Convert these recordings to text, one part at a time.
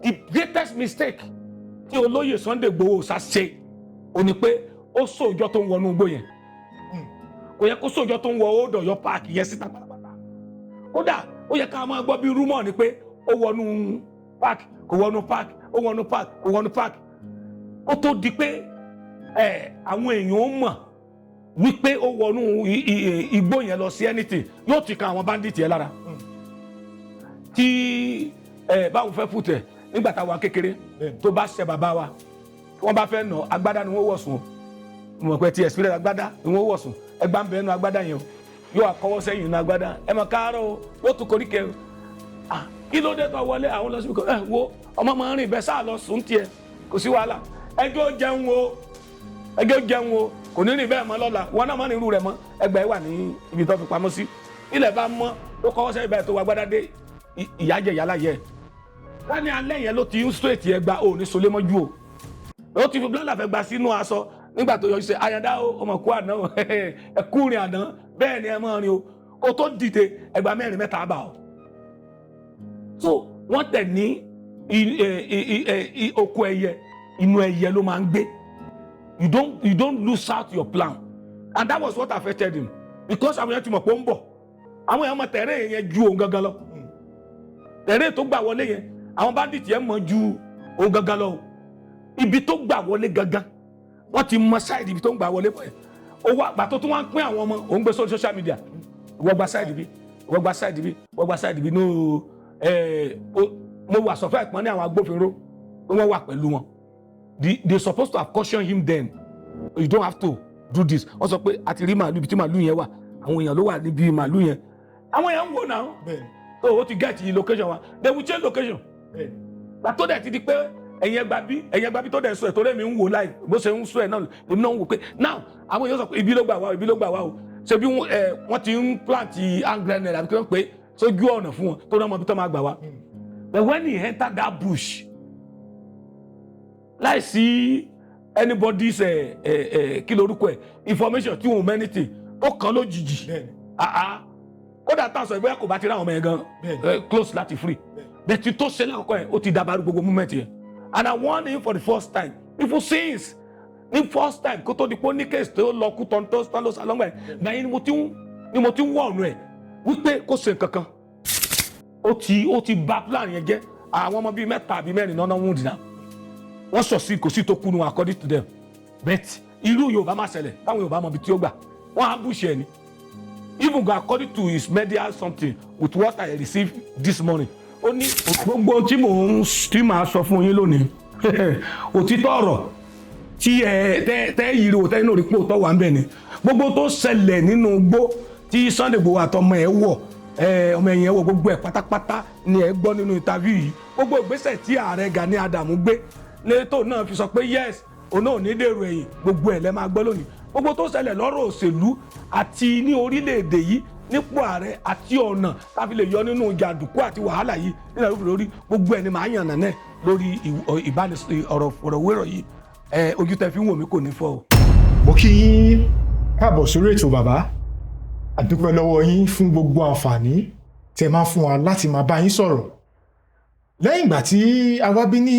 The greatest mistake tí olóyè Sunday Igboho ṣá ṣe ó ní pé ó sòjọ́ tó ń wọnú igbó yẹn. Kò yẹ kó sòjọ́ tó ń wọ Old Ọ̀yọ́ Park yẹn síta pátápátá. Kódà ó yẹ ká máa gbọ́ bí rumour ni pé ó wọnú park, kò wọnú park, ó wọnú park, kò wọnú park. Ó tó di pé ẹ àwọn èèyàn ó mọ̀ wípé ó wọnú igbó yẹn lọ sí anything, yóò ti kan àwọn bandit yẹn lára. Tí ẹ báwo fẹ́ fùtẹ̀ nígbà táwa kékeré, tó bá ṣe bàbá wa, tí wọ́n bá fẹ́ nà, agbádá ni wọ́n wọ̀ sùn. Mo mọ̀ pé ti experience, agbádá ni wọ́n wọ̀ sùn. Ẹgbà ń bẹ ẹnu agbádá yẹn o, yóò àkọwọ́ sẹ́yìn inú agbádá. Ẹ mọ̀ káàárọ̀ o, yóò tún koríkẹ́ o. Ah, kí ló dé tó wọlé àwọn lọ síbi kan? Ẹ wo ọmọ máa ń rìn bẹ́ẹ̀ sáà lọ sùn tiẹ̀, kò sí wàhálà. Ẹjọ́ jẹun o, ẹjọ́ jẹun o, kò ní rìn bẹ́ẹ̀ mọ́ lọ́la. Wọn náà má ní irú rẹ̀ mọ́. Ẹgbẹ́ wà ní ibi tó fi pamọ́ sí. Ilẹ̀ bá mọ́ tó kọ́wọ́ sẹ́yìn báyìí tó wọ agbádá dé, ìyá jẹ ìyá láyẹ ká ní alẹ́ yẹn ló ti ń straight yẹn gba ò ní solé mọ́jú o. Ó ti fi blọ́lá fẹ́ gba sínú aṣọ nígbà tó yọjú sí àyàndá o. Ọmọ kú àná o, ẹ kú rìn àná bẹ́ẹ̀ ni ẹ máa rìn o. Kó tó dìde, ẹgbàá mẹ́rin mẹ́ta bá o. So wọ́n tẹ̀ ní oko ẹyẹ, inú ẹyẹ ló máa ń gbé. You don't lose out your plan, and that was what affected him, because àwọn èèyàn ti mọ̀ pé ó ń bọ̀. Àwọn èèyàn mọ̀ tẹ̀rẹ̀ yẹn ju òun gangan lọ. Tẹ̀rẹ̀ tó gbà wọlé yẹn, àwọn bandit yẹn mọ̀ ju òun gangan lọ o. Ibi tó gbà wọlé gangan, wọ́n ti mọ side ibi tó ń gbà wọlé bọ̀ yẹn. Owó àgbà tó tún wá ń pín àwọn ọmọ òun gbé sórí social media: ìwọ gba side bí, ìwọ gba side bí, ìwọ gba side bí. No, ẹ mo wà sọfẹ́ ìpọ́n ní àwọn agbófinró pé wọ́n wà pẹ̀lú wọn. They supposed to have cautioned him then: "You don't have to do this." Wọ́n sọ pé a ti rí màálù, ibi tí màálù yẹn wà, àwọn èèyàn ló wà níbi màálù yẹn. Àwọn èèyàn ń wò náà. So ó ti get location wa, they will change location. Gbà tó dẹ̀ ti di pé ẹ̀yin ẹgbà bí, ẹ̀yin ẹgbà bí, tó dẹ̀ sọ ẹ̀ tó dẹ̀ mi ń wò láì bó ṣe ń sọ ẹ̀ náà, èmi náà ń wò pé now àwọn èèyàn sọ pé ibi ló gbà wá o, ibi ló gbà wá o. Ṣe bí wọ́n ti ń plant hand grenade àbí kí wọ́n pè é sójú ọ̀nà fún wọn tó náà mọ ibi tó máa gbà wá. But when he enter that bush láìsí anybody's ẹ ẹ ẹ kí lorúkọ ẹ, information tí wọn mọ anything, ó kàn lójijì. Ah ah, kódà tá a sọ ìbóyá kò bá ti rí àwọn ọmọ yẹn gan close láti free. Bẹ́ẹ̀ tí tó ṣe lákòókò yẹn, ó ti dàbàrú gbogbo movement yẹn. And I warn him for the first time, even since ní first time kó tó di pé ó ní case tó lọ kú tán tó tán ló sá lọ́ngbà yẹn gbà yẹn ni mo ti ń wọ̀ ọ̀nù ẹ̀ wípé kó ṣe nǹkan kan. Ó ti bà plan yẹn jẹ́. Àwọn ọmọ bíi mẹ́ta àbí mẹ́rin náà wound náà, wọ́n sọ sí kò sí tó kú nu according to them. But irú Yorùbá má ṣẹlẹ̀ táwọn Yorùbá mọ ibi tí ó gbà, wọ́n ambush ẹ̀ ni. Even go according to his media something with what I received this morning, ó ní gbogbo ohun tí mò ń tí màá sọ fún yín lónìí, òtítọ́ ọ̀rọ̀ tí ẹ tẹ tẹ yiri òtẹ́ inú rí pé òótọ́ wà ń bẹ̀ ni. Gbogbo tó ṣẹlẹ̀ nínú igbó tí Sunday Igboho àtọmọ ẹ̀ wọ̀, ẹ ọmọ ẹ̀yìn ẹ̀ wọ̀, gbogbo ẹ̀ pátápátá ni ẹ gbọ́ nínú interview yìí. Gbogbo ìgbésẹ̀ tí ààrẹ Gani Adams gbé lẹ́tọ̀ náà fi sọ pé yes, òun náà ò ní dèrò ẹ̀yìn, gbogbo ẹ̀ lẹ́ máa gbọ́ lónìí. Gbogbo tó ṣẹlẹ̀ lọ́rọ̀ òṣèlú àti ní orílẹ̀-èdè yìí nípò ààrẹ àti ọ̀nà tá a fi lè yọ nínú jàǹdùkú àti wàhálà yìí nílẹ̀ lórí, gbogbo ẹ̀ ni màá yànnà náà lórí ìbánisọ̀rọ̀ ọ̀rọ̀ yìí. Ẹ ojú tẹ fi ń wò mí kò ní fọ́ o. Mo kí yín káàbọ̀ sórí ètò, bàbá. A dúpẹ́ lọ́wọ́ yín fún gbogbo àǹfààní tí ẹ máa ń fún wa láti máa bá yín sọ̀rọ̀. Lẹ́yìn ìgbà tí a wá bí ní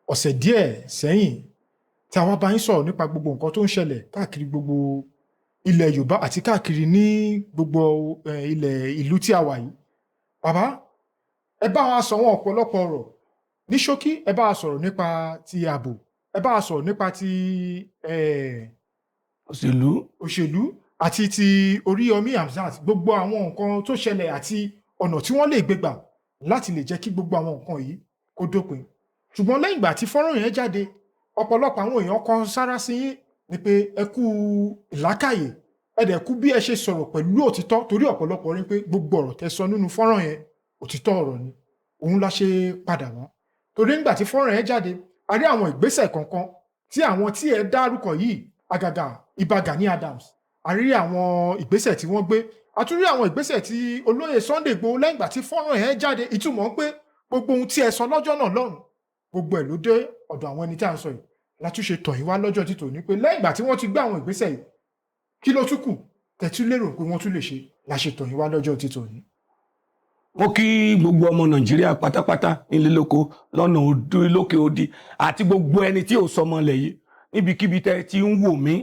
ọ̀sẹ̀ díẹ̀ sẹ́yìn tí a wá bá yín sọ̀rọ̀ nípa gbogbo nǹkan tó ń ṣẹlẹ̀ káàkiri gbogbo ilẹ̀ Yorùbá àti káàkiri ní gbogbo ilẹ̀ ìlú tí a wà yìí, bàbá, ẹ bá wa sọ wọn ọ̀pọ̀lọpọ̀ ọ̀rọ̀. Ní ṣókí, ẹ bá wa sọ̀rọ̀ nípa ti ààbò, ẹ bá wa sọ̀rọ̀ nípa ti òṣèlú, òṣèlú àti ti Oríyọmí Hamzat, gbogbo àwọn nǹkan tó ṣẹlẹ̀ àti ọ̀nà tí wọ́n lè gbé gbà láti lè jẹ́ kí gbogbo àwọn nǹkan yìí kó dópin. Ṣùgbọ́n lẹ́yìn ìgbà tí fọ́nrán yẹn jáde, ọ̀pọ̀lọpọ̀ àwọn èèyàn kan sára sí yín ni pé ẹ kú ìlàkàyè, ẹ dẹ̀ kú bí ẹ ṣe sọ̀rọ̀ pẹ̀lú òtítọ́, torí ọ̀pọ̀lọpọ̀ rí pé gbogbo ọ̀rọ̀ tẹ́ sọ nínú fọ́nrán yẹn, òtítọ́ ọ̀rọ̀ ni. Òun la ṣe padà wá, torí nígbà tí fọ́nrán yẹn jáde, a rí àwọn ìgbésẹ̀ kọ̀ọ̀kan tí àwọn tí ẹ dárúkọ yìí, àgàgà Ìbà Gani Adams, a rí àwọn ìgbésẹ̀ tí wọ́n gbé. A tún rí àwọn ìgbésẹ̀ tí olóyè Sunday Igboho lẹ́yìn ìgbà tí fọ́nrán yẹn jáde. Ìtumọ̀ pé gbogbo ohun tí ẹ sọ lọ́jọ́ náà lọ́hùn, gbogbo ẹ̀ ló dé ọ̀dọ̀ àwọn ẹni tí a ń sọ yìí. Látúnṣe tọ̀ yín wá lọ́jọ́ títò ní pé lẹ́yìn ìgbà tí wọ́n ti gbé àwọn ìgbésẹ̀ yìí, kí ló tún kù tẹ̀tú lérò pé wọ́n tún lè ṣe? La ṣe tọ̀ yín wá lọ́jọ́ títò ní. Mo kí gbogbo ọmọ Nàìjíríà pátápátá, nílé, lóko, lọ́nà òdu, lókè odi, àti gbogbo ẹni tí ò sọmọ ilẹ̀ yìí, níbikíbi tẹ́ ti ń wò mí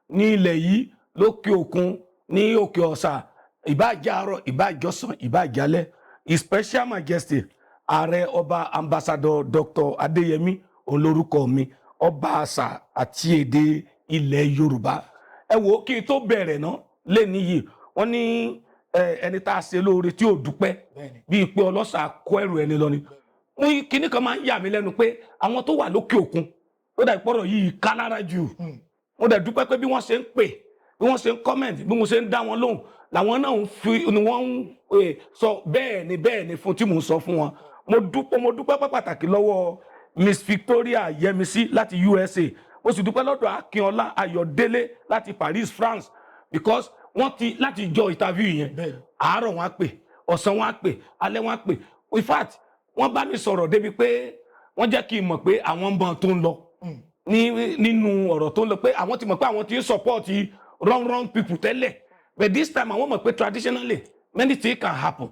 ní ilẹ̀ yìí, lókè òkun, ní òkè ọ̀sà, ìbáàjẹ́ àárọ̀, ìbáàjọ́sàn, ìbáàjálẹ̀. His Special Majesty Ààrẹ Ọba Ambassador Dr. Adéyẹmí òun lórúkọ mi, ọba àṣà àti èdè ilẹ̀ Yorùbá. Ẹ wo, kí n tó bẹ̀rẹ̀ ná lẹ́ni yìí, wọ́n ní ẹni tá a ṣe lóore tí ò dúpẹ́, bíi pé ọlọ́ṣà kó ẹrù ẹni lọ ni. Mo kíní kan máa ń yà mí lẹ́nu pé àwọn tó wà lókè òkun ó dà, ìpọ́rọ̀ yìí ká lára jù. Mo dẹ̀ dúpẹ́ pé bí wọ́n ṣe ń pè, bí wọ́n ṣe ń comment, bí mo ṣe ń dá wọn lóhùn, làwọn náà ń fi ni wọ́n ń sọ bẹ́ẹ̀ ni, bẹ́ẹ̀ ni fún tí mò ń sọ fún wọn. Mo dúpẹ́, mo dúpẹ́ pàtàkì lọ́wọ́ Miss Victoria Yemisi láti USA. Mo sì dúpẹ́ lọ́dọ̀ Akínọlá Ayọ̀délé láti Paris, France, because wọ́n ti láti jọ interview yẹn, àárọ̀ wọn á pè, ọ̀sán wọn á pè, alẹ́ wọn á pè. In fact, wọ́n bá mi sọ̀rọ̀ débi pé wọ́n jẹ́ kí n mọ̀ pé àwọn ń bọ̀ tó ń lọ ní nínú ọ̀rọ̀ tó ń lọ, pé àwọn ti mọ̀ pé àwọn ti ń support wrong wrong people tẹ́lẹ̀, but this time àwọn mọ̀ pé traditionally many things can happen,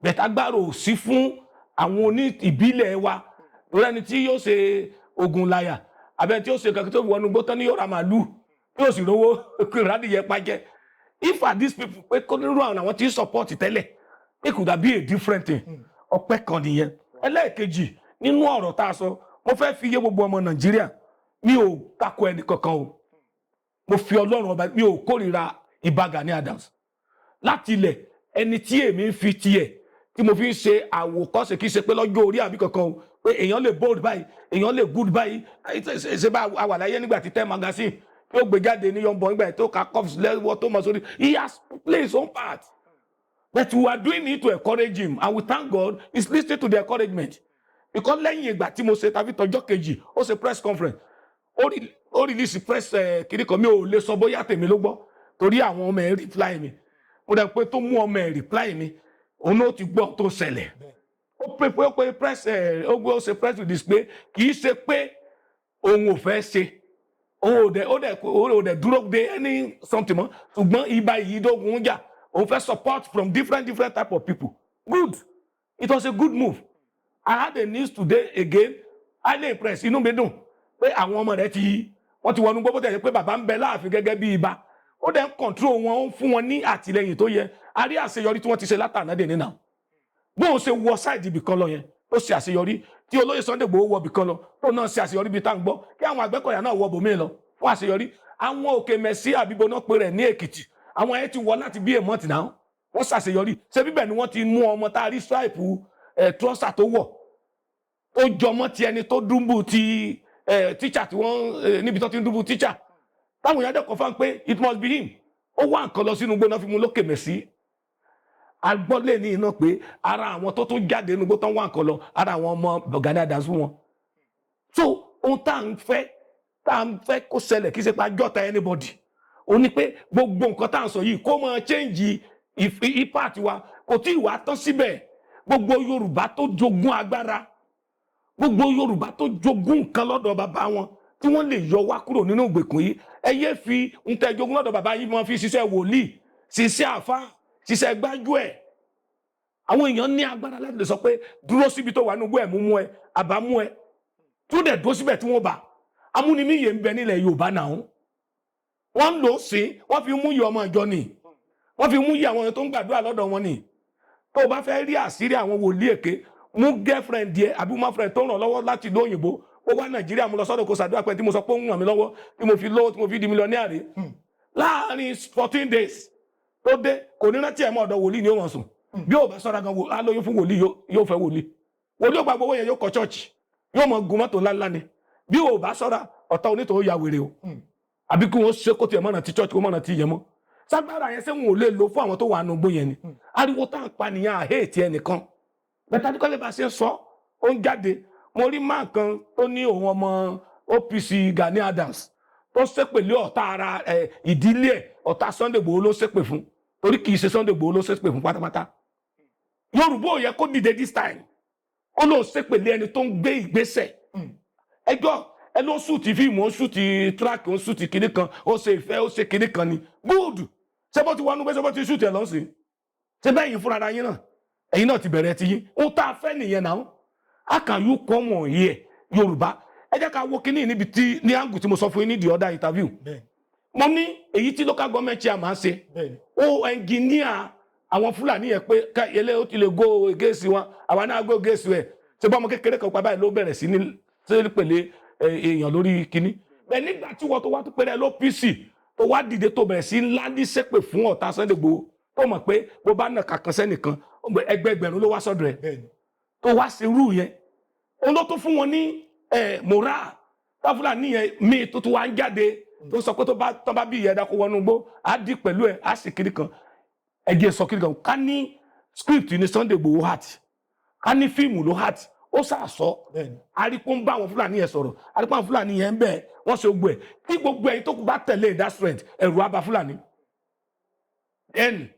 but agbára ò sí fún àwọn oní ìbílẹ̀ wa lórí ẹni tí yóò ṣe ogun láyà, àbẹ tí yóò ṣe kankan tó wọnú gbótán ní yóò ra màálù, yóò sì rówó rádìyẹ pàjẹ́. If are these people pé kó nírú àwọn tí ń support tẹ́lẹ̀, it could have been a different thing. Ọpẹ́ kan nìyẹn. Ẹlẹ́ẹ̀kejì nínú ọ̀rọ̀ tá a sọ, mo fẹ́ fi yé gbogbo ọmọ Nàìjíríà, mi ò tako ẹnì kankan o. Mo fi Ọlọ́run Ọba, mi ò kórìíra Ìbà Gani Adams láti ilẹ̀. Ẹni tí èmi ń fi tiẹ̀ tí mo fi ń ṣe àwòkọ́ṣe, kì í ṣe pé lọ́jọ́ orí àbí kankan o, pé èèyàn lè bold báyìí, èèyàn lè good báyìí. Ṣe bá a wà láyé nígbà tí Ten Magazine tí ó gbé jáde ní yọ̀nbọ̀n, nígbà tó ka cuffs lẹ́wọ́ tó mọ̀ sórí. He has played his own part, but we are doing it to encourage him, and we thank God he's listening to the encouragement, because lẹ́yìn ìgbà tí mo ṣe tàbí tọjọ́ kejì, ó ṣe press conference, ó release press kiri kan. Mi ò lè sọ bóyá tèmi ló gbọ́, torí àwọn ọmọ ẹ̀ reply mi. Mo dẹ̀ pé tó mú ọmọ ẹ̀ reply mi, òun náà ti gbọ́ tó ṣẹlẹ̀. Ó pé pé ó pé press ẹ̀, ó gbé, ó ṣe press release pé kì í ṣe pé òun ò fẹ́ ṣe, òun ò dẹ̀ dúró de any something mọ́, ṣùgbọ́n ibà yìí dógun jà, òun fẹ́ support from different different type of people. Good, it was a good move. I had a news today again, highly impressed. Inú mi dùn pé àwọn ọmọ rẹ̀ ti wọ́n ti wọnú gbogbo tẹ̀lé, pé bàbá ń bẹ láàfin gẹ́gẹ́ bí ibà, ó dẹ̀ ń control wọn, ó ń fún wọn ní àtìlẹyìn tó yẹ. A rí àṣeyọrí tí wọ́n ti ṣe látànádé nínà. Bóun ṣe wọ side ibì kan lọ yẹn, ó ṣe àṣeyọrí. Tí olóyè Sunday Igboho wọ ibì kan lọ, tó náà ṣe àṣeyọrí bíi tá à ń gbọ́ kí àwọn Àgbẹ̀kọ̀yà náà wọ bòmíì lọ fún àṣeyọrí. Àwọn Òkè Mẹ́sì àbíbo náà pé rẹ̀ ní Èkìtì, àwọn ẹ̀ ti wọ láti bí èmọ́tì náà, wọ́n ṣàṣeyọrí. Ṣé bíbẹ̀ ni wọ́n ti mú ọmọ tá a rí stripe ẹ̀ trouser tó wọ̀, tó jọmọ́ ti ẹni tó dúnbù ti ẹ̀ tíṣà tí wọ́n níbi tó ti ń dúnbù tíṣà, táwọn èèyàn dẹ̀ confirm pé it must be him. Ó wá nǹkan lọ sínú gbóná fi mú lókè Mẹ́sì. Agbọ́lé ní iná pé ara àwọn tó tún jáde nínú gbó tán wá nǹkan lọ, ara àwọn ọmọ Gani Adams fún wọn. So ohun tá à ń fẹ́ kó ṣẹlẹ̀, kí ṣe pa jọ́ta anybody, ó ní pé gbogbo nǹkan tá à ń sọ yìí kó máa change impact wa. Kò tí ì wá tán síbẹ̀. Gbogbo Yorùbá tó jogún agbára, gbogbo Yorùbá tó jogún nǹkan lọ́dọ̀ bàbá wọn tí wọ́n lè yọ wá kúrò nínú ìgbèkùn yìí, ẹ yé fi ń tẹ́ jogún lọ́dọ̀ bàbá yìí máa fi ṣiṣẹ́ wòlíì, ṣiṣẹ́ àfa, ṣiṣẹ́ gbájú ẹ̀. Àwọn èèyàn ní agbára láti lè sọ pé dúró síbi tó wà nínú igbó ẹ̀, mú mú ẹ àbá mú ẹ tó dẹ̀ dúró síbẹ̀ tí wọ́n bá amúnimíyè ń bẹ nílẹ̀ Yorùbá náà. Wọ́n ń lò ó sí, wọ́n fi mú iye ọmọ ìjọ ni, wọ́n fi mú iye àwọn tó ń gbàdúrà lọ́dọ̀ wọn ni. Tó o bá fẹ́ rí àṣírí àwọn wòlíì èké, mú girlfriend yẹ àbí woman friend tó ràn lọ́wọ́ láti ìlú òyìnbó, ó wá Nàìjíríà, mo lọ sọ́dọ̀ kó ṣàdúrà pé tí mo sọ pé ó ń ràn mí lọ́wọ́, tí mo fi lówó, tí mo fi di millionaire rí láàárín 14 days tó dé, kò ní rántí ẹ̀ mọ́. Ọ̀dọ̀ wòlíì ni ó wọ̀n sùn. Bí ó bá sọ́ra gan, á lóyún fún wòlíì, yóò fẹ́ wòlíì. Wòlíì ó gba gbowó yẹn, yóò kọ́ church, yóò mọ gun mọ́tò ńláńlá ni. Bí ó bá sọ́ra, ọ̀tá onítòó ya wèrè o, àbí kí wọ́n ṣe kó tiẹ̀ mọ̀nà tí church, kó mọ̀nà tí yẹn mọ́. Ságbára yẹn sẹ́wọ̀n ò lè lò fún àwọn tó wà nù gbó yẹn ni. Ariwo tá à ń pa nìyẹn, àhẹ́ ẹnìkan bẹ́ẹ̀ adúkọ́lé bá ṣe ń sọ, ó ń jáde. Mo rí máa kan tó ní òun ọmọ OPC Gani Adams, tó ṣépè lé ọ̀tá ara ẹ̀, ìdílé ẹ̀, ọ̀tá Sunday Igboho ló ṣépè fún, torí kì í ṣe Sunday Igboho ló ṣépè fún pátápátá. Yorùbá ò yẹ kó dìde this time, ó lóun ṣépè lé ẹni tó ń gbé ìgbésẹ̀. Ẹjọ́ ẹ ló ń shoot fíìmù, ó ń shoot track, ó ń shoot kinní kan, ó ṣe ìfẹ́, ó ṣe kinní kan ni. Good. Ṣé bó ti wọnú pé ṣé bó ti shoot ẹ̀ lọ́sìn? Ṣé bẹ́ẹ̀ yìí fúnra yín náà Ẹ̀yin náà ti bẹ̀rẹ̀ ti yín. Ohun tá a fẹ́ nìyẹn náà. How can you come on here, Yorùbá? Ẹ jẹ́ ká wo kínní níbi tí ní angle tí mo sọ fún yín ní the other interview. Mo ní èyí tí local government chairman ṣe, ó engineer àwọn Fúlàní yẹn pé ká ilé ó ti lè go against wọn, àwa náà go against ẹ. Ṣé bá ọmọ kékeré kan pa báyìí ló bẹ̀rẹ̀ sí ní ṣe pèlè èèyàn lórí kínní bẹ́ẹ̀, nígbà tí wọ́n tó wá tó péré l'OPC tó wá dìde, tó bẹ̀rẹ̀ sí ńlá ní sépè fún ọ̀tá Sunday Igboho, tó mọ̀ pé bó bá nà kàkan sẹ́nìkan, ẹgbẹgbẹ̀rún ló wá sọ́dọ̀ ẹ̀, tó wá sí irú yẹn, òun ló tún fún wọn ní moral. Táfúlàní yẹn míì tó tún wá ń jáde tó sọ pé tó bá bí ìyẹn dákó wọnú gbó, á dì pẹ̀lú ẹ̀, á sì kiri kan. Ẹjẹ sọ kiri kan, ká ní script ní Sunday Igboho act, ká ní fíìmù ló act, ó sàsọ. Arípò ń bá àwọn Fúlàní yẹn sọ̀rọ̀, arípò àwọn Fúlàní yẹn ń bẹ̀ wọ́n ṣe gbogbo ẹ̀. Tí gbogbo ẹ̀yin tó kù bá tẹ̀lé that strength, ẹ̀rù á bà Fúlàní. Then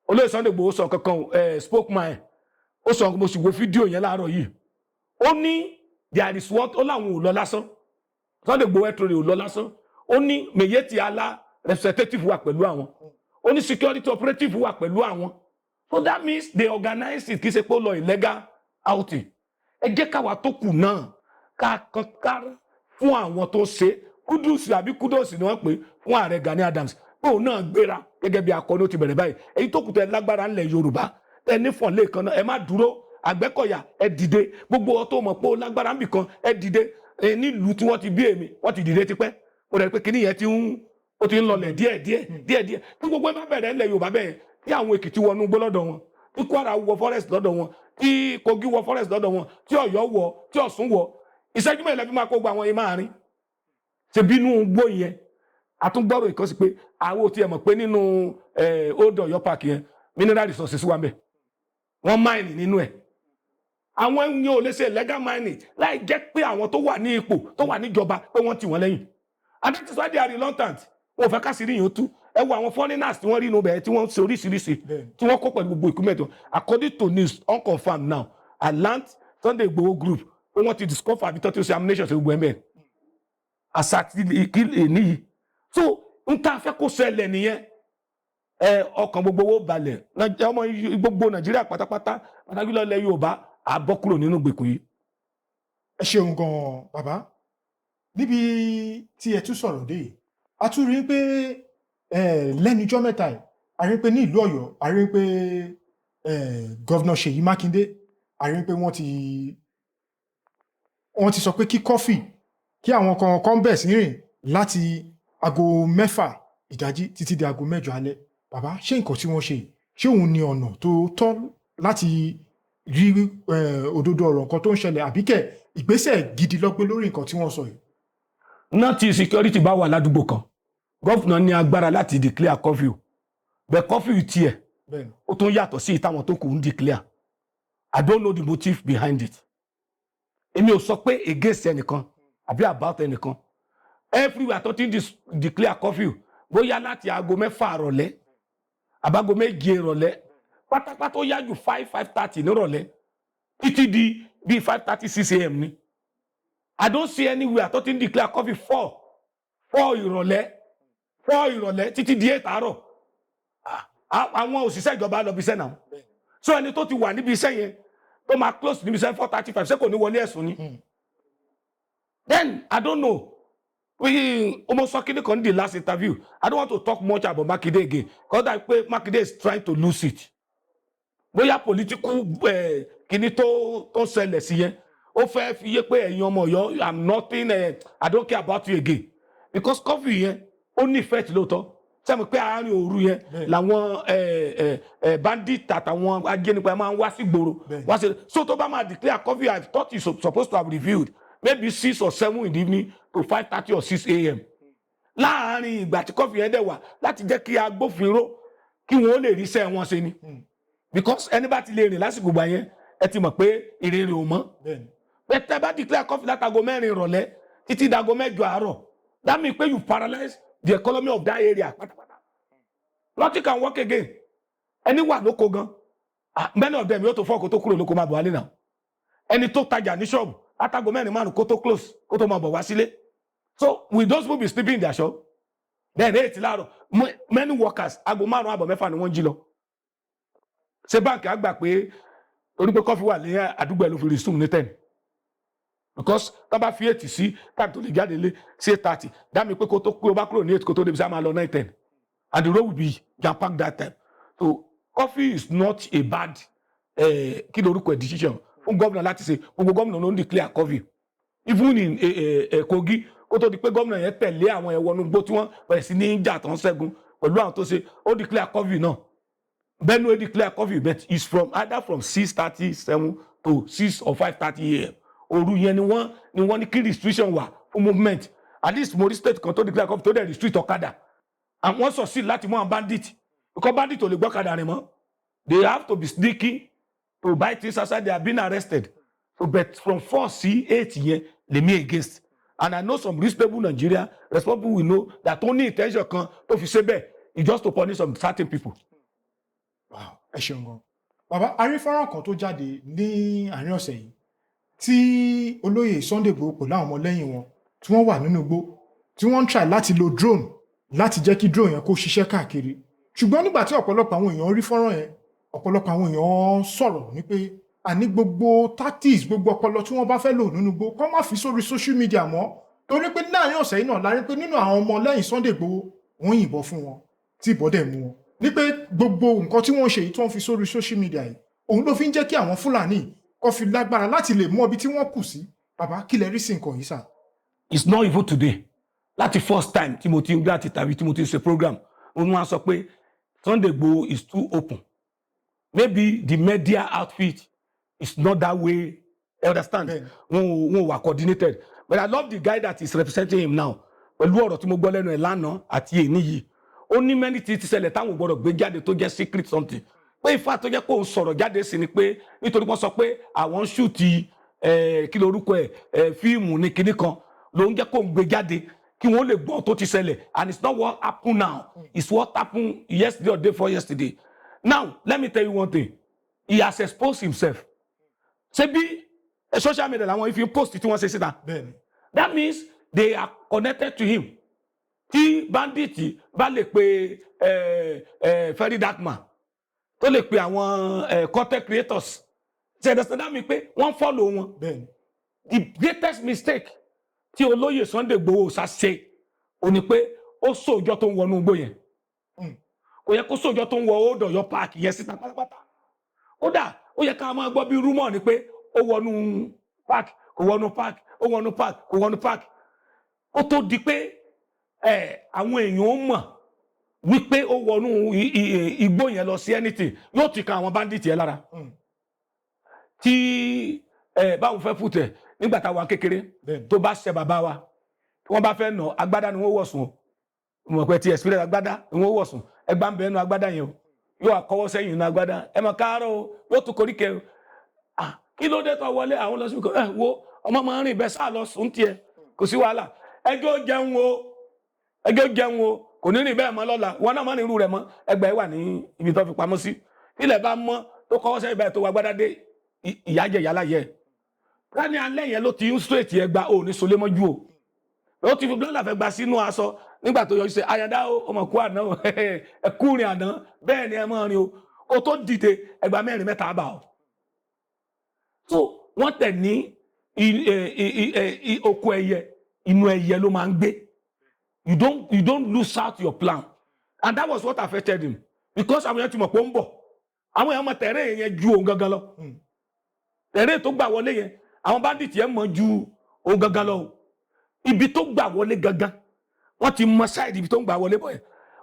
olóyè Sunday Igboho sọ kankan ẹ̀, spokesman, ó sọ, mo sì wo fídíò yẹn láàárọ̀ yìí. Ó ní there is what, ó láwọn ò lọ lásán. Sunday Igboho ẹ̀tọ́ rẹ̀ ò lọ lásán. Ó ní Miyetti Allah representative wà pẹ̀lú àwọn, ó ní security operative wà pẹ̀lú àwọn. So that means they organize it, kì í ṣe pé ó lọ illegal outing. Ẹ jẹ́ káwa tó kù náà ká kan kára fún àwọn tó ṣe. Kudos àbí kudos ni wọ́n pè fún ààrẹ Gani Adams pé òun náà gbéra gẹ́gẹ́ bí akọni. Ó ti bẹ̀rẹ̀ báyìí. Èyí tó kù tẹ lágbára ńlẹ̀ Yorùbá, tẹ nífọ̀n lẹ́ẹ̀kan náà, ẹ má dúró. Àgbẹ̀kọ̀yà, ẹ dìde. Gbogbo ọ tó mọ̀ pé ó lágbára níbì kan, ẹ dìde. Ẹ nílùú tí wọ́n ti bí èmi, wọ́n ti dìde tipẹ́. Ó rẹ̀ pé kíní yẹn ti ń, ó ti ń lọlẹ̀ díẹ̀ díẹ̀ díẹ̀ díẹ̀. Tí gbogbo ẹ bá bẹ̀rẹ̀ ńlẹ̀ Yorùbá bẹ́ẹ̀, tí àwọn Èkìtì wọnú gbó lọ́dọ̀ wọn, tí Kwara wọ forest lọ́dọ̀ wọn, tí Kogi wọ forest lọ́dọ̀ wọn, tí Ọ̀yọ́ wọ, tí Ọ̀ṣun wọ, ìṣẹ́jú mẹ́rin lẹ́fí máa kó gba àwọn yìí máa rin ṣe bínú gbó yẹn. Àtúngbọ́rò ìkan sí pé àwọn ò tiẹ̀ mọ̀ pé nínú Old Ọ̀yọ́ Park yẹn, mineral resources wà ńbẹ̀, wọ́n mine nínú ẹ̀. Àwọn èèyàn ò lè ṣe illegal mining láì jẹ́ pé àwọn tó wà ní ipò, tó wà níjọba, pé wọ́n tì wọ́n lẹ́yìn. And that is why they are reluctant. Wọn ò fẹ́ káṣírí yìí ó tú. Ẹ wo àwọn foreigners tí wọ́n rí inú bẹ̀rẹ̀, tí wọ́n ń ṣe oríṣiríṣi, tí wọ́n kó pẹ̀lú gbogbo equipment wọn. According to news unconfirmed now, Alant Sunday Igboho group pé wọ́n ti discover àbí tó ti ṣe ammunition ṣe gbogbo ẹ̀ bẹ́ẹ̀ àṣà ti èní yìí. So n ta fẹ́ kó ṣẹlẹ̀ nìyẹn. Ẹ ọkàn gbogbo owó balẹ̀. Ọmọ gbogbo Nàìjíríà pátápátá, pàtàkì lọ́lẹ̀ Yorùbá, á bọ́ kúrò nínú ìgbèkùn yìí. Ẹ ṣeun gan-an, bàbá. Níbi tí ẹ tún sọ̀rọ̀ dé yìí, a tún rí i pé lẹ́nujọ́ mẹ́ta yìí, a rí i pé ní ìlú Ọ̀yọ́, a rí i pé governor Ṣèyí Mákindé, a rí i pé wọ́n ti sọ pé kí curfew, kí àwọn kan kan bẹ̀ sí rìn láti aago 6 ìdájí títí di aago 8 alẹ́. Bàbá, ṣé nǹkan tí wọ́n ṣe yìí, ṣé òun ni ọ̀nà tó tọ́ láti rí òdodo ọ̀rọ̀ nǹkan tó ń ṣẹlẹ̀, àbí kẹ̀ ìgbésẹ̀ gidi ló gbé lórí nǹkan tí wọ́n sọ yìí? Náà tí security bá wà ládùúgbò kan, governor ní agbára láti declare curfew. Bẹ́ẹ̀ curfew tiẹ̀, ó tún yàtọ̀ sí ìtàwọn tó kù ń declare. I don't know the motive behind it. Èmi ò sọ pé against ẹnìkan àbí about ẹnìkan. Everywhere tó ti ń declare curfew, bóyá láti aago 6 ìrọ̀lẹ́ àbágo 7 ìrọ̀lẹ́ pátápátá, ó yá jù 5, 5:30 nírọ̀lẹ́ títí di bíi 5:30, 6 a.m. ni. I don't see anywhere tó ti ń declare curfew 4 ìrọ̀lẹ́, 4 ìrọ̀lẹ́ títí di 8 àárọ̀. Àwọn òṣìṣẹ́ ìjọba lọ bí iṣẹ́ náà. So ẹni tó ti wà níbi iṣẹ́ yẹn, tó máa close níbi iṣẹ́ 4:30, 5, ṣé kò ní wọlé ẹ̀sùn ni? Then I don't know. We almost sọ kíní kan ní the last interview. I don't want to talk much about Makinde again because I pé Makinde is trying to lose it. Bóyá political kíní tó ṣẹlẹ̀ sí yẹn, ó fẹ́ fi yé pé ẹ̀yin ọmọ Ọ̀yọ́, I'm nothing, I don't care about you again, because curfew yẹn, ó ní effect lóòótọ́. Sẹ́mi pé àárín òru yẹn làwọn bandit àtàwọn ajínigbé máa ń wá sí gbòòrò wá sí. So tó bá máa declare curfew, I thought he's supposed to have reviewed maybe 6 or 7 in the evening to 5:30 or 6 a.m., láàárín ìgbà tí curfew yẹn dẹ̀ wà, láti jẹ́ kí agbófinró kí wọ́n lè ríṣẹ́ wọn ṣe ni, because ẹni bá ti lè rìn lásìkò gbà yẹn, ẹ ti mọ̀ pé ìrìnrìn ò mọ́. Bẹ́ẹ̀ tẹ́ bá declare curfew látago 4 ìrọ̀lẹ́ títí dago 8 àárọ̀, that mean pé you paralyze the economy of that area pátápátá. Nothing can work again. Ẹni wà lóko gan, ah, many of them yóò tó fọ́ kó tó kúrò lóko máa bọ̀ wálé náà. Ẹni tó tajà ní ṣọ́ọ̀bù, látago 4, 5 kó tó close, kó tó máa bọ̀ wá sílé. So will those people be sleeping in their shop? Then 8 láàárọ̀, many workers, aago 5:30, 6 ni wọ́n jí lọ. Ṣé báńkì á gbà pé Torí pé curfew wà ní àdúgbò ẹ̀ ló fi resume ní 10, because tá bá fi 8 sí time tó lè jáde lé sí 8:30, dá mi pé kó tó kúrò, bá kúrò ní 8, kó tó débi sá máa lọ 9, 10, and the road will be jam packed that time. So curfew is not a bad kí lorúkọ ẹ̀, decision fún gómìnà láti ṣe. Gbogbo gómìnà ló ń declare curfew, even in Kogi, kó tó di pé gómìnà yẹn tẹ̀lé àwọn ẹ̀wọ̀nú gbó tí wọ́n bẹ̀rẹ̀ sí ní jà tó ń ṣẹ́gun pẹ̀lú àwọn tó ṣe, ó declare curfew náà. Benue declare curfew, but it's from either from 6:30, 7 to 6 or 5:30 a.m. Òru yẹn ni wọ́n ní kí restriction wà fún movement. At least mo rí state kan tó declare curfew tó dẹ̀ restrict ọ̀kadà, àwọn succeed láti mú àwọn bandit, because bandit ò lè gbọ́kadà rìn mọ́. They have to be sneaky to buy things outside. They are being arrested. So, but from 4 sí 8 yẹn lèmi against, and I know some reasonable Nigeria responsible will know that only intention kan tó fi ṣe bẹ́ẹ̀ is just to punish some certain people. Wow, ẹ ṣeun gan, bàbá. A rí fọ́nrán kan tó jáde ní àárín ọ̀sẹ̀ yìí tí olóyè Sunday Igboho pẹ̀lú àwọn ọmọlẹ́yìn wọn tí wọ́n wà nínú igbó, tí wọ́n ń try láti lo drone láti jẹ́ kí drone yẹn kó ṣiṣẹ́ káàkiri. Ṣùgbọ́n nígbà tí ọ̀pọ̀lọpọ̀ àwọn èèyàn rí fọ́nrán yẹn, ọ̀pọ̀lọpọ̀ àwọn èèyàn sọ̀rọ̀ ní pé àní gbogbo tactics, gbogbo ọpọlọ tí wọ́n bá fẹ́ lò nínú igbó, kó má fi sórí social media mọ́, torí pé láàrin ọ̀sẹ̀ yìí náà la rí pé nínú àwọn ọmọ lẹ́yìn Sunday Igboho, wọ́n yìnbọn fún wọn tí ìbọn dẹ̀ mú wọn, ní pé gbogbo nǹkan tí wọ́n ṣe yìí tí wọ́n fi sórí social media yìí, òun ló fi ń jẹ́ kí àwọn Fúlàní kó fi lágbára láti lè mọ ibi tí wọ́n kù sí. Bàbá, kí lẹ rí sí nǹkan yìí sà? It's not even today. Láti first time tí mo ti ń gbé àti tàbí tí mo ti ń ṣe program, mo máa sọ pé Sunday Igboho is too open. Maybe the media outfit is not that way, you understand? Bẹ́ẹ̀ni. Wọn ò wà coordinated, but I love the guy that is representing him now. Pẹ̀lú ọ̀rọ̀ tí mo gbọ́ lẹ́nu ẹ̀ lánàá àti èní yìí, ó ní many things ti ṣẹlẹ̀ táwọn ò gbọ́dọ̀ gbé jáde tó jẹ́ secret something, pé ifá tó jẹ́ kó ń sọ̀rọ̀ jáde sí ni pé nítorí wọ́n sọ pé àwọn ń shoot kí lorúkọ ẹ̀, fíìmù ní kinní kan ló ń jẹ́ kó ń gbé jáde kí wọ́n lè gbọ́ tó ti ṣẹlẹ̀. And it's not what happen now, it's what happen yesterday or day before yesterday. Now let me tell you one thing: he has exposed himself. Ṣé bí social media làwọn if you post tí wọ́n ṣe síta? Bẹ́ẹ̀ni. That means they are connected to him. Tí bandit bá lè pe Ferry Darkman, tó lè pe àwọn content creators, ṣe understand mi, pé wọ́n follow wọn? Bẹ́ẹ̀ni. The greatest mistake tí olóyè Sunday Igboho ṣá ṣe ò ní pé ó sòjọ́ tó ń wọnú igbó yẹn. Kò yẹ kó sòjọ́ tó ń wọ Old Ọ̀yọ́ park yẹn síta pátápátá. Kódà ó yẹ ká máa gbọ́ bí rumour ni pé ó wọnú park, kò wọnú park, ó wọnú park, kò wọnú park, ó tó di pé àwọn èèyàn ó mọ̀ wípé ó wọnú igbó yẹn lọ sí anything, yóò ti kan àwọn bandit yẹn lára. Tí báwo fẹ́ fùtẹ̀ nígbà táwa kékeré, tó bá ṣe bàbá wa tí wọ́n bá fẹ́ nà, agbádá ni wọ́n wọ̀ sùn. O mọ̀ pé ti experience, agbádá ni wọ́n wọ̀ sùn. Ẹgbà ń bẹ ẹnu agbádá yẹn o, yóò àkọwọ́ sẹ́yìn inú agbádá, ẹ mọ̀ káàárọ̀ o, yóò tún koríkẹ́ o. Ah, kí ló dé tó wọlé àwọn lọ síbi kan? Ẹ wo ọmọ máa ń rìn bẹ́ẹ̀ sáà lọ sùn tiẹ̀, kò sí wàhálà. Ẹjọ́ jẹun o, ẹjọ́ jẹun o, kò ní rìn bẹ́ẹ̀ mọ́ lọ́la. Wọn náà má ní irú rẹ̀ mọ́. Ẹgbẹ́ wà ní ibi tó fi pamọ́ sí. Ilẹ̀ bá mọ́ tó kọ́wọ́ sẹ́yìn báyìí tó wọ agbádá dé, ìyá jẹ ìyá láyẹ ká ní alẹ́ yẹn ló ti ń straight yẹn gba òní solé mọ́jú o. Ó ti fi blọ́là fẹ́ gba sínú aṣọ nígbà tó yọjú sí àyàndá o, ọmọ kú àná o, ẹ kú rìn àná. Bẹ́ẹ̀ ni ẹ máa rìn o, kó tó dìde ẹgbà mẹ́rin mẹ́ta bá o. So wọ́n tẹ̀ ní oko ẹyẹ, inú ẹyẹ ló máa ń gbé. You don't lose out your plan, and that was what affected him, because àwọn èèyàn ti mọ̀ pé ó ń bọ̀. Àwọn èèyàn mọ̀ tẹ̀rẹ̀ yẹn ju òun gangan lọ. Tẹ̀rẹ̀ tó gbà wọlé yẹn, àwọn bandit yẹn mọ̀ ju òun gangan lọ o. Ibi tó gbà wọlé gangan, wọ́n ti mọ side ibi tó ń gbà wọlé bọ̀ yẹn.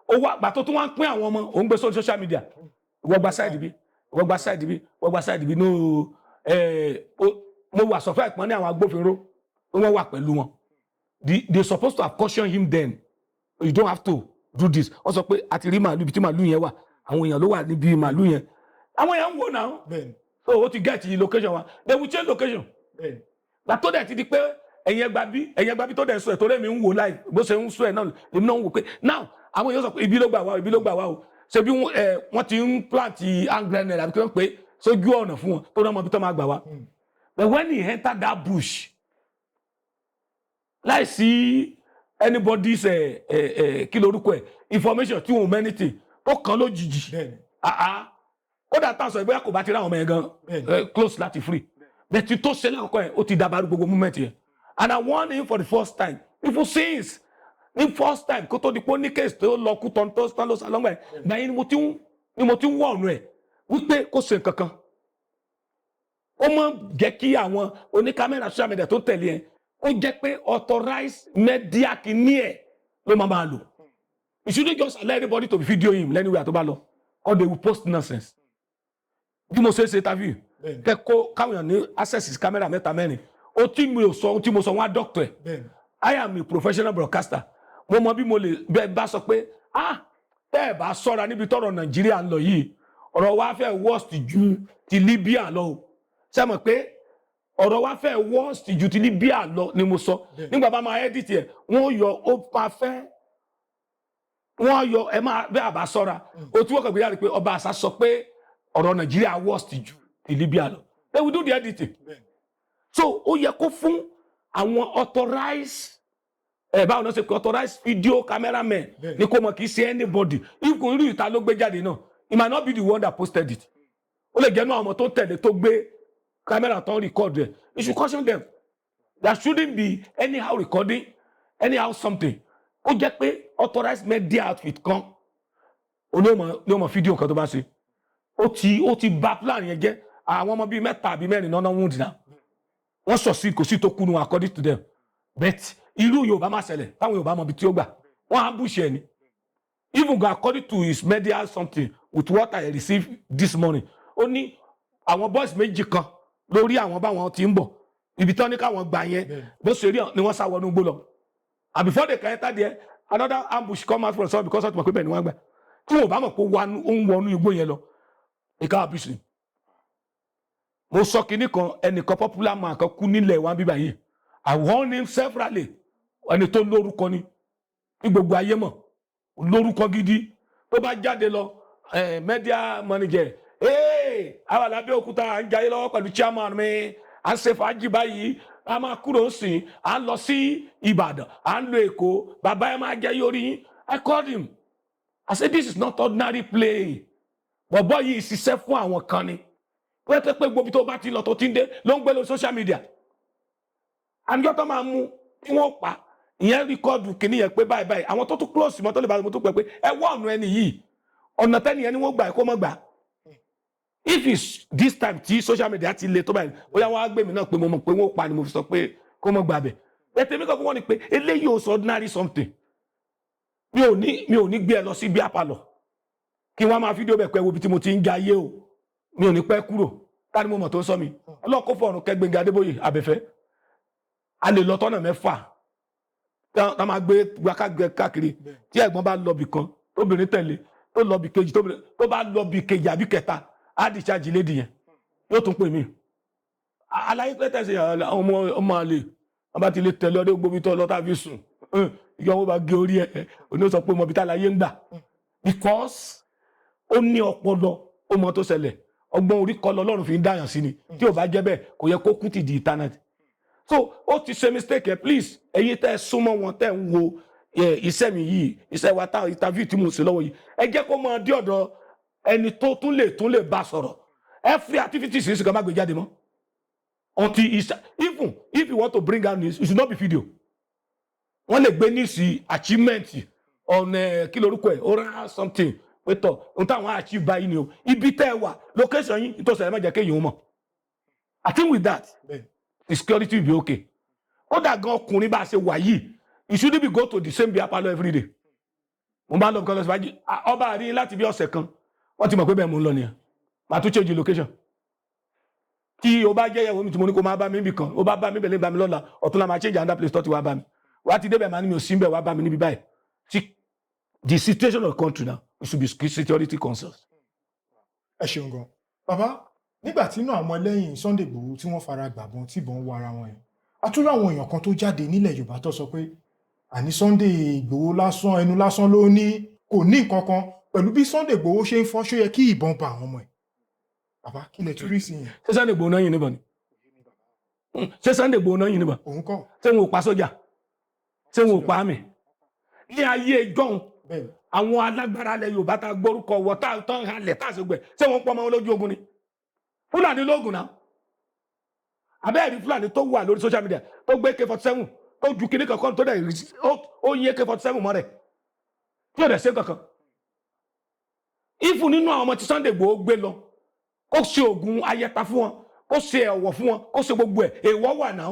Owó àgbà tó tún wá ń pín àwọn ọmọ òun gbé sórí social media, ìwọ gba side bí, ìwọ gba side bí, ìwọ gba side bí. No, mo wà surprise pọ́n ní àwọn agbófinró wọ́n wà pẹ̀lú wọn. They supposed to have cautioned him then: you don't have to do this. Wọ́n sọ pé a ti rí màálù, ibi tí màálù yẹn wà, àwọn èèyàn ló wà níbi màálù yẹn, àwọn èèyàn ń wò náà. So ó ti get location wa, they will change location. Gbà tó dẹ̀ ti di pé ẹ̀yin ẹgbà bí, ẹ̀yin ẹgbà bí, tó dẹ̀ sọ ẹ̀, torí èmi ń wò live bó ṣe ń sọ ẹ̀ náà, èmi náà ń wò pé now àwọn èèyàn sọ pé ibi ló gbà wá o, ibi ló gbà wá o. Ṣe bí wọ́n ti ń plant hand grenade àbí kí wọ́n pè é sójú ọ̀nà fún wọn tó náà mọ ibi tó máa gbà wá. But when he entered that bush láìsí anybody's kí lorúkọ ẹ̀, information tí wọn ò mọ anything, tó kàn lójijì. Ah ah, Kódà tá a sọ ìbóyá kò bá ti rí àwọn ọmọ yẹn gan close láti free, but tí tó ṣe lákòókò yẹn, ó ti dàbàrú gbogbo movement yẹn. And I warn him for the first time, even since ní first time kó tó di pé ó ní case tó lọ kú tán tó tán ló sá lọ́ngbà yẹn, gbà yẹn ni mo ti ń wọ̀ ọ̀nù ẹ̀ wípé kó ṣe nǹkan kan, ó mọ̀ jẹ́ kí àwọn oníkámẹ́rà social media tó ń tẹ̀lé yẹn, ó jẹ́ pé authorized media kìíní ẹ̀ ló máa lò. You shouldn't just allow anybody to be video him anywhere tó bá lọ, or they will post nonsense. Bí mo ṣe ń ṣe interview, kẹ kó káwọn èèyàn ní access sí camera mẹ́ta mẹ́rin, ó tí mi ò sọ ohun tí mo sọ, wọn á doctor ẹ̀. I am a professional broadcaster. Mo mọ bí mo lè bẹ́ẹ̀ bá sọ pé, ah, tẹ́ ẹ̀ bá sọ́ra níbi tọ́rọ̀ Nàìjíríà ń lọ yìí, ọ̀rọ̀ wa fẹ́ worst ju ti Libya lọ o. Ṣé mọ̀ pé ọ̀rọ̀ wa fẹ́ worst ju ti Libya lọ ni mo sọ. Nígbà bá máa edit ẹ̀, wọ́n yọ, ó máa fẹ́ wọ́n yọ ẹ máa bẹ́ẹ̀ àbá sọ́ra o tí wọ́n kàn gbé yàrá pé ọba àṣà sọ pé ọ̀rọ̀ Nàìjíríà worst ju ti Libya lọ. They will do the editing. So ó yẹ kó fún àwọn authorized ẹ, báwo náà ṣe pé, authorized video cameraman ní kó mọ, kì í ṣe anybody. If kò rí ìta ló gbé jáde náà, it might not be the one that posted it. Ó lè jẹ́ inú àwọn ọmọ tó ń tẹ̀lé tó gbé camera tó ń record ẹ̀. You should caution them. There shouldn't be anyhow recording, anyhow something. Kó jẹ́ pé authorized media outfit kan onímọ̀ ní ọmọ fídíò kan tó bá ṣe. Ó ti bà plan yẹn jẹ́. Àwọn ọmọ bíi mẹ́ta àbí mẹ́rin náà wound náà, wọ́n sọ sí kò sí tó kúnú according to them. But irú Yorùbá máa ṣẹlẹ̀ táwọn Yorùbá mọ ibi tí ó gbà, wọ́n á bùṣẹ̀ ẹ̀ ni. Even go according to his media something, with what I received this morning, ó ní àwọn boys méjì kan lórí àwọn báwọn ti ń bọ̀, ibi tí wọ́n ní káwọn gbà yẹn, bó ṣe rí ni wọ́n sá wọnú igbó lọ. And before they can enter there, another ambush come out from somewhere, because wọ́n ti mọ̀ pé bẹ́ẹ̀ ni wọ́n gbà. Tí wọn ò bá mọ̀ pé ó ń wọnú igbó yẹn lọ, ìka abuse ni. Mo sọ kinní kan, ẹnìkan, popular man kan kú nílẹ̀ wa bíbá yìí. I warn him severally. Ẹni tó lórúkọ ni ní gbogbo ayé mọ̀, lórúkọ gidi. Tó bá jáde lọ, media manager, ee, àwọn Alábẹ́ Òkúta, à ń jayé lọ́wọ́ pẹ̀lú chairman mi, à ń ṣe fàájì báyìí, a máa kúrò ń sìn, à ń lọ sí Ìbàdàn, à ń lọ Èkó, bàbá ẹ máa jẹ́ yórí yín. I called him. I said, "This is not ordinary play." Bọ̀bọ̀ yìí ṣiṣẹ́ fún àwọn kan ni pẹ́ẹ́pẹ́ pé gbogbo tó bá ti lọ tó ti ń dé ló ń gbé lórí social media. Àjọ tó máa mú tí wọ́n pa ìyẹn, record kìíní yẹn pé báyìí báyìí. Àwọn tó tún close mọ́ tó lè bá tó pẹ́ pé ẹ wọ́ ọ̀nà ẹni yìí, ọ̀nà tẹ́ni yẹn ni wọ́n gbà kó mọ́ gbà. If it's this time tí social media ti le tó báyìí, bóyá wọ́n á gbé mi náà pé mo mọ̀ pé wọ́n pa ni mo fi sọ pé kó mọ́ gbà bẹ̀. Bẹ́ẹ̀ tèmi kan fún wọn ni pé eléyìí ò sọ ordinary something. Mi ò ní gbé ẹ lọ sí bí apalọ̀ kí wọ́n máa fídíò bẹ̀ pẹ́ wo ibi tí mo ti ń jayé o. Mi ò ní pẹ́ kúrò. Ká ní mo mọ̀ tó ń sọ mi, ọlọ́kọ́ fọ̀rùn kẹ́ Gbẹ́ngà Adébóyè Abẹ́fẹ́. A lè lọ tọ́nà 6 tá máa gbé káàkiri. Tí ẹ̀gbọ́n bá lọ bì kan, tóbìnrin tẹ̀lé, tó lọ bì kejì, tóbìnrin tó bá lọ bì kejì àbí kẹta, á discharge lady yẹn, yóò tún pè mí. Aláyé pé tẹ̀sí àwọn ọmọ àlè wọn bá ti lè tẹ̀lé ọdẹ gbóbi tó lọ́tà fi sùn, ìyá wọn bá gé orí ẹ̀, òní sọ pé mọ̀bí tá láyé ń gbà, because ó ní ọpọlọ, ó mọ tó ṣẹlẹ̀. Ọgbọ́n orí kọ́ lọ́lọ́run fi ń dáyàn sí ni. Tí ò bá jẹ́ bẹ́ẹ̀, kò yẹ kó kú ti di eternity. So ó ti ṣe mistake ẹ. Please, ẹ̀yin tẹ́ ẹ súnmọ́ wọn, tẹ́ ẹ ń wo iṣẹ́ mi yìí, iṣẹ́ wa tá interview tí mo ṣe lọ́wọ́ yìí, ẹ jẹ́ kó máa dé ọ̀dọ̀ ẹni tó tún lè bá sọ̀rọ̀. Every activity sì ń sìnkàn má gbé jáde mọ́ until it's, even if you want to bring out news, it should not be video. Wọ́n lè gbé news achievement on kí lorúkọ ẹ̀, oral something, pé tọ̀ ohun táwọn achieve báyìí ni o, ibi tẹ́ ẹ wà, location yín, ìtòsí ẹ má jẹ́ kéèyàn ó mọ̀. I think with that, the security will be okay. Kódà gan, ọkùnrin bá a ṣe wà yìí, you shouldn't be go to the same beer parlour every day. Mo bá lọ bí kọ́lọ́sì báyìí, ọba àrí láti bí ọ̀sẹ̀ kan, wọ́n ti mọ̀ pé bẹ́ẹ̀ mo ń lọ nìyẹn. Màá tún change location. Tí o bá jẹ́ ìyàwó mi tí mo ní kó máa bá mi níbì kan, o bá bá mi bẹ̀lẹ́, bá mi lọ́la, ọ̀tún la máa change another place tó ti wá bá mi. Wá ti débẹ̀, máa ní mi ò sí bẹ̀, wá bá mi níbi báyìí. See the situation of the country now, we should be security conscious. Ẹ ṣeun gan, bàbá. Nígbà tí inú àwọn ẹlẹ́yìn Sunday Igboho tí wọ́n fara gbàbọn tíbọn wọ ara wọn yẹn, a tún rí àwọn èèyàn kan tó jáde nílẹ̀ Yorùbá tó sọ pé àní Sunday Igboho lásán, ẹnu lásán ló ní, kò ní nǹkan kan. Pẹ̀lú bí Sunday Igboho ṣe ń fọ́n, ṣó yẹ kí ìbọn ba àwọn ọmọ ẹ̀? Bàbá, kí lẹ tún rí sí yẹn? Ṣé Sunday Igboho náà yìn níbọn ni? Ṣé Sunday Igboho náà yìn níbọn? Òun kọ́. Ṣé wọn ò pa sójà? Ṣé wọn ò pa àmì ní ayé ìjọ́un? Bẹ́ẹ̀ni. Àwọn alágbára ilẹ̀ Yorùbá tá a gbórúkọ wọ, tá a tán halẹ̀, tá a ṣe gbẹ, ṣé wọ́n pọ́ ọmọ wọn lójú ogun ni? Fúlàní lóògùn náà. Abẹ́ẹ̀rí Fúlàní tó wà lórí social media tó gbé AK-47, tó ju kinní kankan, tó dẹ̀ ó yín AK-47 mọ́ rẹ̀, tí ò dẹ̀ ṣe kankan ìfún nínú àwọn ọmọ tí Sunday Igboho gbé lọ, kó ṣe oògùn ayẹta fún wọn, kó ṣe ẹ̀wọ̀ fún wọn, kó ṣe gbogbo ẹ̀. Èèwọ̀ wà náà,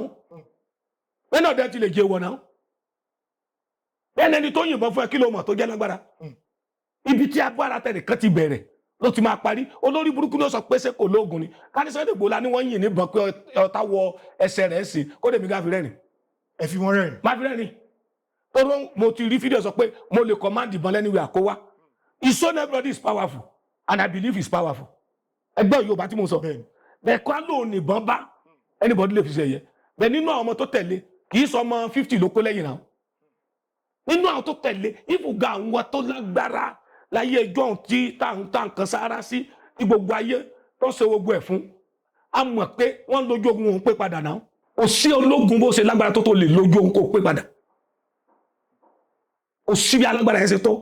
bẹ́ẹ̀ náà dẹ́ ti lè jẹ èèwọ̀ náà. Bẹ́ẹ̀ ni ẹni tó yìnbọn fún ẹ, kí ló mọ̀ tó jẹ́ lágbára? Ibi tí agbára tẹnìkan ti bẹ̀rẹ̀ ló ti máa parí. Olórí burúkú ló sọ pé ṣé kò lóògùn ni. Ká ní Sunday Igboho la ní wọ́n yìn níbọn pé ọ̀tá wọ ẹsẹ̀ rẹ̀ sí, kó dèmí ká fi rẹ́rìn. Ẹ fi wọ́n rẹ́rìn. Má fi rẹ́rìn tó mo ti rí fídíò sọ pé mo lè command ìbọn lẹ́niwẹ̀ àkówá. His own everybody is powerful and I believe he's powerful. Ẹgbẹ́ Yorùbá tí mo sọ bẹ́ẹ̀ kọ́ ló nìbọn bá anybody lè fi ṣe ẹ̀yẹ bẹ́ẹ̀. Nínú àwọn ọmọ tó tẹ̀lé, kì í sọ ọmọ 50 ló kó lẹ́yìn náà. Nínú àwọn tó tẹ̀lé ìfúgà, àwọn tó lágbára láyé ẹjọ́ ọ̀hún tí tá nǹkan sára sí, tí gbogbo ayé tó ṣe gbogbo ẹ̀ fún, a mọ̀ pé wọ́n lójú ogun òun pé padà náà. Kò sí ológun bó ṣe lágbára tó lè lójú ogun kó pé padà. Kò sí bí alágbára yẹn ṣe tó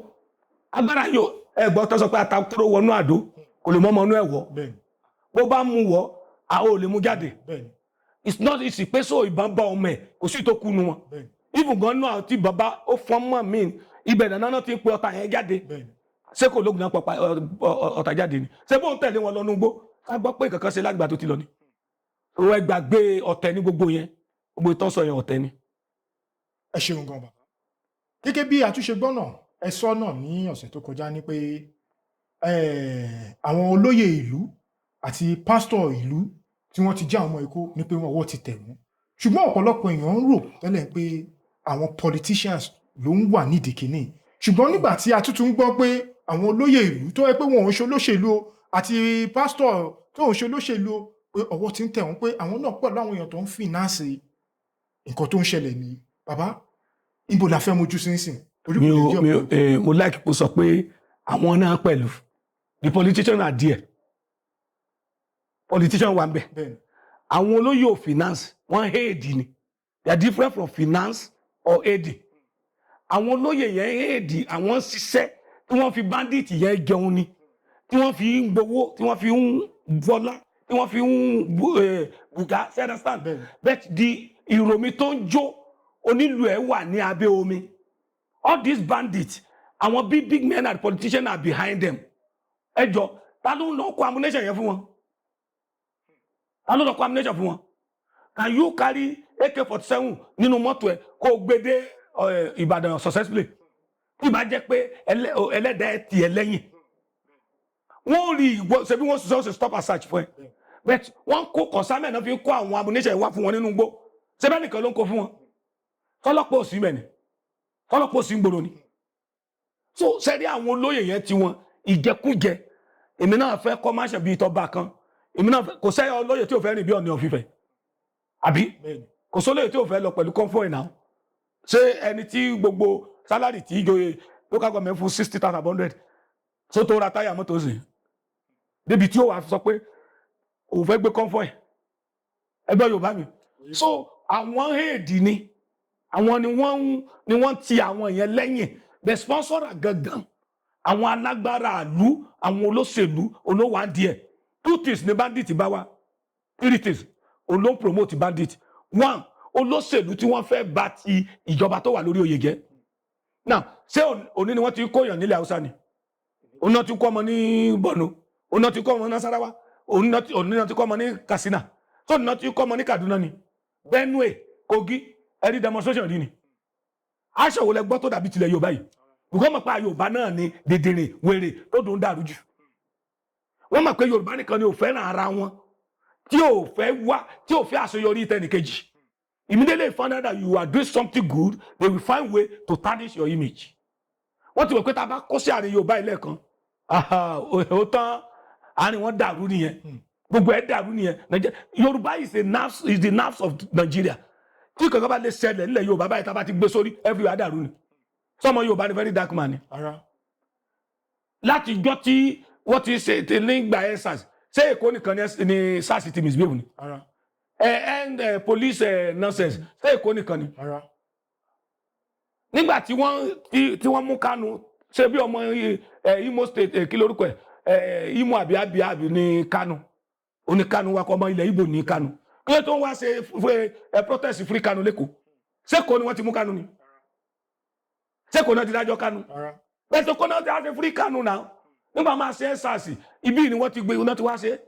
agbára yóò. Ẹ gbọ́ tó sọ pé atakóró wọnú àdó, kò lè mọ́mọ́ inú ẹ̀ wọ́. Bó bá mú wọ́, àwọn ò lè mú jáde. It's not easy pé so ìbọn bá ọmọ ẹ̀, kò sí tó kú nu wọn. Even gan náà tí bàbá ó fọ́n mọ́ mi, ibẹ̀ náà ti ń pe ọ̀tá yẹn jáde. Ṣé kò lóògùn náà pọ̀ ọ̀tá jáde ni? Ṣé bóun tẹ̀lé wọn lọ́nu gbó, ká gbọ́ pé kankan ṣe lágbà tó ti lọ ni? Ó ẹ gbàgbé, ọ̀tẹ̀ ní gbogbo yẹn, gbogbo ìtàn sọ yẹn, ọ̀tẹ̀ ni. Ẹ ṣeun gan, bàbá. Gẹ́gẹ́ bí àtúnṣe gbọ́nà ẹ sọ náà ní ọ̀sẹ̀ tó kọjá ní pé àwọn olóyè ìlú àti pásítọ̀ ìlú tí wọ́n ti já àwọn ọmọ Èkó ní pé ọwọ́ ti tẹ̀ wọ́n, ṣùgbọ́n ọ̀pọ̀lọpọ̀ èèyàn ń rò tẹ́lẹ̀ pé àwọn politicians ló ń wà nídìí kínní. Ṣùgbọ́n nígbà tí a tuntun ń gbọ́ pé àwọn olóyè ìlú tó yẹ pé wọn ò ń ṣe olóṣèlú o, àti pásítọ̀ tó ń ṣe olóṣèlú o, pé ọwọ́ ti ń tẹ̀ wọ́n, pé àwọn náà pẹ̀lú àwọn èèyàn tó ń finance nǹkan tó ń ṣẹlẹ̀ ní, bàbá, ibo la fẹ́ mojú sínsìn? Torí Mi kò lè ò jẹ́ mi ò ọ̀pọ̀. Mo like kó sọ pé àwọn náà pẹ̀lú. The politician are there, politician wà ń bẹ̀. Àwọn olóyè ò finance, wọ́n aid ni. They are different from finance or aid. Àwọn olóyè yẹn aid, àwọn ṣiṣẹ́ tí wọ́n fi bandit yẹn jẹun ni, tí wọ́n fi ń gbowó, tí wọ́n fi ń bọ́lá, tí wọ́n fi ń bùgá, ṣe understand? Bẹ́ẹ̀ni. But the ìròmí tó ń jó onílù ẹ̀ wà ní abẹ́ omi. All these bandits, àwọn big big men and politicians are behind them. Ẹ jọ, ta ló ń lọ kó ammunition yẹn fún wọn? Ta ló lọ kó ammunition fún wọn? Can you carry AK-47 nínú mọ́tò ẹ kó o gbé dé Ìbàdàn successfully, tí ìbá jẹ́ pé ẹlẹ́dàá ẹ tì ẹ lẹ́yìn? Wọ́n rí ìwọ ṣe bí wọ́n ṣe stop and search fún ẹ, but wọ́n kó consignment náà fi kó àwọn ammunition yẹn wá fún wọn nínú igbó. Ṣé bẹ́ẹ̀ nìkan ló ń kó fún wọn? Tọ́lọ́pọ̀ òsì mẹ́ni, tọ́lọ́pọ̀ òsì ń gbòòrò ni. So sẹ́rí àwọn olóyè yẹn ti wọn ìjẹkújẹ. Èmi náà fẹ́ kọ́ máṣe bíi tọ́ba kan, èmi náà fẹ́. Kò sẹ́yọ olóyè tí ò fẹ́ rìn bí Ọọ̀ni of Ifẹ̀, àbí? Bẹ́ẹ̀ni. Kò sólóyè tí ò fẹ́ lọ pẹ̀lú convoy náà. Ṣé ẹni tí gbogbo salary tí ìjòyè local government fún 60,000 hundred, ṣó tó ra táyà mọ́tò sí débi tí ó wàá sọ pé òun fẹ́ gbé convoy? Ẹgbẹ́ Yorùbá mi, so àwọn aid ni, àwọn ni wọ́n ń ni wọ́n ti àwọn yẹn lẹ́yìn. The sponsor gangan, àwọn alágbára àlú, àwọn olóṣèlú olówó adìẹ. Two things ni bandit bá wá, three things olóń promote bandit. One, olóṣèlú tí wọ́n fẹ́ bà ti ìjọba tó wà lórí oyè jẹ́. Now, ṣé òní ni wọ́n ti kóyàn nílẹ̀ Haúsá ni? Òun náà ti kọ́ ọmọ ní Borno, òun náà ti kọ́ ọmọ ní Nasarawa, òun náà ti kọ́ ọmọ ní Katsina, tó òun náà ti kọ́ ọmọ ní Kaduna ni, Benue, Kogi. Ẹ̀rí demonstration rí ni? Aṣọ wo lẹ gbọ́ tó dàbí tilẹ̀ Yorùbá yìí? Bùkọ́ mọ̀ pé Yorùbá náà ni dèdèrè wèrè tó dùn dàrú jù. Wọ́n mọ̀ pé Yorùbá nìkan ni ò fẹ́ràn ara wọn, tí ò fẹ́ wá, tí ò fẹ́ àṣeyọrí tẹnìkejì. Immediately you find out that you are doing something good, they will find way to tarnish your image. Wọ́n ti wọ̀ pé tá a bá kó sí àárín Yorùbá ilé kan, ó tán, àárín wọn dàrú nìyẹn, gbogbo ẹ̀ dàrú nìyẹn. Yorùbá is the nerves of Nigeria. Tí kankan bá lè ṣẹlẹ̀ nílẹ̀ Yorùbá báyìí, tá a bá ti gbé sórí, everywhere dàrú ni. Sọmọ Yorùbá ni very dark man ni. Ara. Láti ijọ́ tí wọ́n ti ṣe ti nígbà ẹ̀ SARS, ṣé Èkó nìkan ni SARS ti misbehave ni? Ara. Ẹ ẹ police nonsense, ṣé Èkó nìkan ni? Ara. Nígbà tí wọ́n tí wọ́n mú Kánú, Ṣé bí ọmọ Imo State, kí lórúkọ ẹ, Imo àbí Abia àbí ní Kanu, oní Kanu wa kọ, ọmọ ilẹ̀ Ìgbò ní Kanu. Kí ló tó ń wá ṣe protest free Kanu l'Ékòó? Ṣé kò ní wọ́n ti mú Kanu ni? Ṣé kò náà ti dájọ́ Kanu? Rárá. Bẹ́ẹ̀ tó kọ́ náà ti á ṣe free Kanu náà. Nígbà máa ṣe SARS, ibi ni wọ́n ti gbé, wọ́n ti wá ṣe,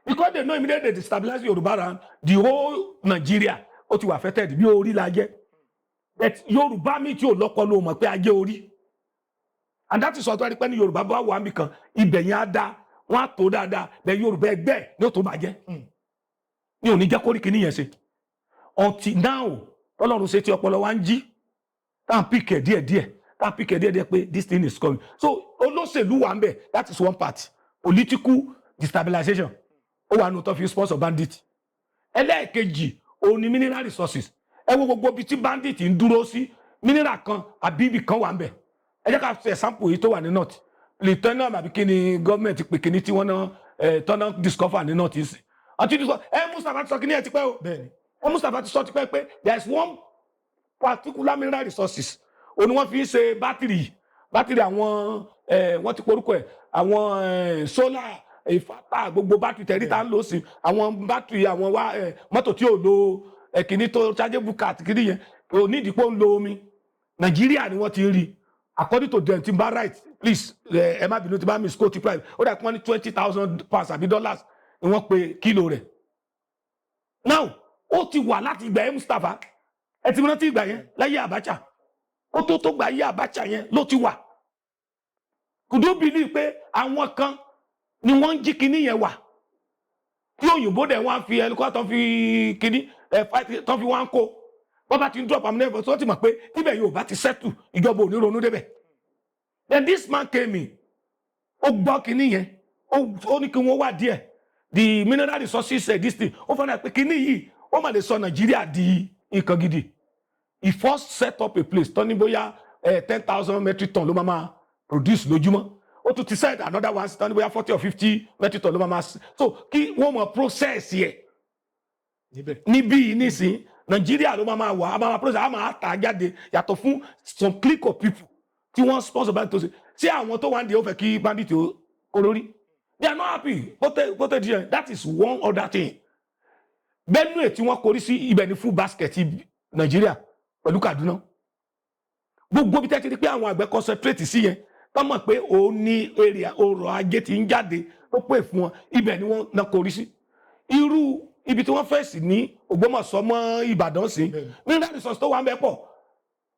because they know immediately they destabilize Yorùbá land, the whole Nigeria ó ti wà affected. Bí orí la jẹ́, but Yorùbá mi tí ò lọ́kọ́ ló mọ̀ pé a jẹ́ orí, and that is ọ̀tọ̀ ẹni pé ní Yorùbá bá wà níbì kan, ibẹ̀ yẹn á dá, wọ́n á tó dáadáa. Bẹ́ẹ̀ Yorùbá ẹgbẹ́ ní ó tó bàjẹ́ ní òní jẹ́ kórìkì níyẹn ṣe. Until now, Ọlọ́run ṣe tí ọpọlọ wa ń jí, tá à ń pick ẹ̀ díẹ̀díẹ̀, tá à ń pick ẹ̀ díẹ̀díẹ̀ pé this thing is coming. So olóṣèlú wà ń bẹ̀. That is one part, political destabilization. Ó wà nù tó fi sponsor bandit. Ẹlẹ́ẹ̀kejì òun ni mineral resources. Ẹ wo gbogbo ibi tí bandit ń dúró sí, mineral kan àbí ibì kan wà ń bẹ̀. Ẹ jẹ́ ká ṣe example yìí tó wà ní north, plutonium àbí kí ni gọ́ọ̀mẹ̀ntì pè kíní tí wọ́n náà ẹ̀ tọ́nà discover ní north yìí àti discover ẹ. Mustapha ti sọ kíní ẹ ti pẹ́ o. Ẹ Mustapha ti sọ ti pẹ́ pé there is one particular mineral resources, òun ni wọ́n fi ń ṣe bátìrì àwọn ẹ, wọ́n ti porúkọ ẹ̀, àwọn ẹ solar ìfátà, gbogbo bátìrì tẹ̀rí tá ń lò sí, àwọn bátìrì àwọn wá ẹ mọ́tò tí ò lo ẹ kìíní tó chargeable car, kìíní yẹn kò ní ìdí pé ó ń lo omi. Nàìjíríà ni wọ́n ti ń rí. According to them, tí n bá right, please, ẹ má bínú tí bá misquote price, ó dà kí wọ́n ní £20,000 àbí dollars ni wọ́n pe kílò rẹ̀. Now ó ti wà láti ìgbà ẹ Mustapha, ẹ ti rántí ìgbà yẹn láyé Abacha, ó tó gbà ayé Abacha yẹn ló ti wà. Could you believe pé àwọn kan ni wọ́n ń jí kinní yẹn wà, tí òyìnbó dẹ̀ wọ́n á fi ẹlẹ́kọ́ tó fi kinní ẹ̀ fight tó fi wọ́n á kó, wọ́n bá ti ń drop àmì tó ti mọ̀ pé tíbẹ̀ yóò bá ti settle, ìjọba ò ní ronú débẹ̀. Then this man came in, ó gbọ́ kinní yẹn, ó ní kí wọ́n wá díẹ̀ the mineral resources, this thing. Ó fẹ́ràn pé kinní yìí, ó mà lè sọ Nàìjíríà di nǹkan gidi. He first set up a place tó ní bóyá 10,000 metric ton ló máa produce lójúmọ́. Ó tún ti set another one tó ní bóyá 40 or 50 metric ton ló máa so kí wọ́n mọ̀ process yẹ níbẹ̀. Níbí yìí nísìn, Nàìjíríà ló máa wà, á máa process, á máa tà á jáde, yàtọ̀ fún some clique of people tí wọ́n sponsor bandit tó ṣe. Ṣé àwọn tó wà ń di ó fẹ́ kí bandit ó kó lórí? They are not happy. Vote díẹ̀. That is one other thing. Benue tí wọ́n korí sí, ibẹ̀ ní food basket Nàìjíríà pẹ̀lú Kaduna. Gbogbo bí tẹ́tí rí pé àwọn àgbẹ̀ concentrate sí yẹn, tó mọ̀ pé òun ní area ọrọ̀ ajé ti ń jáde tó pè fún wọn, ibẹ̀ ni wọ́n náà korí sí. Irú ibi tí wọ́n fẹ́ sí ní Ògbómọ̀ṣọ́ mọ́ Ìbàdàn sí, mineral resource tó wà ń bẹ pọ̀.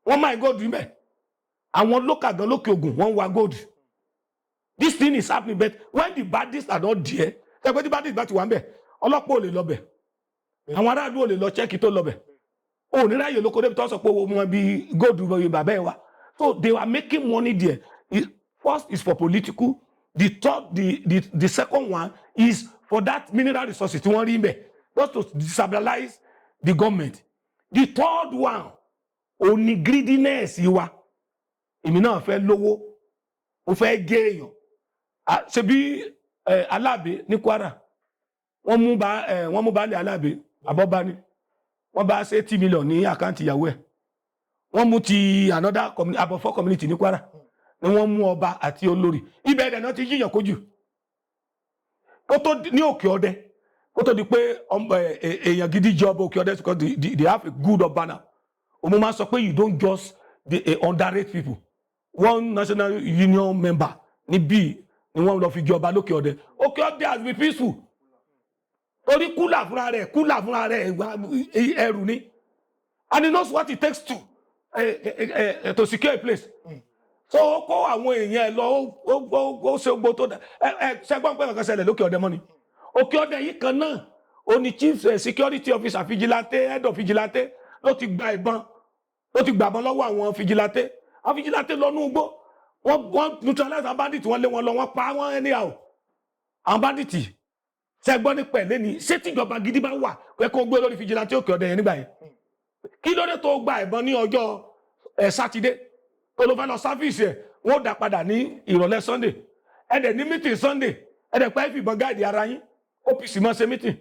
Wọ́n máa gold ń bẹ̀. Àwọn local gan lókè Ògùn, wọ́n ń wa gold. This thing is happening, but when the bandits are not there, ṣe pé tí bandits bá ti wà ń bẹ̀, ọlọ́pàá ò lè lọ bẹ̀, àwọn aráàlú ò lè lọ check tó lọ bẹ̀, ò ní ráyè lóko débi tó sọ pé wọn bí gold bàbá ẹ wa. So they were making money there. First is for political, the third the the the second one is for that mineral resources tí wọ́n rí mbẹ̀, just to destabilize the government. The third one ò ní greediness wa. Èmi náà fẹ́ lówó, mo fẹ́ gé èèyàn. Ṣebí Alábẹ́ ní Kwara, wọ́n mú baálé Alábẹ́ àbọ̀bá ni, wọ́n bá ṣe 80 million ní account ìyàwó ẹ̀. Wọ́n mú ti another community, Abọ̀fọ́ community ní Kwara ni wọ́n mú ọba àti olórí ibẹ̀. Ẹ̀dẹ̀ náà ti yíyàn kójú kó tó ní Òkè Ọdẹ, kó tó di pé èèyàn gidi jẹ ọba Òkè Ọdẹ, because they have a good ọba now. Òun máa sọ pé you don't just dey underrate people. One national union member níbí ni wọ́n lọ fi jẹ ọba lókè Ọdẹ. Òkè Ọdẹ has been peaceful torí kúlà fúnra rẹ̀ ẹrù ni, and he knows what it takes to secure a place. So ó kó àwọn èèyàn ẹ lọ, ó ṣe gbogbo tó dá ẹ ẹ ṣẹgbọn pé kankan ṣẹlẹ̀ lókè Ọdẹ mọ́ni. Òkè Ọdẹ yìí kan náà, ó ní chief security officer vigilante, head of vigilante, ló ti gba ìbọn, ló ti gbàbọn lọ́wọ́ àwọn vigilante. Àwọn vigilante lọ ní igbó, wọ́n neutralize àwọn bandit, wọ́n lé wọn lọ, wọ́n pa wọ́n anyhow. Àwọn bandit ṣẹgbọ́n ní pẹ̀lẹ́ ni. Ṣé tíjọba gidi bá wà pé kó gbé lórí vigilante Òkè Ọdẹ yẹn nígbà yẹn, kí ló dé tó gba ìbọn ní ọjọ́ ẹ sátidé tó ló fẹ́ lọ service ẹ̀, wọ́n dá padà ní ìrọ̀lẹ́ Sunday? Ẹ dẹ̀ ní meeting Sunday, ẹ dẹ̀ pẹ́ fìbọn guide ara yín. OPC mọ́ ṣe meeting,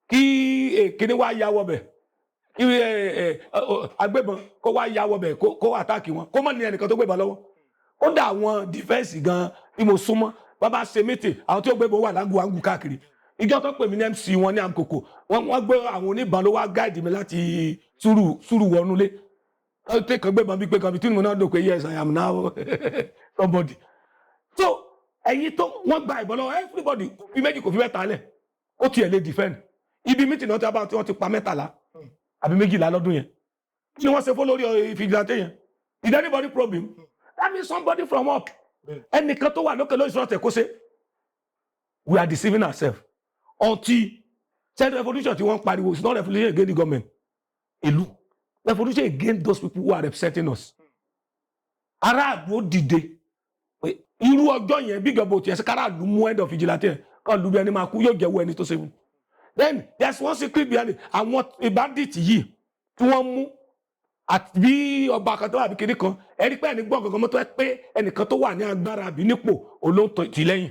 kí èkéde wá ya wọbẹ̀, kí ẹ ẹ agbébọn kó wá ya wọbẹ̀, kó attack wọn, kó má ní ẹnìkan tó gbébọn lọ́wọ́. Kódà àwọn defence gan tí mo súnmọ́, bàbá ṣe meeting, àwọn tí ó gbé bó wà lágùn àgùn káàkiri. Ìjọ tó pè mí ní MC wọn ní Amkoko, wọ́n gbé àwọn oníbọn ló wá guide mi láti sùúrù sùúrù wọnúlé tẹ kàn gbé bọn bí pé kan bí tí mo náà dò pé yes, I am now somebody. So ẹ̀yin tó wọ́n gba ìbọn lọ́wọ́ everybody, kò fi méjì, kò fi mẹ́ta lẹ̀, ó tiẹ̀ lè defend. Ibi meeting náà tí a bá tí wọ́n ti pa 13 àbí 12 lọ́dún yẹn, kí ni wọ́n ṣe fún lórí vigilante yẹn? Did anybody probe him? That means somebody from up, ẹnìkan tó wà lókè lóṣù ọ̀tẹ̀ kó ṣe. We are deceiving ourselves until said revolution tí wọ́n ń pariwo is not revolution against the government ìlú, revolution against those people who are representing us. Aráàlú ó dìde pé irú ọjọ́ yẹn bí ìjọba òtí ẹ̀sẹ̀ káràlú mú end of vigilante yẹn kàn lù bí ẹni máa kú, yóò jẹ́wọ́ ẹni tó ṣe fún. Then there's one secret behind it. Àwọn bandit yìí tí wọ́n mú àti bí ọba kan tó wà bí kinní kan, ẹni pé ẹni gbọ́ gangan mọ́tò ẹ pé ẹnìkan tó wà ní agbára àbí nípò olóńtò tì lẹ́yìn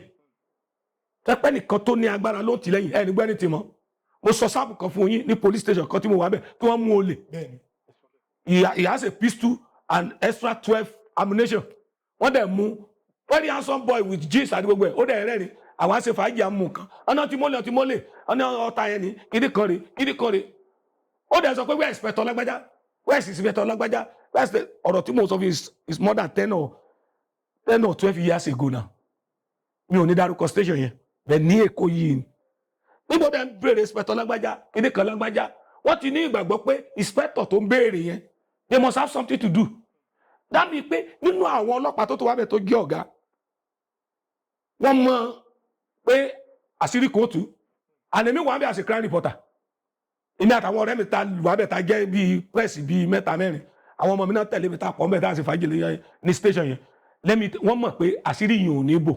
tẹ pé ẹnìkan tó ní agbára ló ń tì lẹ́yìn, ẹni gbọ́ ẹni tì mọ́. Mo sọ sáàpù kan fún yín ní police station kan tí mo wà bẹ́ẹ̀ tí wọ́n mú olè. He has a pistol and extra 12 ammunition. Wọ́n dẹ̀ mú very handsome boy with jeans àti gbogbo ẹ̀, ó dẹ̀ rẹ́rìn, àwọn àṣẹ fàájì àmú nǹkan ọ̀nà tí mọ́lẹ̀ ọtí mọ́lẹ̀ ọ̀nà ọ̀tá yẹn ni kíní kan rè, kíní kan rè. Ó dẹ̀ sọ pé, "Where inspector lágbájá? Where is inspector lágbájá? Where is the?" Ọ̀rọ̀ tí mo sọ fún is more than 10 or 12 years ago now. Mi ò ní dárúkọ station yẹn bẹ́ẹ̀ ní Èkó yìí ni. Níbo dẹ̀ ń béèrè inspector lágbájá, kíní kan lágbájá, wọ́n ti ní ìgbàgbọ́ pé inspector tó ń béèrè yẹn, they must have something to do. Dábìí pé nínú àwọn ọlọ́pàá tó tó wá bẹ̀ tó jẹ́ ọ̀gá, wọ́n mọ̀ pé àṣírí kóòtù àlèmí wà bí. As a crime reporter, èmi àtàwọn ọ̀rẹ́ mi ta wà bẹ̀ ta jẹ́ bíi press bíi mẹ́ta mẹ́rin, àwọn ọmọ mi náà tẹ̀lé mi ta pọ̀ mẹ́ta àti fàájì ní station yẹn lẹ́mi, wọ́n mọ̀ pé àṣírí yìí ò ní bò.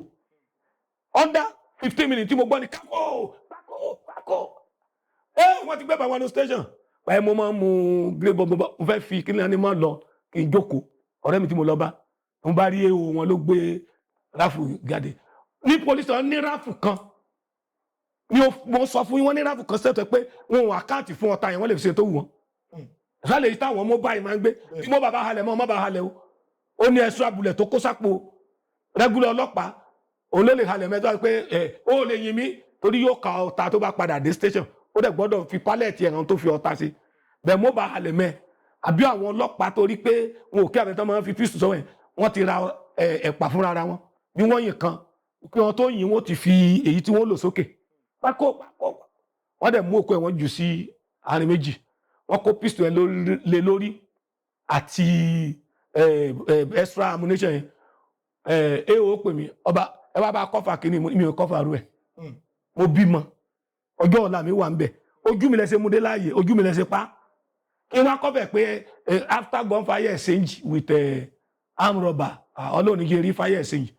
Under 15 minutes tí mo gbọ́ ni kákó kákó kákó ẹ, wọ́n ti gbé bàbá ní station báyìí. Mo máa ń mu grey bọ́ mo fẹ́ fi kí ni máa lọ kí n jókòó. Ọ̀rẹ́ mi tí mo lọ bá, mo bá rí èèwọ̀ wọn ló gbé rifle jáde ní police station, ní rifle kan ni mo sọ fún yín. Wọ́n ní rifle kan sẹ́tọ̀ pé wọn ò account fún ọta yẹn, wọ́n lè fi ṣe tó wù wọ́n. Ìsàlẹ̀ yìí táwọn mobile máa ń gbé tí mo bàbá halẹ̀ mọ́ ọmọ bá halẹ̀ o, ó ní ẹ̀ṣọ́ abúlẹ̀ tó kó sápò regular ọlọ́pàá, òun ló lè halẹ̀ mẹ́tọ́ pé ẹ̀ ó lè yin mí torí yóò ka ọta tó bá padà dé station, ó dẹ̀ gbọ́dọ̀ fi pallet ẹ̀ràn tó fi ọta sí bẹ́ẹ̀ mo bá halẹ̀ mẹ́. Àbí àwọn ọlọ́pàá torí pé wọn ò kí àbẹ̀tọ́ máa ń fi pistol sọ́wọ́ yẹn, wọ́n ti ra ẹ̀pà fúnra ra wọn bí wọ́n yìn kan kí wọ́n tó yìn, wọ́n ti fi èyí tí wọ́n lò sókè pákó pákó. Wọ́n dẹ̀ mú òkú ẹ̀, wọ́n jù sí àárín méjì, wọ́n kó pistol yẹn lé lórí àti extra ammunition yẹn. Ẹ ó pè mí, "Ọba, ẹ wá bá cover kínní." Mi ò cover ru ẹ̀. Mo bímọ, ọjọ́ ọ̀la mi wà ń bẹ̀, ojú mi lẹ́sẹ̀ mú dé láàyè, ojú mi lẹ́sẹ̀ pa kí wọ́n cover pé after gunfire exchange with armed robber. Ọlọ́run ní kí n rí fire exchange.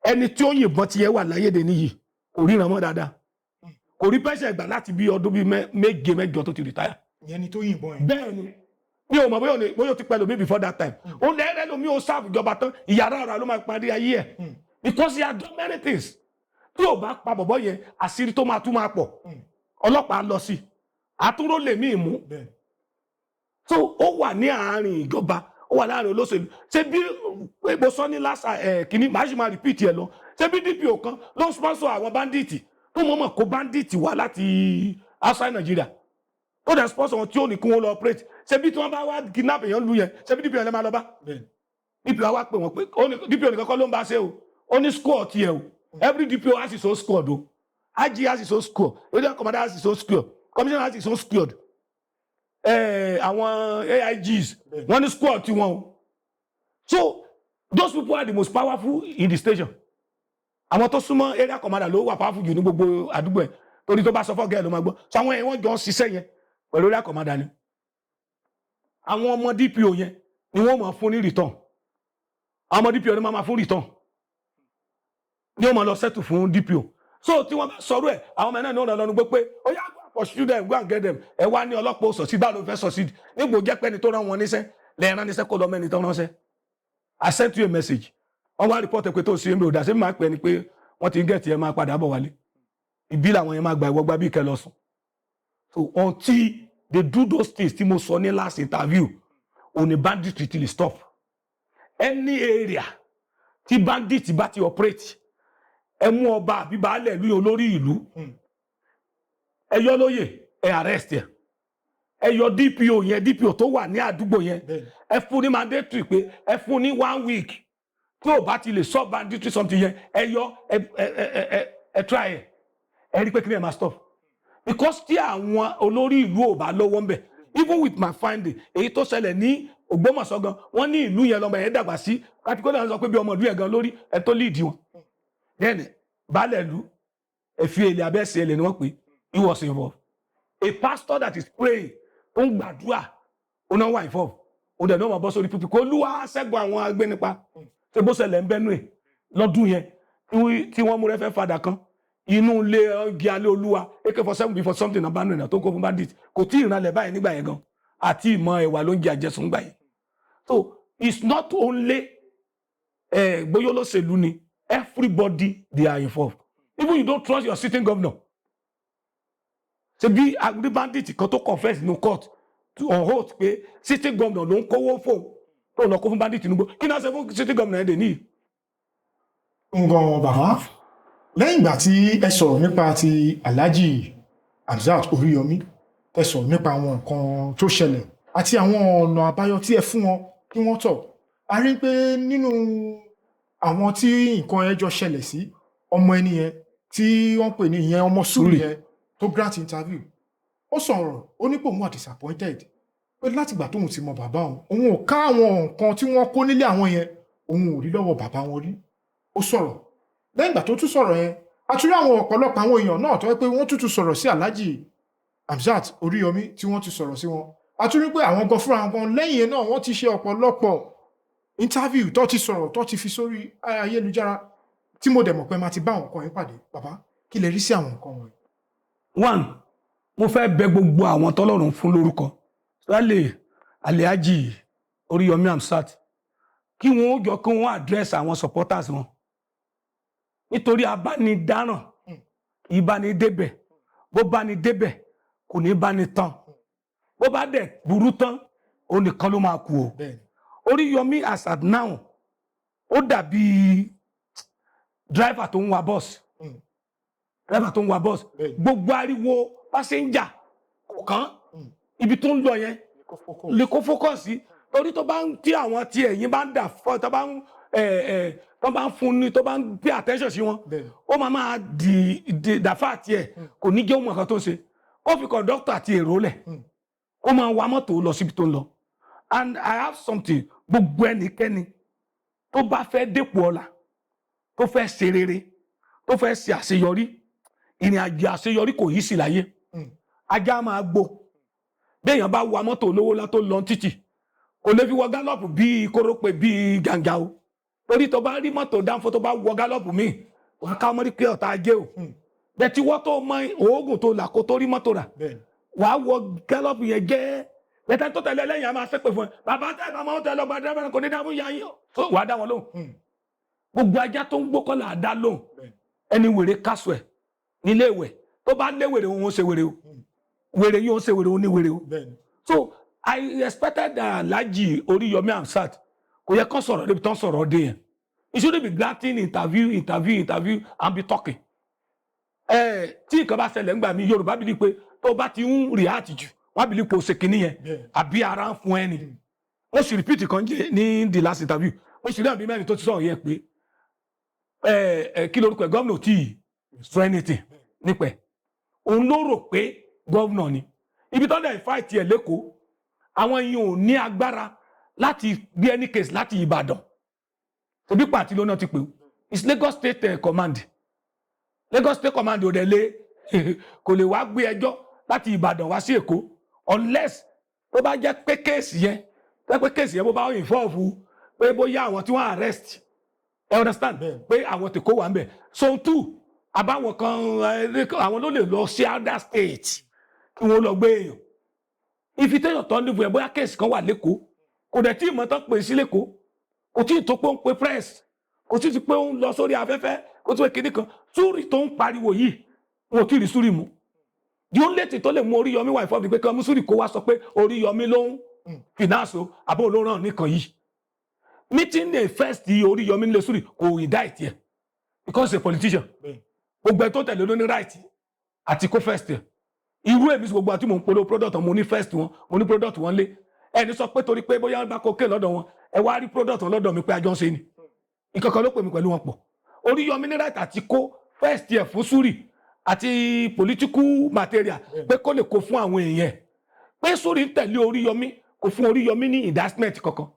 Ẹni tí ó yìnbọn ti yẹ wà láyédè níyì, kò ríran mọ́ dáadáa, kò rí pẹ́sẹ̀ gbà láti bí ọdún bíi méje mẹ́jọ tó ti retire. Ìyẹn ni tó yìnbọn yẹn? Bẹ́ẹ̀ ni. Mi ò mọ̀ bóyá bóyá ó ti pẹ́ lómi before that time. Ó lẹ́rẹ́ lómi, ó sáàbù ìjọba tán, ìyàrá ara ló máa parí ayé ẹ̀ because he had done many things. Tí ò bá pa bọ̀bọ̀ yẹn, àṣírí tó máa tún máa pọ̀. Ọlọ́pàá lọ sí àtúrò lèmi mú. So ó wà ní àárín ìjọba, ó wà láàrin olóṣèlú. Ṣé bí mo sọ ní last ẹ kìíní, màá sì máa repeat ẹ lọ, ṣé bí DPO kan ló ń sponsor àwọn bandit tó mọ̀ọ́mọ̀ kó bandit wá láti outside Nigeria, tó dẹ̀ sponsor wọn tí ó ní kí wọ́n lọ operate? Ṣé bí tí wọ́n bá wá kidnap èèyàn lu yẹn, ṣé bí DPO yẹn lè máa lọ bá? DPO wá pè wọ́n pé ó ní DPO nìkan kọ́ ló ń bá ṣe o, ó ní squad tiẹ̀ o. Every DPO has his own squad o. IG has his own squad, area commander has his own squad, commissioner has his own squad, àwọn AIGs wọ́n ní squad tiwọn o. So those people are the most powerful in the station. Àwọn tó súnmọ́ area commander ló wà powerful jù ní gbogbo àdúgbò ẹ̀, torí tó bá sọ fọ́gẹ́ ẹ̀ ló máa gbọ́. So àwọn yẹn, wọ́n jọ ń ṣiṣẹ́ yẹn pẹ̀lú area commander ni. Àwọn ọmọ DPO yẹn ni wọ́n máa fún ní return. Àwọn ọmọ DPO ni wọ́n máa fún return, ni wọ́n máa lọ settle fún DPO. So tí wọ́n bá sọ̀rọ̀ ẹ̀, àwọn ọmọ ẹ̀ náà ní wọ́n lọ gbé pé ó yá, go and pursue them, go and get them. Ẹ wá ní ọlọ́pàá ó succeed. Báwo ló fẹ́ succeed nígbò jẹ́ pé ẹni tó rán wọn níṣẹ́ lẹ́ẹ̀rán níṣẹ́ kó lọ mẹ́ni tó ránṣẹ́? I sent you a message, wọ́n wá report ẹ pé tó ṣe ń bẹ òdà. Ṣé máa pẹ́ ni pé wọ́n ti ń get ẹ, máa padà bọ̀ wálé ìbí làwọn yẹn máa gba ìwọ́gbà bí ìkẹ́ lọ sùn. So until they do those things tí mo sọ ní last interview, òní banditry till stop. Any area tí bandit bá ti operate, ẹ mú ọba àbí baálẹ̀ ìlú yẹn, olórí ìlú, ẹ yọ lóyè, ẹ arrest ẹ. Ẹ yọ DPO yẹn, DPO tó wà ní àdúgbò yẹn, ẹ fún ní mandatory pé ẹ fún ní one week, tí ò bá ti lè solve banditry something yẹn, ẹ yọ. Ẹ try ẹ, ẹ rí pé kí ni ẹ máa stop, because tí àwọn olórí ìlú ò bá lọ́wọ́ ńbẹ̀, even with my finding, èyí tó ṣẹlẹ̀ ní Ògbómọ̀ṣọ́ gan, wọ́n ní ìlú yẹn lọ́mọ yẹn dàgbà sí kátìkọ́lá, sọ pé bí ọmọ ìlú yẹn gan lórí ẹ tó lead wọn. Then baálẹ̀ ìlú ẹ̀fí èlé abẹ́sẹ̀ èlé ni wọ́n pè, he was involved. A pastor that is praying, ó ń gbàdúrà, ó náà wà involved, ó dẹ̀ náà máa bọ́ sórí pípí kó Olúwa ṣẹ́gun àwọn agbénipa. Ṣé bó ṣẹlẹ̀ ń Benue lọ́dún yẹn tí wọ́n mú reverend father kan, inú ilé ọgí alẹ́ Olúwa, AK-47 bí for something náà bá nù ìnà tó kó fún bandit, kò tí ì rànlẹ̀ báyìí nígbà yẹn gan, àti ìmọ̀ ẹ̀wà ló ń jẹ àjẹsùn gbà yẹn. So it's not only bóyá olóṣèlú ni, everybody, they are involved. Even you don't trust your sitting governor. Ṣe bí agri bandit kan tó confess no court to on hold pé sitting governor ló ń kówó fóun tó ń lọ kó fún bandit Tinubu, kí náà ṣe fún sitting governor ẹ̀ dẹ̀ níyì? Nǹkan bàbá, lẹ́yìn ìgbà tí ẹ sọ̀rọ̀ nípa ti Alhaji Hamzat Oríyọmí, ẹ sọ̀rọ̀ nípa àwọn nǹkan tó ṣẹlẹ̀ àti àwọn ọ̀nà àbáyọ tí ẹ fún wọn kí wọ́n tọ̀, a rí pé nínú àwọn tí nǹkan ẹ jọ ṣẹlẹ̀ sí, ọmọ ẹni yẹn tí wọ́n pè ní ìyẹn ọmọ Sùúrù yẹn tó grant interview, ó sọ̀rọ̀, ó ní pé òun wà disappointed pé látìgbà tóun ti mọ bàbá òun, òun ò ká àwọn nǹkan tí wọ́n kó nílé àwọn yẹn, òun ò rí lọ́wọ́ bàbá wọn rí. Ó sọ̀rọ̀. Lẹ́yìn ìgbà tó tún sọ̀rọ̀ yẹn, a tún rí àwọn ọ̀pọ̀lọpọ̀ àwọn èèyàn náà tó yẹ pé wọ́n tútù sọ̀rọ̀ sí Alhaji Hamzat Oríyọmí, tí wọ́n ti sọ̀rọ̀ sí wọn. A tún rí pé àwọn gan fúnra wọn lẹ́yìn yẹn náà, wọ́n ti ṣe ọ̀pọ̀lọpọ̀ interview tó ti sọ̀rọ̀, tó ti fi sórí ayélujára, tí mo dẹ̀ mọ̀ pé máa ti bá àwọn nǹkan yẹn pàdé. Bàbá, kí lè rí sí àwọn nǹkan wọ̀nyí? One, mo fẹ́ bẹ̀ gbogbo àwọn tọ́lọ́run fún lórúkọ lálẹ́ Alhaji Oríyọmí Hamzat, kí wọ́n jọ kí wọ́n address àwọn supporters wọn, nítorí abánidáràn ìbánidébẹ̀, bó bá ní débẹ̀, kò ní bá ní tán, bó bá dẹ̀ burú tán, ó nìkan ló máa kú o. Oríyọmí as at now, ó dàbí driver tó ń wa bus, driver tó ń wa bus, gbogbo ariwo passenger kò kàn. Ibi tó ń lọ yẹn lè kó focus sí, torí tó bá ń tí àwọn tí ẹ̀yìn bá ń dà fọ́, tó bá ń ẹ̀ ẹ̀ tó bá ń fún ní, tó bá ń pay attention sí wọn, ó máa di dàfà tiẹ̀, kò ní jẹ́ òun nǹkan tó ń ṣe. Ó fi conductor àti èrò lẹ̀, ó máa wa mọ́tò lọ síbi tó ń lọ. And I have something, gbogbo ẹnikẹ́ni tó bá fẹ́ dépò ọlá, tó fẹ́ ṣe rere, tó fẹ́ ṣe àṣeyọrí, ìrìn àjò àṣeyọrí kò yí sí láyé. Ajá máa gbó. Béèyàn bá wa mọ́tò olówó lá tó lọ títì, kò lè fi wọ gallop bíi kórópè bíi gàǹgà o, torí tó bá rí mọ́tò dáńfó tó bá wọ gallop míì, wàá ká ọmọdé pé ọ̀tá ajé o. Bẹ́ẹ̀ tí wọ́n tó mọ oògùn tó là kó tó rí mọ́tò rà, wàá wọ gallop yẹn jẹ́ bẹ́ẹ̀ tó tẹ̀lé lẹ́yìn, a máa ṣépè fún ẹ. Bàbá tẹ̀ bá mọ́tò ẹ lọ́gbà dẹ́rẹ́bà kò ní dá fún yà yín o, wàá dá wọn lóhùn. Gbogbo ajá tó ń gbó kọ́ là á dá lóhùn. Ẹni wèrè kásù ẹ̀ nílé ìwẹ̀, tó bá lé wèrè, òun ó ṣe wèrè o. Wèrè yóò ṣe wèrè, òun ní wèrè o. So I expected Alhaji Oríyọmí Hamzat, kò yẹ kán sọ̀rọ̀ débi tán sọ̀rọ̀ dé yẹn. He shouldn't be granting interview, interview, interview and be talking. Ẹ tí nǹkan bá ṣẹlẹ̀ ńgbà mí, Yorùbá bí pé tó bá ti ń react jù, wọ́n á bí pé o ṣe kinní yẹn àbí ara ń fún ẹ ni. Ó sì repeat kan jẹ́ ní the last interview, ó sì rí àbí mẹ́rin tó ti sọ̀rọ̀ yẹn pé ẹ ẹ kí lorúkọ ẹ, gómìnà ò tí ì sọ anything nípa ẹ̀. Òun ló rò pé gómìnà ni ibi tó dẹ̀ fight ẹ̀ lẹ́kọ̀ọ́. Àwọn yìí ò ní agbára láti gbé any case láti Ìbàdàn tòbí pàtí ló náà ti pè ó. It's Lagos State Command. Lagos State Command ò dẹ̀ lé, kò lè wá gbé ẹjọ́ láti Ìbàdàn wá sí Èkó, unless tó bá jẹ́ pé case yẹn, tó jẹ́ pé case yẹn bó bá involve pé bóyá àwọn tí wọ́n arrest, ẹ understand, pé àwọn tí kò wà ń bẹ̀ zone two àbáwọn kan, àwọn ló lè lọ sí other state kí wọ́n lọ gbé èèyàn. Invitation tó ń dìbò yẹn, bóyá case kan wà lẹ́kọ̀ọ́, kò dẹ̀ tí ì mọ̀ tán pè sí lẹ́kọ̀ọ́, kò tí ì tó pé ó ń pe press, kò tí ì pé ó ń lọ sórí afẹ́fẹ́, kò tí ì pé kinní kan. Súrì tó ń pariwo yìí, wọn ò tí ì rí súrì mú. The only thing tó lè mú Oríyọmí wà ìfọ́ pé kí wọ́n mú súrì kó wá sọ pé Oríyọmí ló ń finance o, àbó olóńràn nìkan yìí. Meeting the first Oríyọmí nílé Súrì kò indict yẹ because he's a politician. Gbogbo ẹ tó tẹ̀lé ló ní right àti kó first ẹ. Irú èmi sí, gbogbo àti mò ń polówó product wọn, mo ní first wọn, mo ní product wọn lé. Ẹni sọ pé torí pé bóyá wọn bá kókè lọ́dọ̀ wọn, ẹ wá rí product wọn lọ́dọ̀ mi pé àjọ ń ṣe ni, ìkankan ló pè mí pẹ̀lú wọn pọ̀. Oríyọmí ní right àti kó first ẹ fún Súrì àti political material pé kó lè kó fún àwọn èèyàn ẹ̀. Pé Súrì ń tẹ̀lé Oríyọmí kò fún Oríyọmí ní indictment kankan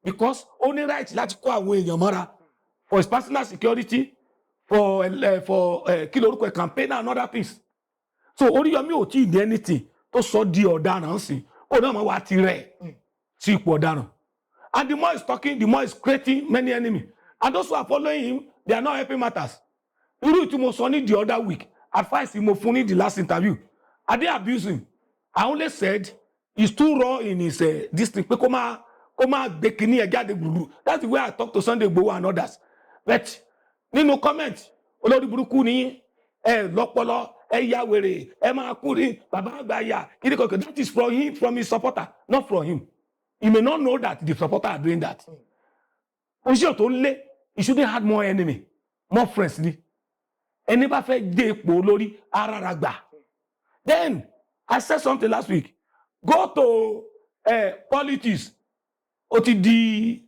because ó ní right láti kó àwọn èèyàn mọ́ra for his personal security, for kí lorúkọ ẹ̀, campaign and other things. So Oríyọmí ò tí ì ní anything tó sọ di ọ̀daràn sí, ó náà máa wá tirẹ̀ sí ipò ọ̀daràn. And the more he's talking, the more he's creating many enemies, and those who are following him, they are not helping matters. Irú tí mo sọ ní the other week, advice mo fún ní the last interview, I didn't abuse him. I only said he's too raw in his this thing, pé kó má gbé kinní ẹ̀ jáde gbùrù. That's the way I talk to Sunday Igboho and others. But nínú comment, olórí burúkú ni ẹ, lọ́pọlọ ẹ, ya wèrè ẹ, máa kú ní bàbá àgbà ya kíni kankan. That is from him, from his supporter, not from him. He may not know that the supporter are doing that. Position tó ń lé, he shouldn't have more enemy, more friends ni. Ẹni bá fẹ́ dé ipò lórí arára gbà. Then I said something last week. Go to politics, ó ti di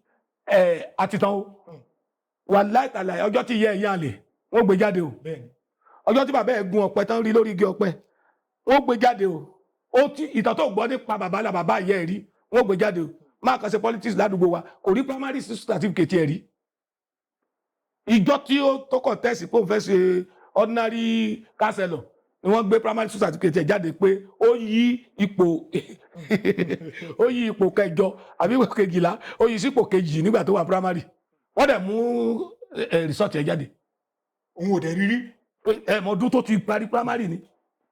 àtìtàn o. Wàláì tàlàyé, ọjọ́ tí ìyá ẹ̀ yàn lè, wọ́n gbé jáde o. Ọjọ́ tí bàbá ẹ̀ gun ọ̀pẹ tán rí lórí igi ọ̀pẹ, wọ́n gbé jáde o. Ó ti ìtàn tó gbọ́ nípa bàbá la bàbá ìyá ẹ̀ rí, wọ́n gbé jáde o. Máa kàn ṣe politics ládùúgbò wa, kò rí primary school certificate ẹ̀ rí. Ìjọ tí ó tó contest pé òun fẹ́ ṣe ordinary councillor ni wọ́n gbé primary school certificate ẹ̀ jáde pé ó yí ipò kẹjọ àbí ipò 12, ó yí sípò kejì nígbà tó wà primary. Wọ́n dẹ̀ mú result ẹ̀ jáde. Òun ò dẹ̀ rírí. Ẹ mọ ọdún tó ti parí primary ni,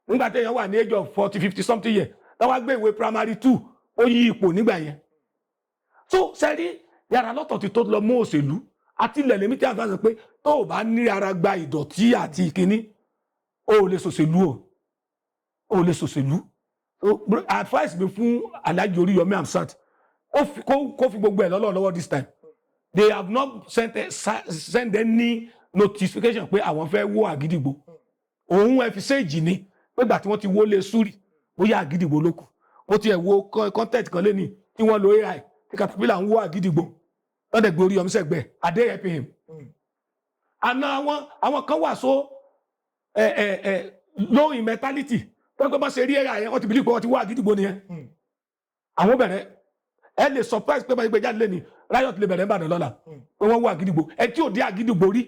nígbà téèyàn wà ní age of 40, 50 something year, táwa gbé ìwé primary two, ó yí ipò nígbà yẹn. So sẹ́rí yàrá lọ́tọ̀ ti tó lọ mú òṣèlú àti ilẹ̀ lèmi tí a fẹ́ sọ pé tó o bá ní ara gba ìdọ̀tí àti ìkíní, o ò lè ṣòṣèlú o, o ò lè ṣòṣèlú. So advice mi fún Alhaji Oríyọmí Hamzat, kó fi gbogbo ẹ̀ lọ́lọ́ lọ́wọ́. This time they have not sent any notification pé àwọn fẹ́ wó Àgídìgbò. Òun ẹ fi séèjì ni pé gbà tí wọ́n ti wọlé Súrì, bóyá Àgídìgbò ló kù. Mo tiẹ̀ wo content kan lẹ́ni tí wọ́n lo AI tí caterpillar ń wó Àgídìgbò lọ́dẹ̀ gbé Oríyọmí sẹ́gbẹ̀ẹ́. Are they helping him? Àná àwọn kan wà so ẹ ẹ ẹ low in mentality tó ń pẹ́ bá ṣe rí AI yẹn, wọ́n ti believe pé wọ́n ti wó Àgídìgbò nìyẹn. Àwọn bẹ̀rẹ̀ ẹ lè surprise pé bá gbé jáde lẹ́ni, riot lè bẹ̀rẹ̀ ń Ìbàdàn lọ́la pé wọ́n wó Àgídìgbò. Ẹ tí ò dé Àgídìgbò rí,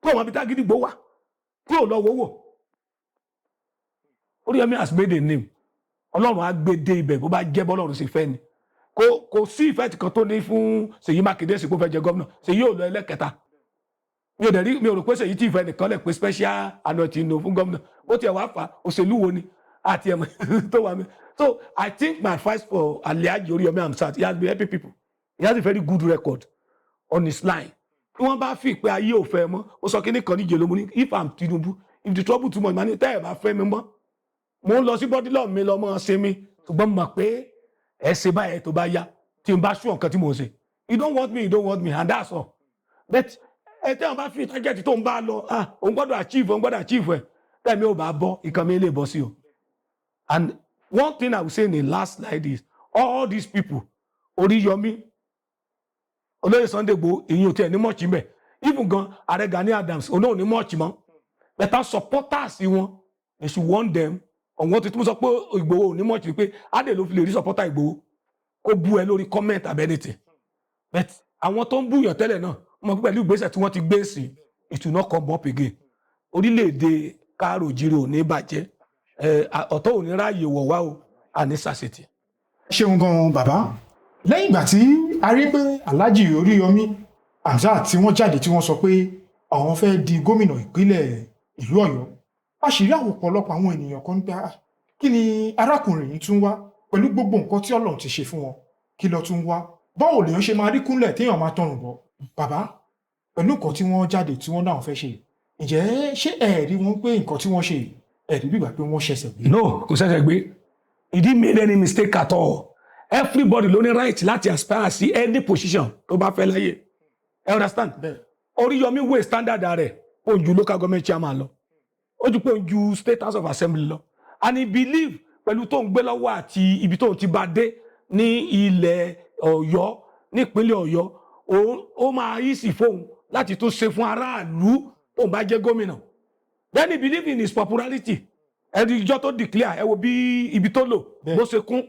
tí ò mọ ibi tí Àgídìgbò wà, tí ò lọ wọ́wọ́. Oríyọmí has made a name. Ọlọ́run á gbé dé ibẹ̀ bó bá jẹ́ bọ́lọ́run sì fẹ́ ni. Kò sí ìfẹ́ kan tó ní fún Ṣèyí Mákindé sì kó fẹ́ jẹ gómìnà. Ṣèyí ò lọ ẹlẹ́kẹta. Mi ò dẹ̀ rí, mi ò rò pé Ṣèyí tí ìfẹ́ nìkan lẹ̀ pé special anointing nù fún gómìnà. Bó tiẹ̀ wá fà òṣèlú wo ni àti ẹ̀mọ́ tó wà mí. So I think my advice for Alhaji Oriyomi Hamzat, he has been helping people, he has a very good record on his line. Tí wọ́n bá fi pé ayé ò fẹ́ mọ́, ó sọ kíní kan níjẹ̀ ló mú ní, if I'm Tinubu, if the trouble too much, màá ní tẹ́ ẹ̀ bá fẹ́ mi mọ́, mo ń lọ sí bọ́dílọ̀ mi lọ mọ́ ṣe mi, ṣùgbọ́n mo mọ̀ pé ẹ ṣe báyẹn tó bá yá tí n bá ṣú nǹkan tí mo ṣe. You don't want me, you don't want me, and that's all. But ẹ tẹ́ wọn bá fi target tó ń bá lọ, ah, òun gbọ́dọ̀ achieve, òun gbọ́dọ̀ achieve ẹ̀, tẹ́mi ò bá bọ́ ìkan mi lè bọ́ sí o. And one thing I will say in the last slide is all these people, Oríyọmí, olóyè Sunday Igboho, ìyẹn ò tiẹ̀ ní much mbẹ̀. Even gan ààrẹ Gani Adams, òun náà ò ní much mọ́. Better supporters wọn, they should warn them. Ọ̀wọ́n tuntun sọ pé Ìgbòho ò ní much pé adé ló fi lè rí supporter Ìgbòho kó bú ẹ lórí comment àbí anything. But àwọn tó ń búyàn tẹ́lẹ̀ náà wọ́n mọ̀ pé pẹ̀lú ìgbésẹ̀ tí wọ́n ti gbé sí, it will not come up again. Orílẹ̀-èdè káàrò jíire ò ní bàjẹ́, ọ̀tọ̀ ò ní ráàyè wọ̀ wá o, àní sàṣetì. Ṣeun gan bàbá. Lẹ́yìn ìgbà tí a rí pé Alhaji Oríyọmí Hamzat tí wọ́n jáde, tí wọ́n sọ pé àwọn fẹ́ di gómìnà ìpínlẹ̀ ìlú Ọ̀yọ́, a sì rí àwọn ọ̀pọ̀lọpọ̀ àwọn ènìyàn kan nípa, "Ah, kí ni arákùnrin yìí tún wá pẹ̀lú gbogbo nǹkan tí Ọlọ́run ti ṣe fún wọn? Kí ló tún wá? Báwo lèèyàn ṣe máa rí kúnlẹ̀ téèyàn máa tọrùn bọ̀?" Bàbá, pẹ̀lú nǹkan tí wọ́n jáde tí wọ́n náà fẹ́ ṣe, ǹjẹ́ ṣé ẹ rí wọn pé nǹkan tí wọ́n ṣe, ẹ rí bígbà pé wọ́n ṣẹ̀ṣẹ̀ gbé? No, kò ṣẹ̀ṣẹ̀ gbé. He didn't make any mistake at all. Everybody ló ní right láti aspire sí any position tó bá fẹ́ láyé. Ẹ understand? Bẹ́ẹ̀. Oríyọmí weigh standard rẹ̀, ó ju local government chairman lọ, ó ju pé ó ju State House of Assembly lọ, and he believe pẹ̀lú tó ń gbé lọ́wọ́ àti ibi tó ń ti bá dé ní ilẹ̀ Ọ̀yọ́, nípínlẹ̀ Ọ̀yọ́, òun ó máa easy fóun láti tún ṣe fún aráàlú tóun bá jẹ́ gómìnà. Then he believe in his popularity. Ẹni ìjọ tó declare, ẹ wo bí ibi tó lò bó ṣe kún.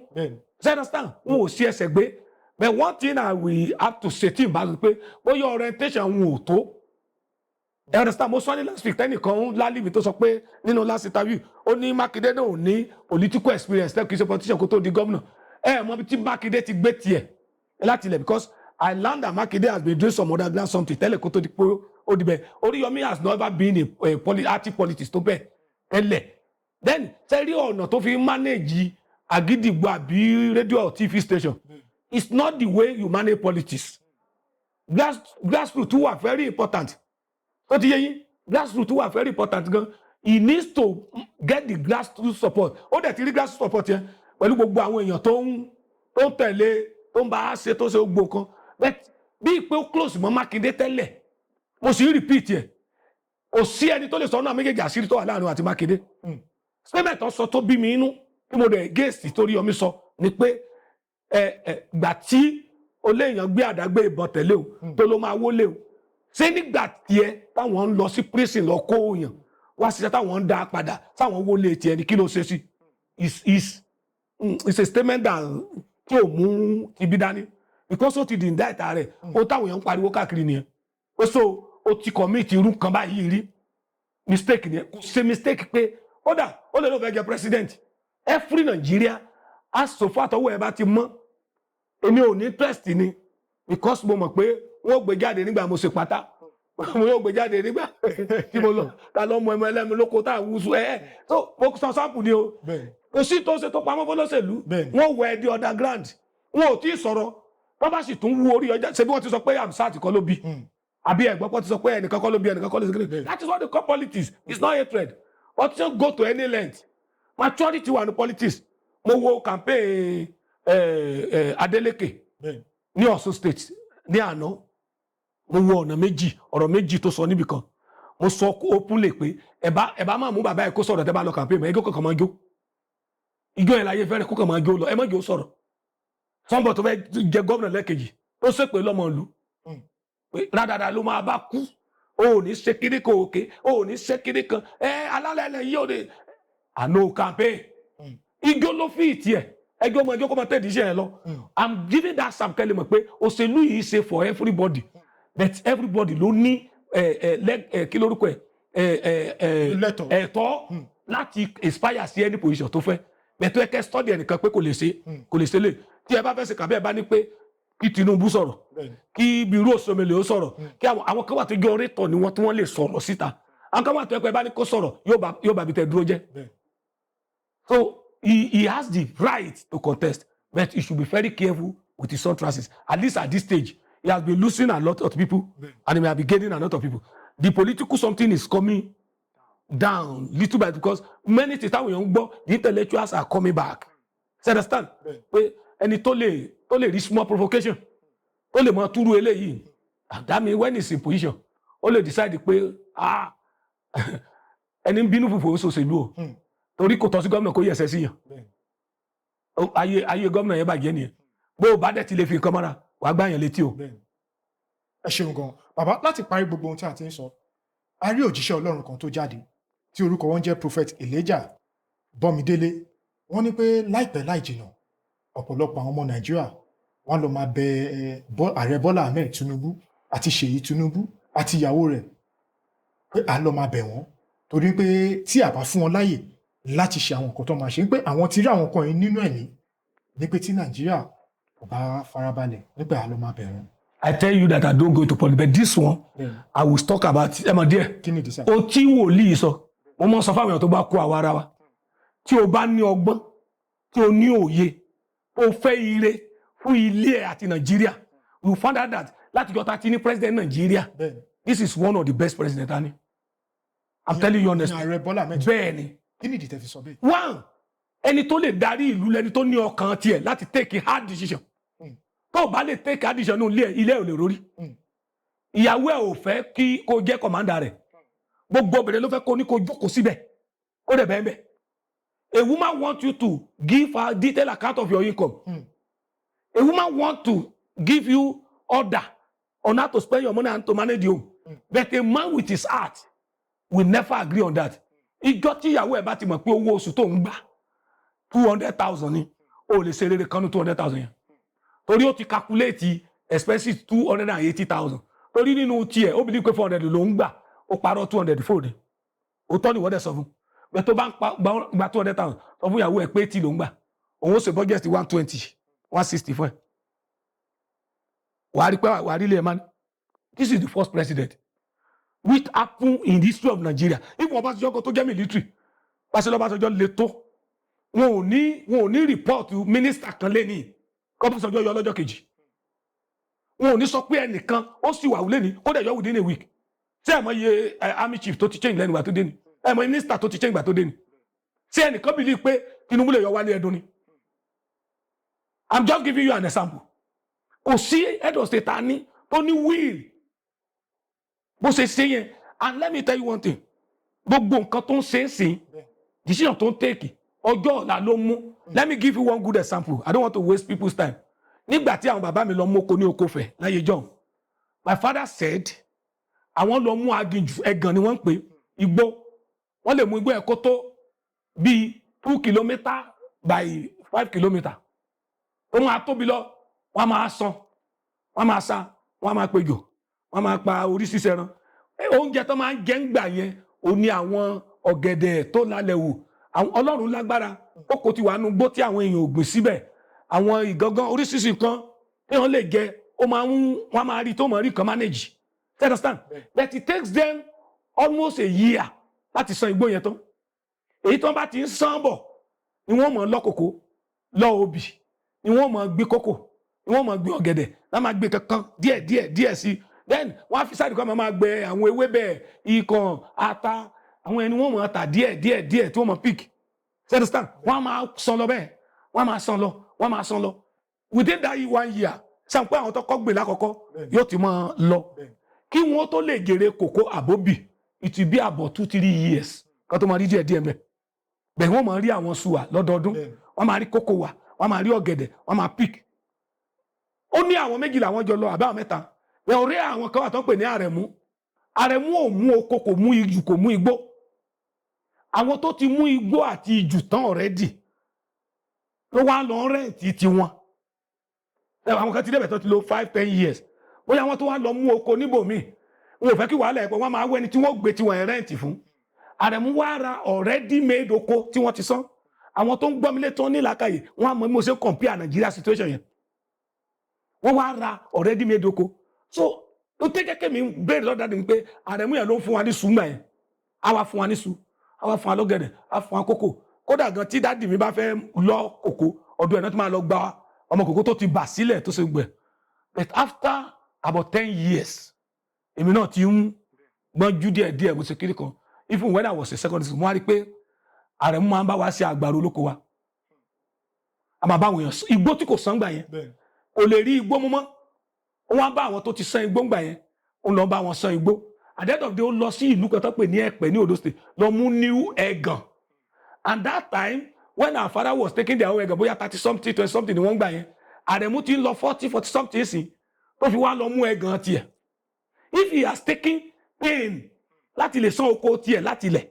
Ṣe understand? Wọn ò sí ẹsẹ̀ gbé. But one thing I will have to say, tí n bá sọ pé bóyá orientation wọn ò tó. Ẹ understand? Mo sọ ní last week, tẹnìkan ń lálìmí tó sọ pé nínú last interview, ó ní Mákindé náà ò ní political experience, lẹ́kùn iṣẹ́ politician kó tó di gómìnà. Ẹ mọ bí tí Mákindé ti gbé tiẹ̀ láti ilẹ̀, because I learned that Mákindé has been doing some other grand something tẹ́lẹ̀ kó tó di pé ó di bẹ́ẹ̀. Oríyọmí has never been a active politics tó bẹ́ẹ̀ tẹ́lẹ̀. Then sẹ́rí ọ̀nà tó fi manage Àgídìgbò àbí radio or TV station, it's not the way you manage politics. Grassroots wà very important. Ó ti yé yín? Grassroots wà very important gan. He needs to get the grassroots support. Ó dẹ̀ ti rí grassroots support yẹn pẹ̀lú gbogbo àwọn èèyàn tó ń tẹ̀lé, tó ń bá a ṣe, tó ṣe gbogbo nǹkan. But bí pé ó close mọ́ Mákindé tẹ́lẹ̀, mo sì ń repeat yẹ, kò sí ẹni tó lè sọ náà méjèèjì àṣírí tó wà láàrin àti Mákindé. Statement tó sọ tó bí mi inú, tí mo dẹ̀ gẹ̀ẹ́sì torí Yọmí sọ ni pé ẹ gbà tí oléèyàn gbé àdágbé ìbọn tẹ̀lé o, tó ló máa wọlé o, ṣé nígbà tiẹ̀ táwọn ń lọ sí prison lọ kó òyàn wá ṣiṣẹ́, táwọn ń dá a padà, táwọn wọlé tiẹ̀ ní, kí ló ṣe sí? Is a statement that tí ò mú ibi dání, because ó ti di indict rẹ̀. Ó táwọn èèyàn ń pariwo káàkiri nìyẹn pé so ó ti commit irú kan báyìí rí. Mistake nìyẹn. Kò ṣe mistake pé kódà ó lè ló fẹ́ jẹ president. Every Nigeria, as so far tọwọ́ ẹ bá ti mọ́, èmi ò ní interest ni, because mo mọ̀ pé wọ́n gbé jáde nígbà mo ṣe pátá, mo yóò gbé jáde nígbà tí mo lọ ta lọ mọ ẹmọ ẹlẹ́mi lóko tá a wúṣu ẹ ẹ. So mo sọ sample ni o. Kò sí tó ṣe tó pamọ́ fọlọ́sẹ̀lú. Wọ́n wọ ẹ di underground, wọn ò tí ì sọ̀rọ̀. Wọ́n bá sì tún wú orí ọjà ṣe bí wọ́n ti sọ pé Hamzat kọ́ ló bí, àbí ẹ̀gbọ́n pọ̀ ti sọ pé ẹnìkan kọ́ ló bí, ẹnìkan kọ́ ló ṣe kékeré. That is what they call politics. It's not hatred, but you go to any length. Maturity wà ní politics. Mo wo campaign Adeleke ní Ọ̀ṣun State ní àná. Mo wo ọ̀nà méjì, ọ̀rọ̀ méjì tó sọ níbì kan. Mo sọ openly pé ẹ bá máa mú bàbá ẹ kó sọ̀rọ̀. Tẹ́ bá lọ campaign mọ́, ẹ kó kàn máa jó ijó yẹn láyé fẹ́rẹ̀, kó kàn máa jó lọ, ẹ má jó sọ̀rọ̀. Sọ́nbọ̀ tó fẹ́ jẹ gómìnà lẹ́ẹ̀kejì, tó ṣèpè lọ́mọ ìlú pé rádàdà ló máa bá kú, o ò ní ṣe kíní kan òkè, o ò ní ṣe kíní kan, ẹ alálẹ̀ yìí ò ní àná campaign. Ijó ló fi ìtì ẹ, ẹjọ́ ọmọ ẹjọ́ kó máa tẹ̀dí iṣẹ́ yẹn lọ. I'm giving that sam kẹ́lẹ́ mọ̀ pé òṣèlú yìí ṣe for everybody, but everybody ló ní ẹ ẹ lẹ ẹ kí lórúkọ ẹ ẹ ẹ ẹ Lẹ́tọ̀ọ́. Ẹ̀tọ́ láti aspire sí any position tó fẹ́ bẹ̀tọ́. Ẹ kẹ́ study ẹnìkan pé kò lè ṣe, kò lè ṣe lè tí ẹ bá fẹ́ ṣe kàbí ẹ bá ní pé kí Tinubu sọ̀rọ̀, kí Bírú Òṣòmìlẹ̀ ó sọ̀rọ̀, kí àwọn kan wà tó jẹ́ orator ni wọ́n, tí wọ́n lè sọ̀rọ̀ síta. Àwọn kan wà tó yẹ pé ẹ bá ní kó sọ̀rọ̀, yóò bá bí tẹ dúró jẹ́. So he has the right to contest, but he should be very careful with his utterances. At least at this stage, he has been losing a lot of people and he may be gaining a lot of people. The political something is coming down little by, because many things táwọn èèyàn ń gbọ́, the intellectuals are coming back. You understand? Pé ẹni tó lè rí small provocation, tó lè mọ túrú eléyìí, and that mean when he's in position, ó lè decide pé, ah, ẹni ń bínú fùfú ṣòṣèlú o, torí kò tọ́ sí gómìnà kó yẹsẹ̀ sí yàn. Ayé gómìnà yẹn bàjẹ́ nìyẹn. Bó o bá dẹ̀ ti lè fi nǹkan mọ́ra, wàá gbá yẹn létí o. Bẹ́ẹ̀ni. Ẹ ṣeun gan, bàbá. Láti parí gbogbo ohun tí a ti ń sọ, a rí òjíṣẹ́ Ọlọ́run kan tó jáde tí orúkọ wọn jẹ́ Prophet Elijah Bọ́midélé. Wọ́n ní pé láìpẹ́ láì jìnnà, ọ̀pọ̀lọpọ̀ àwọn ọmọ Nàìjíríà wọ́n lọ máa bẹ Ààrẹ Bọ́lá Ahmed Tinubu àti Ṣèyí Tinubu àti ìyàwó rẹ̀, pé à ń lọ máa bẹ̀ wọ́n, torí pé tí a bá fún wọn láàyè láti ṣe àwọn nǹkan tó máa ṣe, pé àwọn ti rí àwọn nǹkan yìí nínú ẹ̀mí ní pé tí Nàìjíríà kò bá farabalẹ̀, nígbà à lọ máa bẹ̀ wọ́n. I tell you that I don't go into politics, but this one I will talk about ẹ mọ̀ díẹ̀. Kí ni ìdí sá? Ohun tí wòlíì sọ, mo mọ sọ fáwọn èèyàn tó bá kó àwa ara wa, tí o bá ní ọgbọ́n, tí o ní òye, o fẹ́ ire fún ilé ẹ̀ àti Nàìjíríà, you find out that láti jọta tí ní president Nàìjíríà, this is one of the best president ani. I'm telling you honestly. Ní Ààrẹ Bọ́lá Ahmed? Bẹ́ẹ̀ ni. Kí ni ìdí tẹ́ fi sọ bẹ́ẹ̀? One Ẹni tó lè darí ìlú lẹni tó ní ọkàn tiẹ̀ láti take a hard decision. Tó o bá lè take hard decision nínú ilé ẹ̀, ilé ẹ̀ ò lè rórí. Ìyàwó ẹ̀ ò fẹ́ kí kó jẹ́ commander rẹ̀. Gbogbo obìnrin ló fẹ́ kó ní kó jókòó síbẹ̀, kó dẹ̀ bẹ́ẹ̀ bẹ́ẹ̀. A woman want you to give her detailed account of your income. A woman want to give you order on how to spend your money and to manage the home. But a man with his heart will never agree on that. Ìjọ tí ìyàwó ẹ̀ bá ti mọ̀ pé owó oṣù tó ń gbà 200,000 ni, o lè ṣe rere kan ní 200,000 yẹn. Torí ó ti calculate expenses 280,000. Torí nínú tiẹ̀, ó believe pé 400 ló ń gbà, ó parọ́ 200 fóònù. Òótọ́ ni ìwọ dẹ̀ sọ fún. Bẹ́ẹ̀ tó bá ń gba 200,000, sọ fún ìyàwó ẹ̀ pé 80 ló ń gbà. Òun ó ṣe budget 120, 160 fún ẹ. Wàá rí pé wàá rí ilé ẹ̀ máa ní. This is the first president which happen in the history of Nigeria. If Ọbásanjọ́ kan tó jẹ́ military, pàṣẹ lọ́bàṣọjọ́ le tó, wọn ò ní report minister kan lé ní kọ́bàṣọjọ́ yọ lọ́jọ́ kejì. Wọn ò ní sọ pé ẹnìkan ó sì wà wúlé ní kó dẹ̀ yọ within a week. Ṣé ẹ mọ iye army chief tó ti change lẹ́nu ìgbà tó dé ni? Ẹ mọ minister tó ti change ìgbà tó dé ni? Ṣé ẹnìkan believe pé Tinubu lè yọ Wálé Ẹdùn ni? I'm just giving you an example. Kò sí head of state ta ní tó ní will bó ṣe ṣe yẹn. And let me tell you one thing, gbogbo nǹkan tó ń ṣe é sìn, decision tó ń take, ọjọ́ ọ̀la ló mú. Let me give you one good example. I don't want to waste people's time. Nígbà tí àwọn bàbá mi lọ mú oko ní oko fẹ̀ láyé john, my father said àwọn lọ mú aginjù, ẹ̀gàn ni wọ́n ń pè igbó. Wọ́n lè mú igbó ẹ̀ kó tó bíi 2 kilometre by 5 kilometre. Ó máa tóbi lọ. Wọ́n á máa san, wọ́n á máa sa, wọ́n á máa pejò, wọ́n á máa pa oríṣiríṣi ẹran. Oúnjẹ tó máa ń jẹ ń gbà yẹn ò ní àwọn ọ̀gẹ̀dẹ̀ tó lálẹ́ wò. Àwọn ọlọ́run lágbára, kókò ti wà nù gbó tí àwọn èèyàn ò gbìn síbẹ̀, àwọn ìgangan, oríṣiríṣi nǹkan tí wọ́n lè jẹ, ó máa ń wọ́n máa rí tó máa rí kan manage. You understand? But it takes them almost a year láti san igbó yẹn tán. Èyí tí wọ́n bá ti ń san bọ̀ ni wọ́n mọ̀ lọ́ kòkó, lọ́ obì, ni wọ́n mọ̀ gbé kókò, ni wọ́n mọ̀ gbé ọ̀gẹ̀dẹ̀, wọ́n máa gbé kankan díẹ̀ díẹ̀ díẹ̀ sí. Then wọ́n á fi sáàdì kan máa gbẹ àwọn ewébẹ̀, ikàn, ata, àwọn ẹni wọ́n mọ̀ ta díẹ̀ díẹ̀ díẹ̀ tí wọ́n mọ̀ pick. You understand? Wọ́n á máa san lọ bẹ́ẹ̀, wọ́n á máa san lọ, wọ́n á máa san lọ. Within that one year, sàn pé àwọn tó kọ́ gbè lákọ̀ọ́kọ́ yóò ti máa lọ. Kí wọ́n tó lè jèrè kòkó àbóbì, it will be about 2-3 years kan tó máa rí díẹ̀ díẹ̀ mẹ́ bẹ́ẹ̀. Wọ́n máa rí àwọn suwà lọ́dọọdún, wọ́n máa rí kókó wà, wọ́n máa rí ọ̀gẹ̀dẹ̀, wọ́n máa pick. Ó ní àwọn méjì làwọn jọ lọ àbí àwọn mẹ́ta bẹ́ẹ̀. Ọ̀rẹ́ àwọn kan wà tó ń pè ní Àrẹ̀mú. Àrẹ̀mú ò mú oko, kò mú ijù, kò mú igbó. Àwọn tó ti mú igbó àti ijù tán already ló wá lọ rent tiwọn. Àwọn kan ti débẹ̀ tó ti lò 5-10 years. Bóyá wọn tó wá lọ mú oko níbòmíì, wọn ò fẹ́ kí wàhálà ẹ̀ pọ̀, wọ́n máa wẹ́ni tí wọ́n gbé tiwọn ẹ̀ rent fún. Àrẹ̀mú wá ra already made oko tí wọ́n ti san. Àwọn tó ń gbọ́ mi létí, wọ́n ní làákàyè, wọ́n á mọ bí mo ṣe compare Nigeria situation yẹn. Wọ́n wá ra already made oko. So ló tẹ́ jẹ́ kémi béèrè lọ́dà ni pé Àrẹ̀mú yẹn ló ń fún wa ní sùúrù yẹn. Á wá fún wa ní su, á wá fún wa lọ́gẹ̀dẹ̀, á fún wa kókò. Kódà gan, tí daddy mi bá fẹ́ lọ kòkó, ọdún ẹ̀ náà tó máa lọ gba ọmọ kòkó tó ti bà sílẹ̀ tó ṣe gbẹ. But after about 10 years, èmi náà ti ń gbọ́njú díẹ̀ díẹ̀. Mo ṣe kiri kan. Even when I was in secondary school, mo wá rí i pé Àrẹ̀mú máa ń bá wa ṣe àgbàro olóko wa. A máa bá àwọn èèyàn igbó tí kò sán gbà yẹn, kò lè rí igbó mú mọ́. Wọ́n á bá àwọn tó ti san igbó ńgbà yẹn, ó lọ bá wọn san igbó. At the end of the day, ó lọ sí ìlú kan tó pè ní Ẹ̀pẹ́ ní Ondo State, lọ mú new ẹ̀gàn. And that time when our father was taking their own ẹ̀gàn, bóyá 30 something, 20 something ni wọ́n gbà yẹn. Àrẹ̀mú ti ń lọ 40, 40 something sí tó fi wá lọ mú ẹ̀gàn tiẹ̀. If he has taken pain láti lè san oko tiẹ̀ láti ilẹ̀,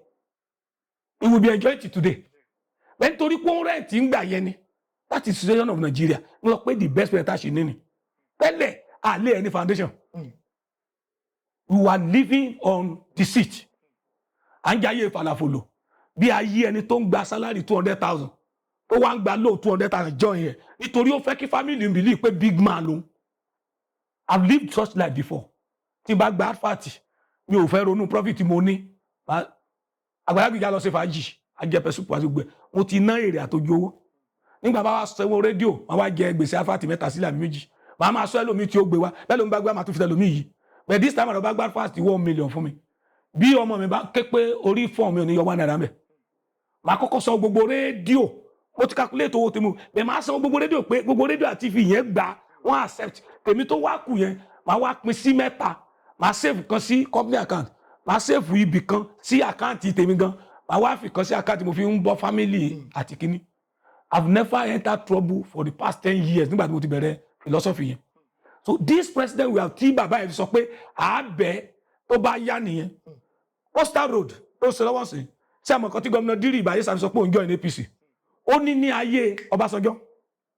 he will be enjoying it today. Bẹ́ẹ̀ nítorí pé ó ń rent ń gbà yẹn ni. That is the situation of Nigeria. Mo sọ pé the best way tá a ṣe ní ni tẹ́lẹ̀ àlẹ́ ẹni foundation. We were living on deceit. À ń jayé falafolo bí ayé ẹni tó ń gba salary 200,000, tó wá ń gba low 200,000 join yẹn nítorí ó fẹ́ kí family believe pé big man lòun. I've lived such life before. Tí n bá gba advert, mi ò fẹ́ ronú profit mo ní. Àgbàlagbà ìjà lọ ṣe fàájì, ajẹpẹ súpù àti gbẹ. Mo ti ná èrè àtòjú owó. Nígbà bá wá sanwó rédíò, máa wá jẹ gbèsè advert mẹ́ta sílẹ̀ àbí méjì, màá máa sọ ẹlòmíì tí ó gbé wá bẹ́ẹ̀ ló ń bá gbé, máa tún fi tẹlòmíì yìí. But this time àrùn bá gbá advert 1 million fún mi, bí ọmọ mi bá ké pé orí fọ́ọ̀mù mi ò ní yọ ₦1 mẹ́. Màá kọ́kọ́ sọ gbogbo rédíò. Mo ti calculate owó tèmi o, bẹ́ẹ̀ máa san gbogbo rédíò pé gbogbo rédíò àti TV yẹn gbà, wọ́n accept. Tèmi tó wá kù yẹn, màá wá pín sí mẹ́ta. Màá save kan sí company account, màá save ibì kan sí account tèmi gan, màá wá fi kan sí account mo fi ń bọ́ family àti kíní. I've never entered trouble for the past 10 years nígbà tí mo ti bẹ̀rẹ̀ philosophy yẹn. So this president we have, tí bàbá yẹn fi sọ pé àábẹ̀ tó bá yá nìyẹn. Coastal Road tó ṣe lọ́wọ́ sí ṣé àmọ́ kan tí gómìnà Dírì Ìbáyé sọ pé òun join APC, ó ní ní ayé Ọbásanjọ́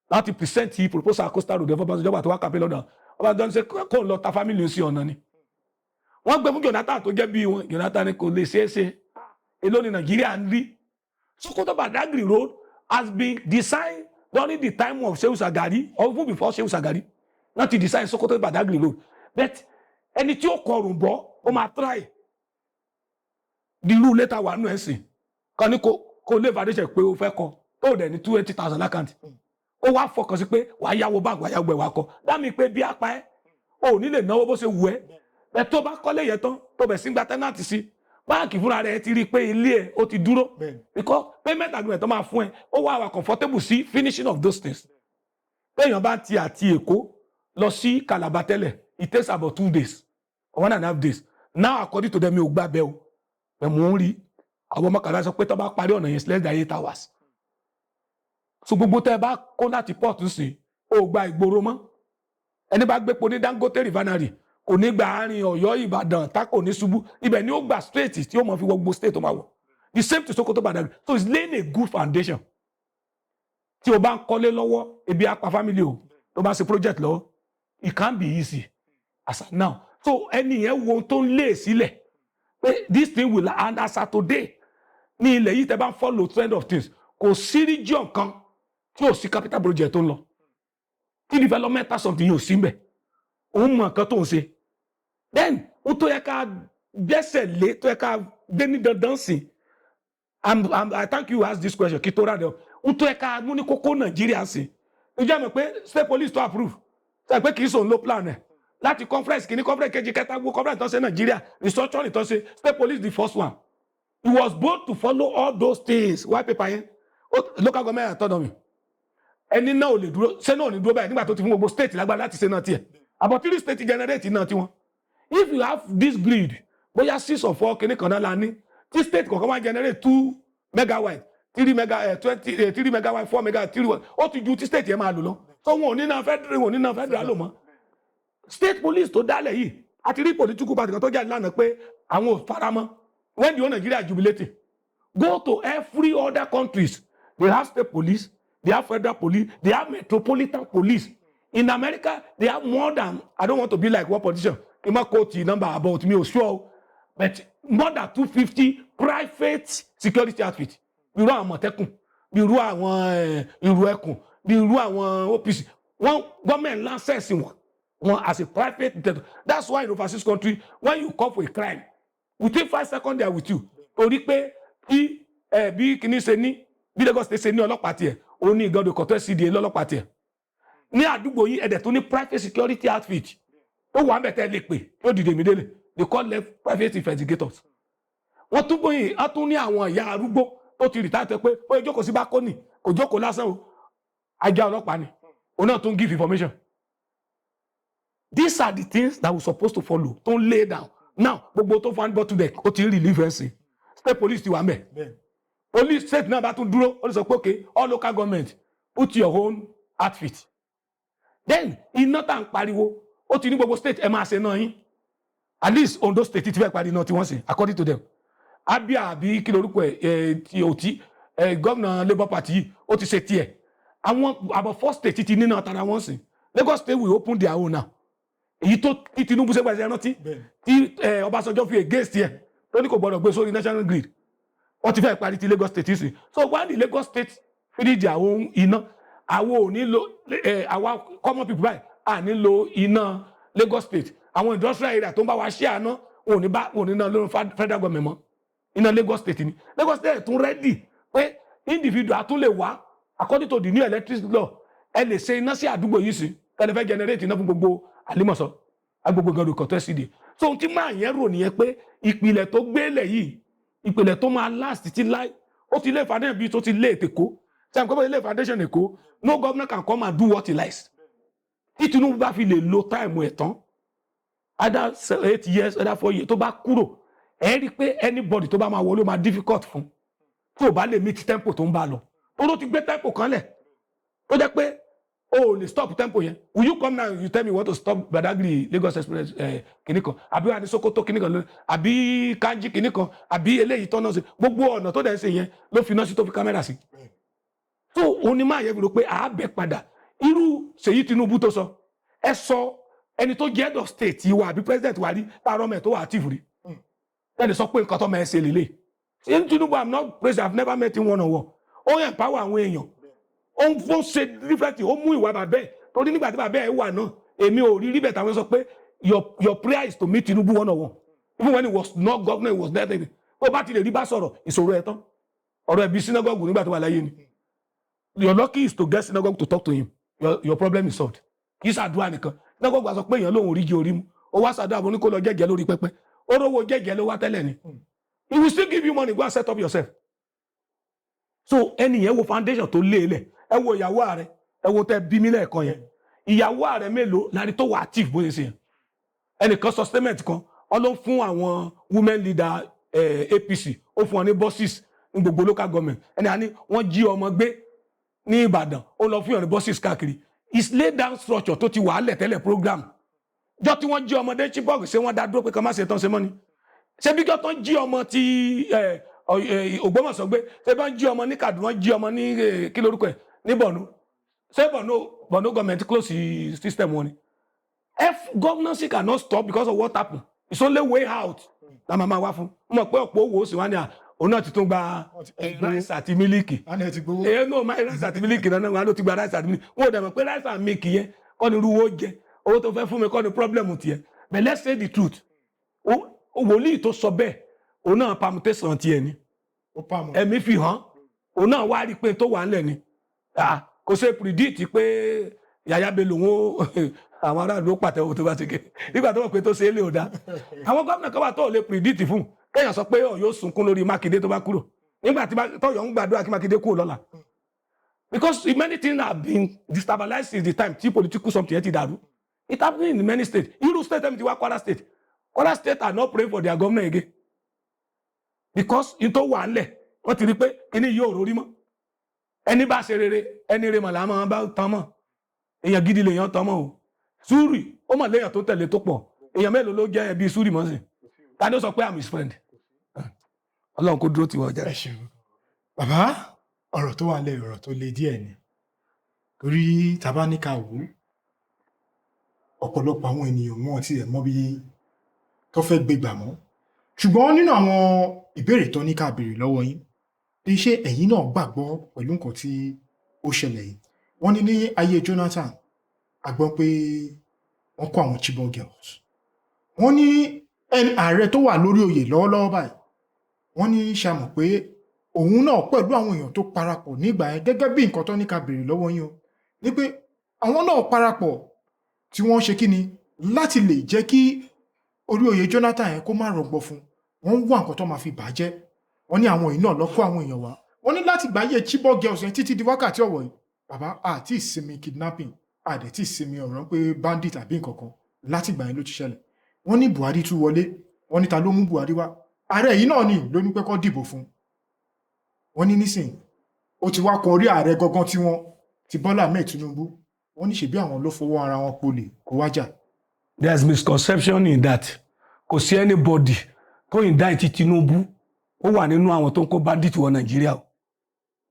láti present proposal Coastal Road ẹ̀fọ́ Ọbásanjọ́ bàtí wá campaign lọ́dọ̀ Ọbásanjọ́, ní ṣe kó lọ ta family sí ọ̀nà ni. Wọ́n gbé fún Jonathan tó jẹ́ bí wọn. Jonathan ni kò lè ṣeé ṣe. Èló ni Nàìjíríà ń rí? Sokoto Badagry Road has been designed during the time of Shehu Shagari or even before Shehu Shagari. Wọ́n ti design Sokoto Badagry Road, but ẹni tí ó kọrùn bọ́, ó máa try dirú létà wà nù ẹ̀sìn kan ní kó lè foundation pé o fẹ́ kọ tó dẹ̀ ní 20,000 l'account, ó wá fọkàn sí pé wàá yáwó báńkì, wàá yáwó ẹ̀, wàá kọ dámì pé bí apá ẹ̀ ò ní lè náwó bó ṣe wù ẹ́. Bẹ́ẹ̀ tó bá kọ́lé yẹn tán, tó bẹ̀ sí gba tenant sí, báńkì fúnra rẹ̀ ti rí i pé ilé ẹ̀ ó ti dúró, because payment agreement tó máa fún ẹ, ó wá wà comfortable sí finishing of those things. Téèyàn bá ti àti Èkó lọ sí Calabar tẹ́lẹ̀, it takes about 2 days or 1.5 days now, according to them. Mi ò gbà bẹ́ẹ̀ o, bẹ́ẹ̀ mò ń rí àwọn ọmọ kàdá sọ pé tó bá parí ọ̀nà yẹn, less than 8 hours. So gbogbo tẹ́ ẹ bá kó láti port sí, ó gba ìgboro mọ́. Ẹni bá gbépo ní Dangote Refinery kò ní gba àárín Ọ̀yọ́, Ìbàdàn, tá kò ní ṣubú, ibẹ̀ ni ó gbà straight tí ó mọ̀ fi wọ gbogbo state tó máa wọ̀. The same to Sokoto Badagry. So it's laying a good foundation. Tí o bá ń kọ́lé lọ́wọ́, ebi á pa family o. Tó bá ń ṣe project lọ́wọ́, it can't be easy as at now. So ẹni yẹn wo ohun tó ń lé sílẹ̀ pé this thing will, and as at today ní ilẹ̀ yìí, tẹ́ bá ń follow trend of things, kò sí region kan tí ò sí capital project tó ń lọ, tí developmental something yóò sí mbẹ̀. Òun mọ nǹkan tó ń ṣe. Then ó tó yẹ ká gbẹ́sẹ̀ lé, tó yẹ ká gbé ní dandan sí. I thank you ask this question kí tó rà dẹ. Ó tó yẹ ká mú ní kókó Nàìjíríà sí, ìjọ mọ̀ pé state police tó approve sọ pé kì í sòun ló plan ẹ̀ láti conference kìíní, conference kejì, kẹta, gbogbo conference tó ń ṣe Nàìjíríà, restructuring tó ń ṣe, state police the first one. He was bold to follow all those things, white paper yẹn. Local government autonomy, ẹni náà ò lè dúró, ṣé náà ò ní dúró báyìí nígbà tó ti fún gbogbo state lágbára láti ṣe náà tiẹ̀? About three state generate náà tiwọn. If you have this grid, bóyá six or four kìíní kan náà la ní, tí state kọ̀ọ̀kan wá generate 2 megawatt, 3 mega, 20, 3 megawatt, 4 megawatt, three one, ó ti ju tí state yẹn máa lò lọ. So wọn ò ní náà federal, wọn ò ní náà federal lò mọ́. State police tó dálẹ̀ yìí, àti rí political party kan tó jáde lánàá pé àwọn ò faramọ́. When the whole Nigeria jubilating, go to every other countries, they have state police, they have federal police, they have metropolitan police. In America, they have more than, I don't want to be like one politician kí n má quote the number about me, ò sure o, but more than 250 private security outfit, bí irú àwọn Àmọ̀tẹ́kùn, bí irú àwọn irú ẹkùn, bí irú àwọn OPC. Wọn government license wọn as a private detective. That's why in overseas country, when you call for a crime, within 5 seconds they are with you, torí pé tí ẹ bí kinní ṣe ní, bí Lagos State ṣe ní ọlọ́pàá tiẹ̀, ó ní Ìgàndò Kọ̀tọ́ CDA lọ́lọ́pàá tiẹ̀ ní àdúgbò yìí, ẹ̀dẹ̀ tó ní private security outfit tó wà mẹ́tẹ́ lè pè yóò dìde immediately. They call them private investigators. Wọ́n tún bóyin, wọ́n tún ní àwọn ìyá arúgbó tó ti retire tó pé ó yẹ jókòó sí balcony, kò jókòó lásán o, ajá ọlọ́pàá ni òun náà tún give information. These are the things that we supposed to follow tó ń lay down now. Gbogbo tó fún bottleneck, ó ti ń relieve ẹ̀ sí. State police ti wà mẹ́. Police state náà bá tún dúró, ó lè sọ pé okay, all local government, put your own outfit. Then iná tá à ń pariwo, ó ti ní gbogbo state ẹ máa ṣe náà yín. At least Ondo State ti fẹ́ parí iná tí wọ́n ṣe, according to them. Abia, àbí kí lorúkọ ẹ, ẹ ti Òtí ẹ, gómìnà Labour Party yìí, ó ti ṣe tiẹ̀. Àwọn about four state ti níná tara wọn sìn. Lagos State will open their own now. Èyí tó tí Tinubu ṣe gbàṣẹ rántí tí Ọbásanjọ́ fi against ẹ, tó ní kò gbọdọ̀ gbé sórí national grid, wọ́n ti fẹ́ parí ti Lagos State sí. So when the Lagos State finish their own iná, àwọn ò ní lo àwa common people báyìí à ní lo iná Lagos State. Àwọn industrial area tó ń bá wa ṣe àná, wọn ò ní bá wọn ò ní ná lórí federal government mọ́. Iná Lagos State ni. Lagos State tún ready pé individual tún lè wá. According to the new electricity law, ẹ lè ṣe iná sí àdúgbò yìí sí tẹ́lẹ̀ fẹ́ generate iná fún gbogbo Àlímọ̀sọ́, agbègbè Gàdùn Kọ̀tọ́ CD. So ohun tí máa yẹn rò nìyẹn pé ìpìlẹ̀ tó gbélé yìí, ìpìlẹ̀ tó máa last títí láì, ó ti lé fàdé bíi tó ti lé ètè kó. Ṣe àǹkọ́ ilé foundation Èkó, no governor can come and do what he likes. Tí Tinubu bá fi lè lo time ẹ̀ tán, either 8 years, either 4 years, tó bá kúrò, ẹ rí i pé anybody tó bá máa wọlé, ó máa difficult fún tí ò bá lè meet tempo tó ń bá lọ. Tó ló ti gbé tempo kan lẹ̀ tó jẹ́ pé o ò lè stop tempo yẹn. Will you come now, you tell me you want to stop Badagry Lagos Express kìnnì kan, àbí wà ní Sokoto kìnnì kan, àbí Kanji kìnnì kan, àbí eléyìí tọ́nà sí gbogbo ọ̀nà tó dẹ̀ ń ṣe yẹn ló fi iná sí, tó fi kámẹ́rà sí? So òun ni máa yẹ fi rò pé àábẹ̀ padà irú Ṣèyí Tinubu tó sọ. Ẹ sọ ẹni tó jẹ́ head of state wa àbí president wa rí táàrọ̀ mẹ́ tó wà active rí, ẹni sọ pé nǹkan tó máa ẹ ṣe lélẹ̀. Ṣèyí Tinubu, I'm not president, I've never met him one on one. Ó empower àwọn èèyàn, ó ń fún ṣe different, ó mú ìwà bàbẹ́ ẹ̀, torí nígbà tí bàbẹ́ ẹ̀ wà náà, èmi ò rí rí bẹ̀ táwọn sọ pé your prayer is to meet Tinubu one on one. Even when he was not governor, he was nothing. Tó bá ti lè rí bá sọ̀rọ̀, ìṣòro ẹ̀ tán. Ọ̀rọ̀ ẹ̀bí synagogue nígbà tó wà láyé ni. Your lucky is to get synagogue to talk to him, your problem is solved. Kì í ṣàdúrà nìkan. Synagogue wa sọ pé èèyàn lòun ò rí jẹ orí mu, ó wá ṣàdúrà bó ní kó lọ jẹ́jẹ́ lórí pẹpẹ, ó rówó jẹ́jẹ́ ló wá tẹ́lẹ̀ ni. He will still give you money, go and set up yourself. So ẹni yẹn, wo foundation tó lé lẹ̀. Ẹ wo ìyàwó ààrẹ, ẹ wo tẹ bí mi lẹ́ẹ̀kan yẹn. Ìyàwó ààrẹ mélòó láti tó wà active bóyá ṣe yẹn? Ẹnìkan sọ statement kan, wọn ló ń fún àwọn women leader APC, ó fún wọn ní buses ní gbogbo local government. Ẹni àní wọ́n jí ọmọ gbé ní Ìbàdàn, ó lọ fún yàn ní buses káàkiri. Is laid down structure tó ti wà á lẹ̀ tẹ́lẹ̀. Program jọ tí wọ́n jí ọmọdé Chibok, ṣé wọ́n dá dúró pé kàn má ṣe tán ṣe mọ́ ni? Ṣé bí jọ tán jí ọmọ ti Ògbómọ̀ṣọ́ gbé, ṣé bá ń jí ọmọ ní Kaduna, wọ́n jí ọmọ ní kí lórúkọ ẹ̀, ní Borno, ṣé Borno government close system wọn ni? If governance cannot stop because of what happen, it's only way out la máa máa wá fún. Mo mọ̀ pé ọ̀pọ̀ owó sì wá ní à òun náà ti tún gba Wọ́n ti gbowó. Rice àti mílíkì. A ní ẹ ti gbowó. Èyí náà máa rice àti mílíkì náà wọn ló ti gba rice àti mílíkì. Wọn ò dẹ̀ mọ̀ pé rice and milk yẹn kọ́ ni irú owó jẹ, owó tó fẹ́ fún mi kọ́ ni problem tiẹ̀. But let's say the truth, wòlíì tó sọ bẹ́ẹ̀, òun náà permutation tiẹ̀ ni. Ó pa mọ́. Ẹ̀mí fi hàn, òun náà wá rí i pé tó wà ńlẹ̀ ni. Ah, kò ṣe predict pé Yàyà Bello òun àwọn aráàlú ó pàtẹ́wọ́ tó bá ti ké nígbà tó wọ̀ pé tó ṣe é lè ò dá. Àwọn gómìnà kan wà tó lè predict fún kéèyàn sọ pé Ọ̀yọ́ sunkún lórí Mákindé tó bá kúrò nígbà tí tọ́yọ̀ ń gbàdúrà kí Mákindé kúrò lọ́la, because many things have been destabilized since the time tí political something yẹn ti dàrú. It happening in many states. Irú state ẹ̀mi ti wá, Kwara State. Kwara State are not praying for their governor again because in tó wà ńlẹ̀, wọ́n ti rí pé kíní yóò rórí mọ́. Ẹni bá ṣe rere, ẹni rere mọ̀ là máa bá tán mọ́. Èèyàn gidi lèèyàn tán mọ́ o. Súrì ó mọ̀ léèyàn tó tẹ̀lé tó pọ̀. Èèyàn mélòó ló jẹ́ ẹbí Súrì mọ́ sí? Ta ni ó sọ pé I'm his friend? Ọlọ́run kó dúró tiwọn ọjà. Ẹ ṣeun, bàbá. Ọ̀rọ̀ tó wà lẹ́yìn, ọ̀rọ̀ tó le díẹ̀ ni, torí tàbá ní ká wò ó, ọ̀pọ̀lọpọ̀ àwọn ènìyàn wọn ti ẹ̀ mọ̀ bí tó fẹ́ gbé gbà mọ́. Ṣùgbọ́n nínú àwọn ìbéèrè tó ní ká béèrè lọ́wọ́ yín bí, ṣé ẹ̀yin náà gbàgbọ́ pẹ̀lú nǹkan tí ó ṣẹlẹ̀ yìí? Wọ́n ní ní ayé Jonathan, a gbọ́ pé wọ́n kó àwọn Chibok girls. Wọ́n ní ẹni ààrẹ tó wà lórí oyè lọ́wọ́lọ́wọ́ báyìí, wọ́n ní ṣàmọ̀ pé òun náà pẹ̀lú àwọn èèyàn tó parapọ̀ nígbà yẹn, gẹ́gẹ́ bí nǹkan tó ní ká béèrè lọ́wọ́ yín o, ní pé àwọn náà parapọ̀ tí wọ́n ṣe kí ni láti lè jẹ́ kí orí oyè Jonathan yẹn kó má rọgbọ fún. Wọ́n ń wá nǹkan tó máa fi bàjẹ́. Wọ́n ní àwọn yìí náà lọ kó àwọn èèyàn wá. Wọ́n ní láti gbáyé Chibok girls yẹn títí di wákàtí ọ̀wọ̀ yìí, bàbá, àti ìsinmi kidnapping, àdẹ̀ tí ìsinmi ọ̀rọ̀ pé bandit àbí nǹkan kan, láti ìgbà yẹn ló ti ṣẹlẹ̀. Wọ́n ní Buhari tún wọlé. Wọ́n ní ta ló mú Buhari wá? Ààrẹ yìí náà ni ló ní pé kó dìbò fún. Wọ́n ní nísìnyí ó ti wá kan orí ààrẹ gangan tí wọ́n ti Bọ́lá Ahmed Tinubu. Wọ́n ní ṣèbí àwọn ló fọwọ́ ara wọn polè kó wájà. There's misconception in that. Kò sí anybody tó indict Tinubu ó wà nínú àwọn tó ń kó bandit wọ Nàìjíríà o.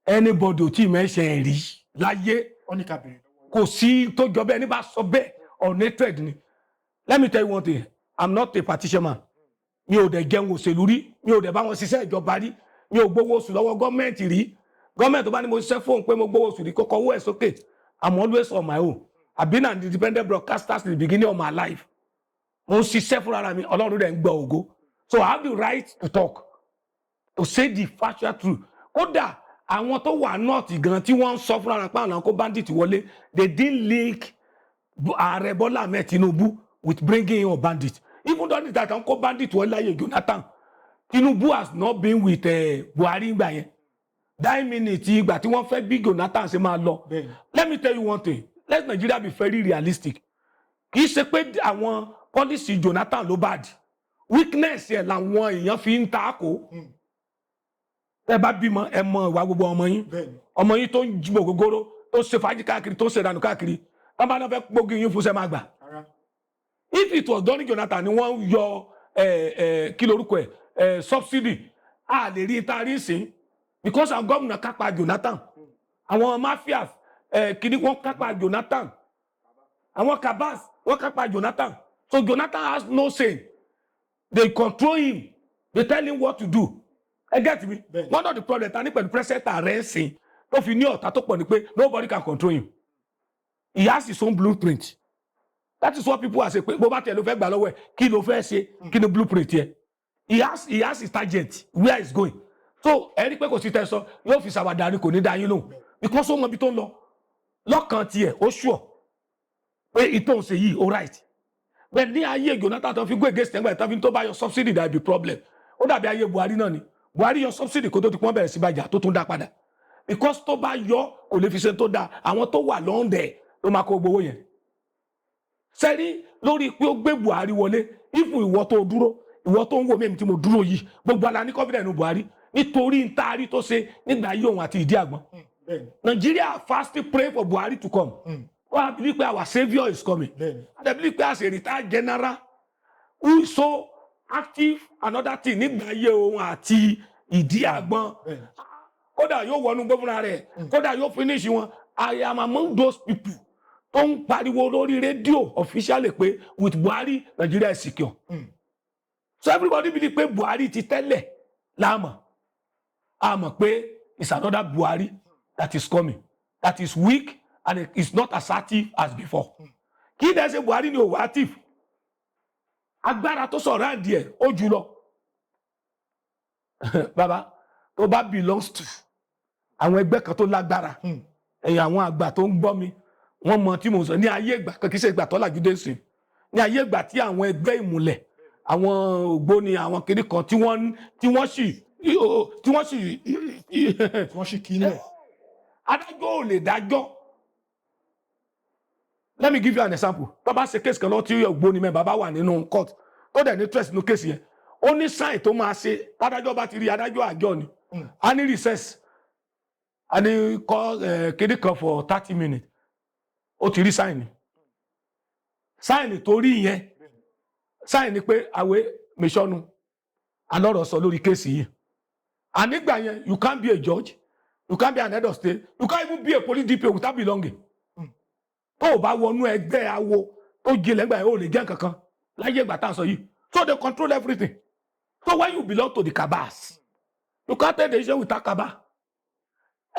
Anybody ò tí ì mẹ́sẹ̀ ẹ̀ rí láyé. Wọ́n ní ká béèrè lọ́wọ́. Kò sí tó jọ bẹ́ẹ̀. Ní bá sọ bẹ́ẹ̀, unated ni. Let me tell you one thing, I'm not a politician man. Mi ò dẹ̀ jẹun òṣèlú rí, mi ò dẹ̀ bá wọn ṣiṣẹ́ ìjọba rí, mi ò gbowó oṣù lọ́wọ́ gọ́ọ̀mẹ̀ntì rí. Gọ́ọ̀mẹ̀ntì tó bá ní mo ṣiṣẹ́ fóun pé mo gbowó oṣù rí, kókó owó ẹ̀ sókè. I'm always on my own. I've been an independent broadcaster since the beginning of my life. Mo ń ṣiṣẹ́ fúnra mi, Ọlọ́run dẹ̀ ń gbọ́ ògo, so I have the right to talk, to say the factual truth. Kódà àwọn tó wà north gan tí wọ́n ń sọ fúnra wọn pé àwọn kó bandit wọlé, they didn't link Ààrẹ Bọ́lá Ahmed Tinubu with bringing in bandit. Even though that àwọn kó bandit wọlé láyé Jonathan, Tinubu has not been with Buhari ngbà yẹn. Dying minute ìgbà tí wọ́n fẹ́ bí Jonathan ṣe máa lọ. Let me tell you one thing: let Nigeria be very realistic. Kì í ṣe pé àwọn policy Jonathan ló bad. Weakness ẹ̀ làwọn èèyàn fi ń ta kó. Ẹ bá bímọ, ẹ mọ ìwà gbogbo ọmọ yín. Ọmọ yín tó ń jùmọ̀ gógóró, tó ṣe fàájì káàkiri, tó ń ṣe ìdànù káàkiri, wọ́n bá náà fẹ́ gbógi yín fún sẹ́ máa gbà. Rárá. If it was during Jonathan ni wọ́n yọ ẹ ẹ kí lorúkọ ẹ ẹ subsidy, a lè rí ta rí sí, because àwọn gómìnà kápá Jonathan, àwọn mafias kìíní wọ́n kápá Jonathan, àwọn cabals wọ́n kápá Jonathan. So Jonathan has no say. They control him, they tell him what to do. Ẹ get me? Bẹ́ẹ̀ni. One of the problems ta ní pẹ̀lú president ààrẹ ń sìn tó fi ní ọ̀tá tó pọ̀ ni pé nobody can control him. He has his own blueprint. That is what people are saying, pé bó bá tiẹ̀ ló fẹ́ gbà lọ́wọ́ ẹ̀, kí ló fẹ́ ṣe? Kí ni blueprint yẹ? He has his target, where he is going. So ẹ rí pé kò sí tẹ́sán, yóò fi ṣàwàdà ni, kò ní dá yín lóhùn, because ó mọ ibi tó ń lọ. Lọ́kàn tiẹ̀, ó sure pé ìtò ń ṣe yìí ó right. Bẹ́ẹ̀ ní ayé Jonathan tó fi go against ẹgbẹ́ tó fi tó bá yọ subsidy, that be problem. Ó dàbí ayé Buhari náà ni. Buhari yọ subsidy kó tó ti pọ́n bẹ̀rẹ̀ sí bàjá, tó tún dá padà, because tó bá yọ, kò lè fi ṣe tó dáa. Àwọn tó wà lọ́ndẹ̀ ló máa kó gbowó yẹn sẹ́rí lórí pé ó gbé Buhari wọlé. Ìfún ìwọ tó dúró, ìwọ tó ń wò mí, èmi tí mo dúró yìí, gbogbo ala ní confidence nínú Buhari nítorí ń taari tó ṣe nígbà yí òun àti ìdí àgbọn. Nigeria fast pray for Buhari to come. Wọ́n á believe pé our saviour is coming. I believe pé as a retired general who is so active, another thing nígbà yí òun àti ìdí àgbọn, kódà yóò wọnú gbófúnra rẹ̀, kódà yóò finish wọn. I am among those people tó ń pariwo lórí rédíò officially pé with Buhari, Nigeria is secure. So everybody believe pé Buhari ti tẹ́lẹ̀ láàmọ̀ a mọ̀ pé it's another Buhari that is coming, that is weak and is not assertive as before. Kí dẹ́ ṣe Buhari ni òwò active, agbára tó sọ̀rọ̀ àǹdí ẹ̀ ó jù lọ. Bàbá tó bá belongs to àwọn ẹgbẹ́ kan tó lágbára, ẹ̀yìn àwọn àgbà tó ń gbọ́ mi, wọ́n mọ tí mo sọ. Ní ayé ìgbà kan, kì í ṣe ìgbà tó làjú dé sí, ní ayé ìgbà tí àwọn ẹgbẹ́ ìmùlẹ̀, àwọn ògbóni, àwọn kiri kan tí wọ́n sì tí wọ́n sì kí nílẹ̀. Adájọ́ ò lè dájọ́. Let me give you an example. Tó bá ṣe case kan lọ tí ògbóni mẹ́ bàbá wà nínú court, tó dẹ̀ ní interest nínú case yẹn, ó ní sign tó máa ṣe. Tádájọ́ bá ti rí, adájọ́ àjọ ni, a ní recess, a ní kọ́ kéde kan for 30 minutes. Ó ti rí sign. Sign tó rí yẹn, sign ni pé àwẹ̀ mẹ́sọ́nu alọ́rọ̀ sọ lórí case yìí. Ànígbà yẹn, you can't be a judge, you can't be an head of state, you can't even be a police DPO without belonging. Tó o bá wọnú ẹgbẹ́ awo tó jinlẹ̀ gbà yẹn, o lè jẹ́ nǹkankan láyé ìgbà tá à ń sọ yìí. So they control everything. So when you belong to the cabals, you can't take the decision without cabal.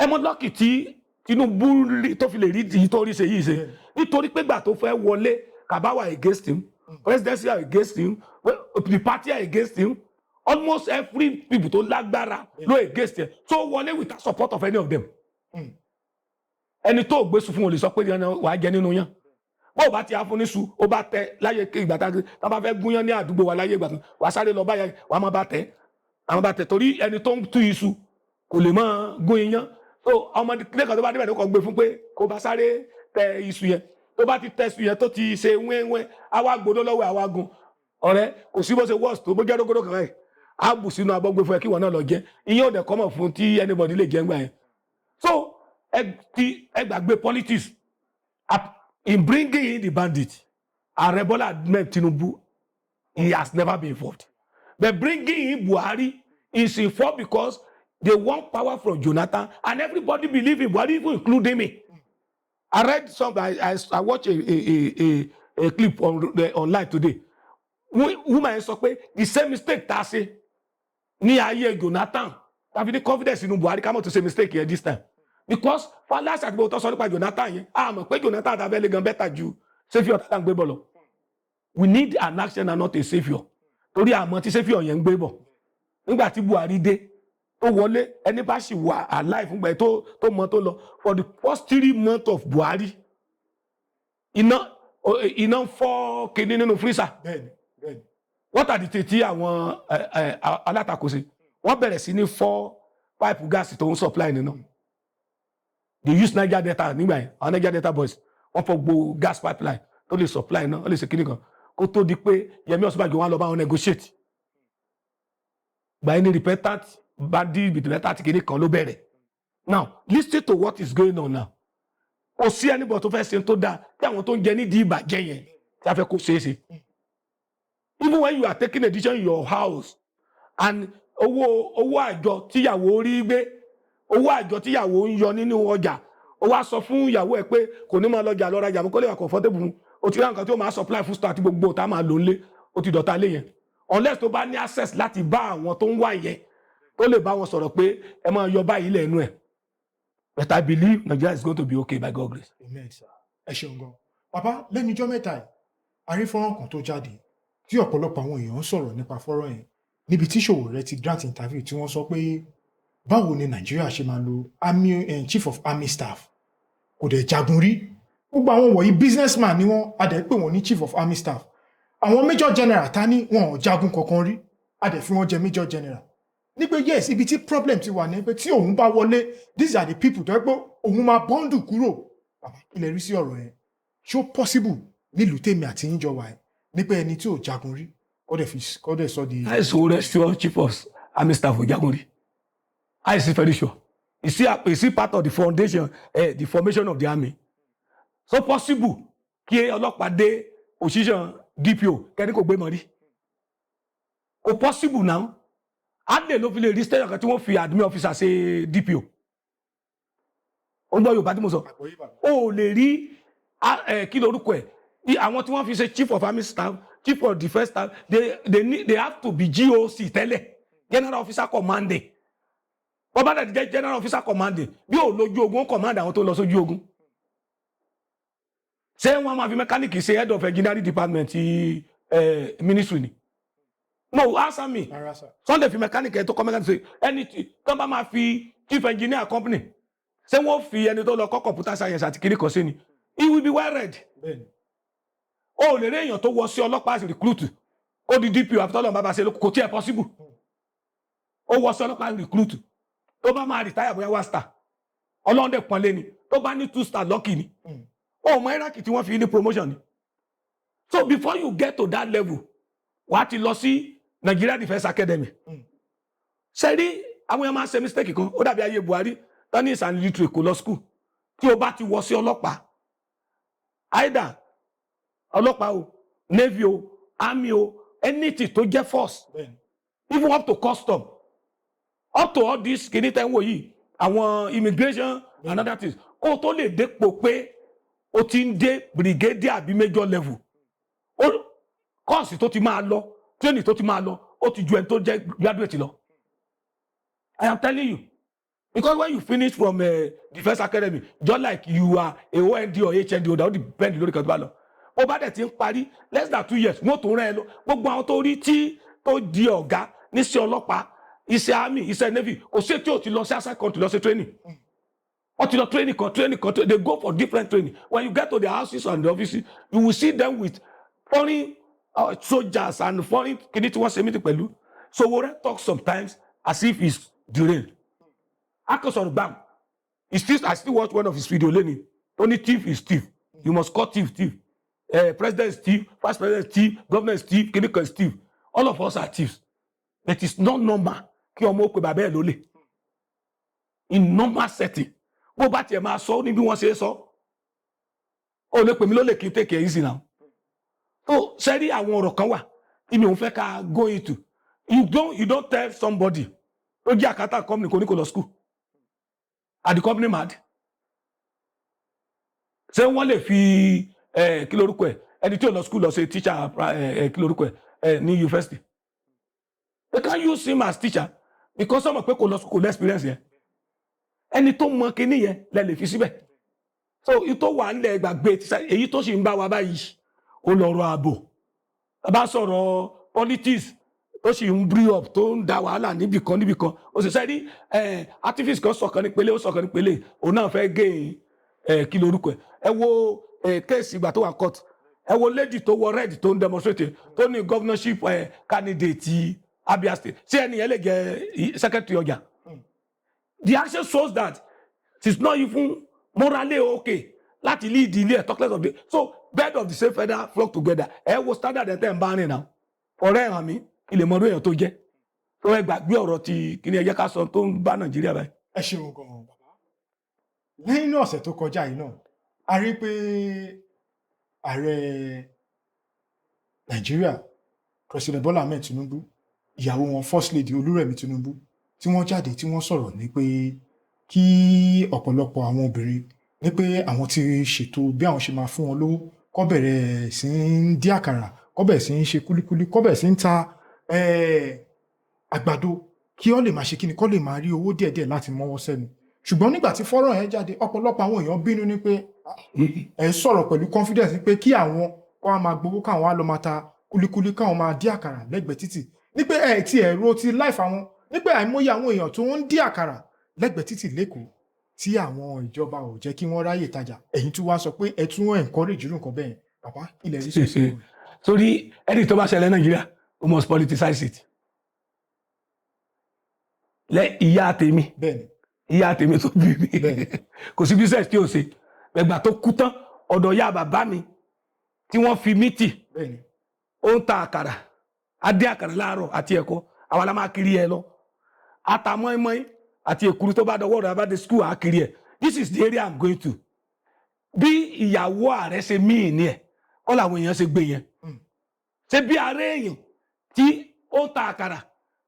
Ẹ mọ luck tí Tinubu tó fi lè rí èyí tó rí ṣe yìí ṣe, nítorí pé gbà tó fẹ́ wọlé, cabal were against him, presidency are against him, well, the party are against him, almost every people tó lágbára ló against him. So wọlé without support of any of them. Ẹni tó gbé su fún, wọn lè sọ pé wàá jẹ nínú yán. Bó o bá ti afún níṣu, ó bá tẹ láyé ìgbà tá a bá fẹ́ gúnyán ní àdúgbò wa láyé ìgbà kan, wàá sáré lọ báyà, wàá má bá tẹ àwọn bá tẹ, torí ẹni tó ń tú iṣu kò lè mọ gún iyán. So ọmọdé lẹ́kọ̀ọ́ tó bá débẹ̀ ló kọ́ gbé fún pé kó bá sáré tẹ iṣu yẹn. Tó bá ti tẹ iṣu yẹn, tó ti ṣe wẹ́wẹ́, àwa gbódó lọ́wọ́, àwa gun ọ̀rẹ́. Kò sí bó ṣe worst tó, bó jẹ́ rógódó kan báyìí, á bù sínú abọ́, gbé fún ẹ kí wọn náà lọ jẹ. Ìyẹn ò dẹ̀ kọ́mọ̀ fún tí anybody lè jẹ́ ńgbà yẹn. So ẹ ti ẹ gbàgbé politics in bringing in the bandit. Ààrẹ Bọ́lá Ahmed Tinubu, he has never been involved, but bringing in Buhari is involved because they want power from Jonathan, and everybody believe in Buhari, even including me. I read some I watch a clip on the online today. Woman sọ pé the same mistake tá a ṣe ní ayé Jonathan tàbí ní confidence inú Buhari, ká mọ̀ tó ṣe mistake yẹn this time, because fallacy àti gbogbo tó sọ nípa Jonathan yẹn, a mọ̀ pé Jonathan tàbí ẹlẹ́gàn better ju saviour tá à ń gbé bọ̀ lọ. We need an action and not a saviour, torí àmọ́ tí saviour yẹn ń gbé bọ̀. Nígbà tí Buhari dé tó wọlé, ẹni bá sì wà alive fúngbà tó mọ tó lọ, for the first 3 months of Buhari, iná ń fọ́ kinní nínú freezer. bẹ́ẹ̀ni bẹ́ẹ̀ni Wọ́n tàdí tí àwọn alátakò sí, wọ́n bẹ̀rẹ̀ sí ní fọ́. Pipe gas tó ń supply nínú, they use Niger Delta nígbà yẹn. Àwọn Niger Delta boys, wọ́n fọ́ gbogbo gas pipeline tó lè supply náà. Ó lè ṣe kíní kan kó tó di pé Yẹmí Ọ̀ṣínbàjò wọn lọ bá wọn negotiate. Gbà yín ní repentant bandit, repentant kíní kan ló bẹ̀rẹ̀. Now listen to what is going on now. Kò sí anybody tó fẹ́ ṣe tó dáa tí àwọn tó ń jẹ nídìí ìbàjẹ́ yẹn tí a fẹ́ kó ṣeé ṣe. Even when you are taking a decision in your house and owó àjọ tíyàwó rí gbé, owó àjọ tíyàwó ń yọ nínú ọjà, ó wá sọ fún ìyàwó ẹ pé kò ní máa lọjà lọ rajà mọ́, kó lè wà comfortable fún o. Ti rí nǹkan tí ó máa supply food store àti gbogbo tá a máa lò ń lé, ó ti dọ̀tá lé yẹn, unless tó bá ní access láti bá àwọn tó ń wá yẹn, tó lè bá wọn sọ̀rọ̀ pé ẹ máa yọ báyìí lẹ́nu ẹ̀. But I believe Nigeria is going to be okay by God grace. Amen sir, ẹ ṣeun gan bàbá. Lẹ́nu ijọ́ mẹ́ta yìí, a rí fọ́nrán kan tó jáde tí ọ̀pọ̀lọpọ̀ àwọn èèyàn ń sọ̀rọ̀ nípa fọ́nrán yẹn, níbi tí Sowore ti grant interview, tí wọ́n sọ pé báwo ni Nàìjíríà ṣe máa lo army chief of army staff, kò dẹ̀ jagun rí. Gbogbo àwọn wọ̀nyí, businessman ni wọ́n, a dẹ̀ pè wọ́n ní chief of army staff. Àwọn major general ta ní wọn ò jagun kankan rí, a dẹ̀ fi wọ́n jẹ major general. Ní pé yes, ibi tí problem ti wà ní pé tí òun bá wọlé, these are the people tó yẹ pé òun máa bundle kúrò. Bàbá, kí lẹ rí sí ọ̀rọ̀ yẹn? Ṣó possible nílùú tèmi àti yín jọ wà ẹ́, ní pé ẹni tí ò jagun rí kó dẹ̀ sọ di? I so sure chief of army staff ò jagun rí. I is very sure. Is he part of the foundation, the formation of the army? So possible kí ọlọ́pàá dé position DPO kẹ́ni kò gbé mọ́ rí? Kò possible now. Adé ló fi lè rí station kan tí wọ́n fi admin officer ṣe DPO. Ó ń gbọ́ Yorùbá tí mo sọ? Àgbọ́yé, bàbá. O ò lè rí kí lorúkọ ẹ̀, àwọn tí wọ́n fi ṣe chief of army staff, chief of defence staff, they have to be GOC tẹ́lẹ̀, general officer commanding. Wọ́n bá dẹ̀ ti jẹ́ general officer commanding, bí ò lójú ogun, ó command àwọn tó lọ sójú ogun. Ṣé wọ́n máa fi mechanic ṣe head of engineering department ti ministry ni? No, answer me. Rárá sir. Sunday fi mechanic ẹ tó kọ́ mechanic ṣe ẹni tí tó bá máa fi chief engineer company, ṣé wọ́n fi ẹni tó lọ kọ́ computer science àti kiri kan sí ni? He will be well read. O ò lè rí èèyàn tó wọ sí ọlọ́pàá as recruit ó di DPO àfitọ́lọ́ bàbá ṣe kò tí ẹ̀ possible. Ó wọ sí ọlọ́pàá recruit, tó bá máa retire, bóyá one star, ọlọ́run dẹ̀ pọ́nlé ni. Tó bá ní two star, lucky ni. O mọ hierarchy tí wọ́n fi ní promotion ni. So before you get to that level, wàá ti lọ sí Nigeria Defence Academy. Ṣe rí, àwọn èèyàn máa ń ṣe mistake kan. Ó dàbí ayé Buhari tani is an illiterate, kò lọ school. Tí o bá ti wọ sí ọlọ́pàá, either ọlọ́pàá o, navy o, army o, anything tó jẹ́ force, even up to custom, up to all this kìíní tẹ́ ń wò yìí, àwọn immigration and other things, kó o tó lè dépò pé o ti ń dé brigadier àbí major level, ó course tó ti máa lọ, training tó ti máa lọ, ó ti ju ẹni tó jẹ́ graduate lọ. I am telling you, because when you finish from defence academy, just like you are a OND or HND, o that will depend lórí kan tó bá lọ. Bó bá dẹ̀ ti ń parí, less than 2 years, wọ́n tó rán ẹ lọ. Gbogbo àwọn tó rí tí tó di ọ̀gá níṣẹ́ ọlọ́pàá, iṣẹ́ army, iṣẹ́ navy, kò sí tí ò ti lọ sí outside country lọ sí training. Wọ́n ti lọ training kan, training kan. They go for different training. When you get to the houses and the offices, you will see them with foreign soldiers and foreign kìíní tí wọ́n ṣe meeting pẹ̀lú. Sowore talk sometimes as if he's derailed. Akọsọ̀rọ̀ gbam. He still I still watch one of his video lẹ́ni ó ní thief is thief, you must call thief thief, president is thief, vice president is thief, governor is thief, kìíní kan is thief, all of us are thieves. But it's not normal kí ọmọ ó pe bàbá ẹ̀ lólè in normal setting. Bó bá tiẹ̀ máa sọ ní bí wọ́n ṣe é sọ, ó lè pè mí lólè kí n take it easy now. So ṣe rí, àwọn ọ̀rọ̀ kan wà tí mi ò fẹ́ ká go into. You don't tell somebody tó jẹ́ accountant company kò ní kò lọ school. Are the company mad? Ṣé wọ́n lè fi kí lorúkọ ẹ̀, ẹni tí ò lọ school lọ ṣe teacher, kí lorúkọ ẹ̀, ní university? They can use him as teacher because ọmọ pé kò lọ school, kò lọ experience yẹn. Ẹni tó mọ kinní yẹn lẹ lè fi síbẹ̀. So ìtò wà nílẹ̀ gbàgbé èyí tó sì ń bá wa báyìí, ó lọ́rọ̀ ààbò. Tá bá sọ̀rọ̀ politics tó sì ń brew up, tó ń da wàhálà níbìkan níbìkan, ó sì sẹ́rí activist kan sọ̀kan nípele, ó sọ̀kan nípele, òun náà fẹ́ gé kí lorúkọ ẹ̀. Ẹ wo case ìgbà tó wà court. Ẹ wo lady tó wọ red tó ń demonstrate, tó ní governorship candidate Abia State. Ṣé ẹni yẹn lè jẹ secretary ọjà? The action shows that she's not even morally okay láti lead ilé ẹ̀, talk less of the, so bird of the same feather flock together. Ẹ wo standard ẹ̀ tẹ́ ń bá rìn náà, ọ̀rẹ́ ẹ̀ hàn mí ilé mọ̀ọ́dún èèyàn tó jẹ́ tó. Ẹ gbàgbé ọ̀rọ̀ ti kí ni, ẹ jẹ́ ká sọ tó ń bá Nàìjíríà báyìí. Ẹ ṣeun gan-an, bàbá. Lẹ́yìn náà, ọ̀sẹ̀ tó kọjá yìí náà, a rí pé ààrẹ Nàìjíríà, President Bola Ahmed Tinubu, ìyàwó wọn, First Lady Olúrẹ̀mí Tinubu, tí wọ́n jáde, tí wọ́n sọ̀rọ̀ ní pé kí ọ̀pọ̀lọpọ̀ àwọn obìnrin ní pé àwọn ti ṣètò bí àwọn ṣe máa fún wọn lówó, kó bẹ̀rẹ̀ sí ń dín àkàrà, kó bẹ̀rẹ̀ sí ń ṣe kúlíkúlí, kó bẹ̀rẹ̀ sí ń ta àgbàdo, kí ó lè máa ṣe kíni, kó lè máa rí owó díẹ̀díẹ̀ láti mọ́wọ́ sẹ́nu. Ṣùgbọ́n nígbà tí fọ́nrán yẹn jáde, ọ̀pọ̀lọpọ̀ àwọn èèyàn bínú ní pé ẹ ń sọ̀rọ̀ pẹ̀lú confidence pé kí àwọn kó wá máa gbowó, káwọn wá lọ máa ta kúlíkúlí, káwọn máa dín àkàrà lẹ́gbẹ̀ẹ́ títì, ní pé ẹ ti ẹ̀rọ ti life àwọn, ní pé àìmọye àwọn èèyàn tó ń dín àkàrà lẹ́gbẹ̀ẹ́ títì l'Ékòó tí àwọn ìjọba ò jẹ́ kí wọ́n ráyè tajà. Ẹ̀yin tún wá sọ pé ẹ tún encourage irú nǹkan bẹ́ẹ̀. Bàbá, ilẹ̀ rí sọ sí i. Sórí ẹni tó bá ṣẹlẹ̀ Nàìjíríà, we must politicize it. Lẹ ìyá tèmi, ìyá tèmi tó bí mi, kò sí business tí o ṣe. Ẹgbà tó kú tán, ọ̀dọ̀ ìyá bàbá mi tí wọ́n fi mí tì, ó ń ta àkàrà, á dé àkàrà láàárọ̀ àti ẹ̀kọ́, àwa la máa kiri ẹ lọ, ata mọ́ínmọ́ín àti èkuru. Tó bá dọwọ́ rẹ̀, abá dé school, á kiri ẹ̀. This is the area I'm going to. Bí ìyàwó ààrẹ ṣe míì ní ẹ̀ kọ́ làwọn èèyàn ṣe gbé yẹn. Ṣé bí ààrẹ èèyàn tí ó ń ta àkàrà,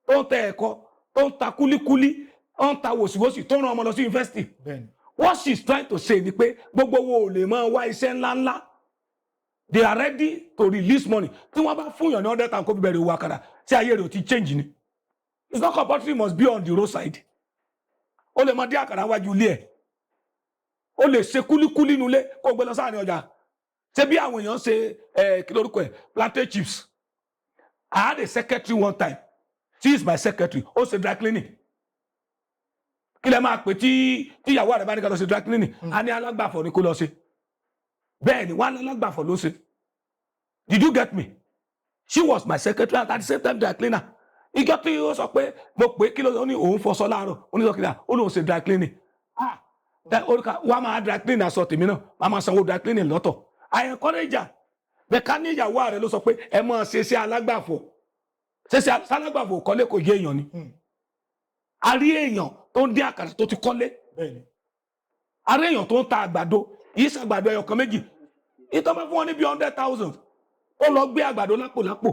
tó ń ta ẹ̀kọ́, tó ń ta kúlíkúlí, ó ń ta wòsíwòsí, tó ń rán ọmọ lọ sí yunifásitì? What she's trying to say ni pé gbogbo wo ò lè máa wá iṣẹ́ ńláńlá. They are ready to release money. Tí wọ́n bá fún yàn ní 100,000 kó fi bẹ̀rẹ̀ òwò àkàrà, tí ayé rẹ̀ ò ti change ni? It's not compulsory you must be on the roadside. Ó lè máa dín àkàrà wájú ilé ẹ̀, ó lè ṣe kúlíkúlí nulẹ̀, kó gbé lọ sáàrin ọjà. Ṣé bí àwọn èèyàn ṣe ẹ, kí lórúkọ ẹ, plantain chips. I had a secretary one time. She is my secretary. Ó ṣe dry cleaning. Kí lẹ máa pè tí ìyàwó rẹ bá ní ká lọ ṣe dry cleaning? A ní alágbàfọ̀ ni kó lọ ṣe. Bẹ́ẹ̀ ni, wọ́n á alágbàfọ̀ ló ṣe. Did you get me? She was my secretary and at the same time dry cleaner. Ìjọ tí ó sọ pé mo pè é, kí ló ó ní òun fọṣọ láàárọ̀, ó ní sọkìlà, ó lóun ṣe dry cleaning. Ah, wàá máa dry cleaning aṣọ tèmi náà, máa máa sanwó dry cleaning lọ́tọ̀. I encourage her. Bẹ́ẹ̀ ká ní ìyàwó rẹ ló sọ pé ẹ máa ṣe sí alágbàfọ̀, ṣe sí alágbàfọ̀, kọ́lé kò yé èèyàn ni. A rí èèyàn tó ń dín àkàrà tó ti kọ́lé. A rí èèyàn tó ń ta àgbàdo, yìí ṣàgbàdo ẹyọ kan méjì, ìtọ́ bá fún wọn ní bí 100,000, ó lọ gbé àgbàdo lápò lápò,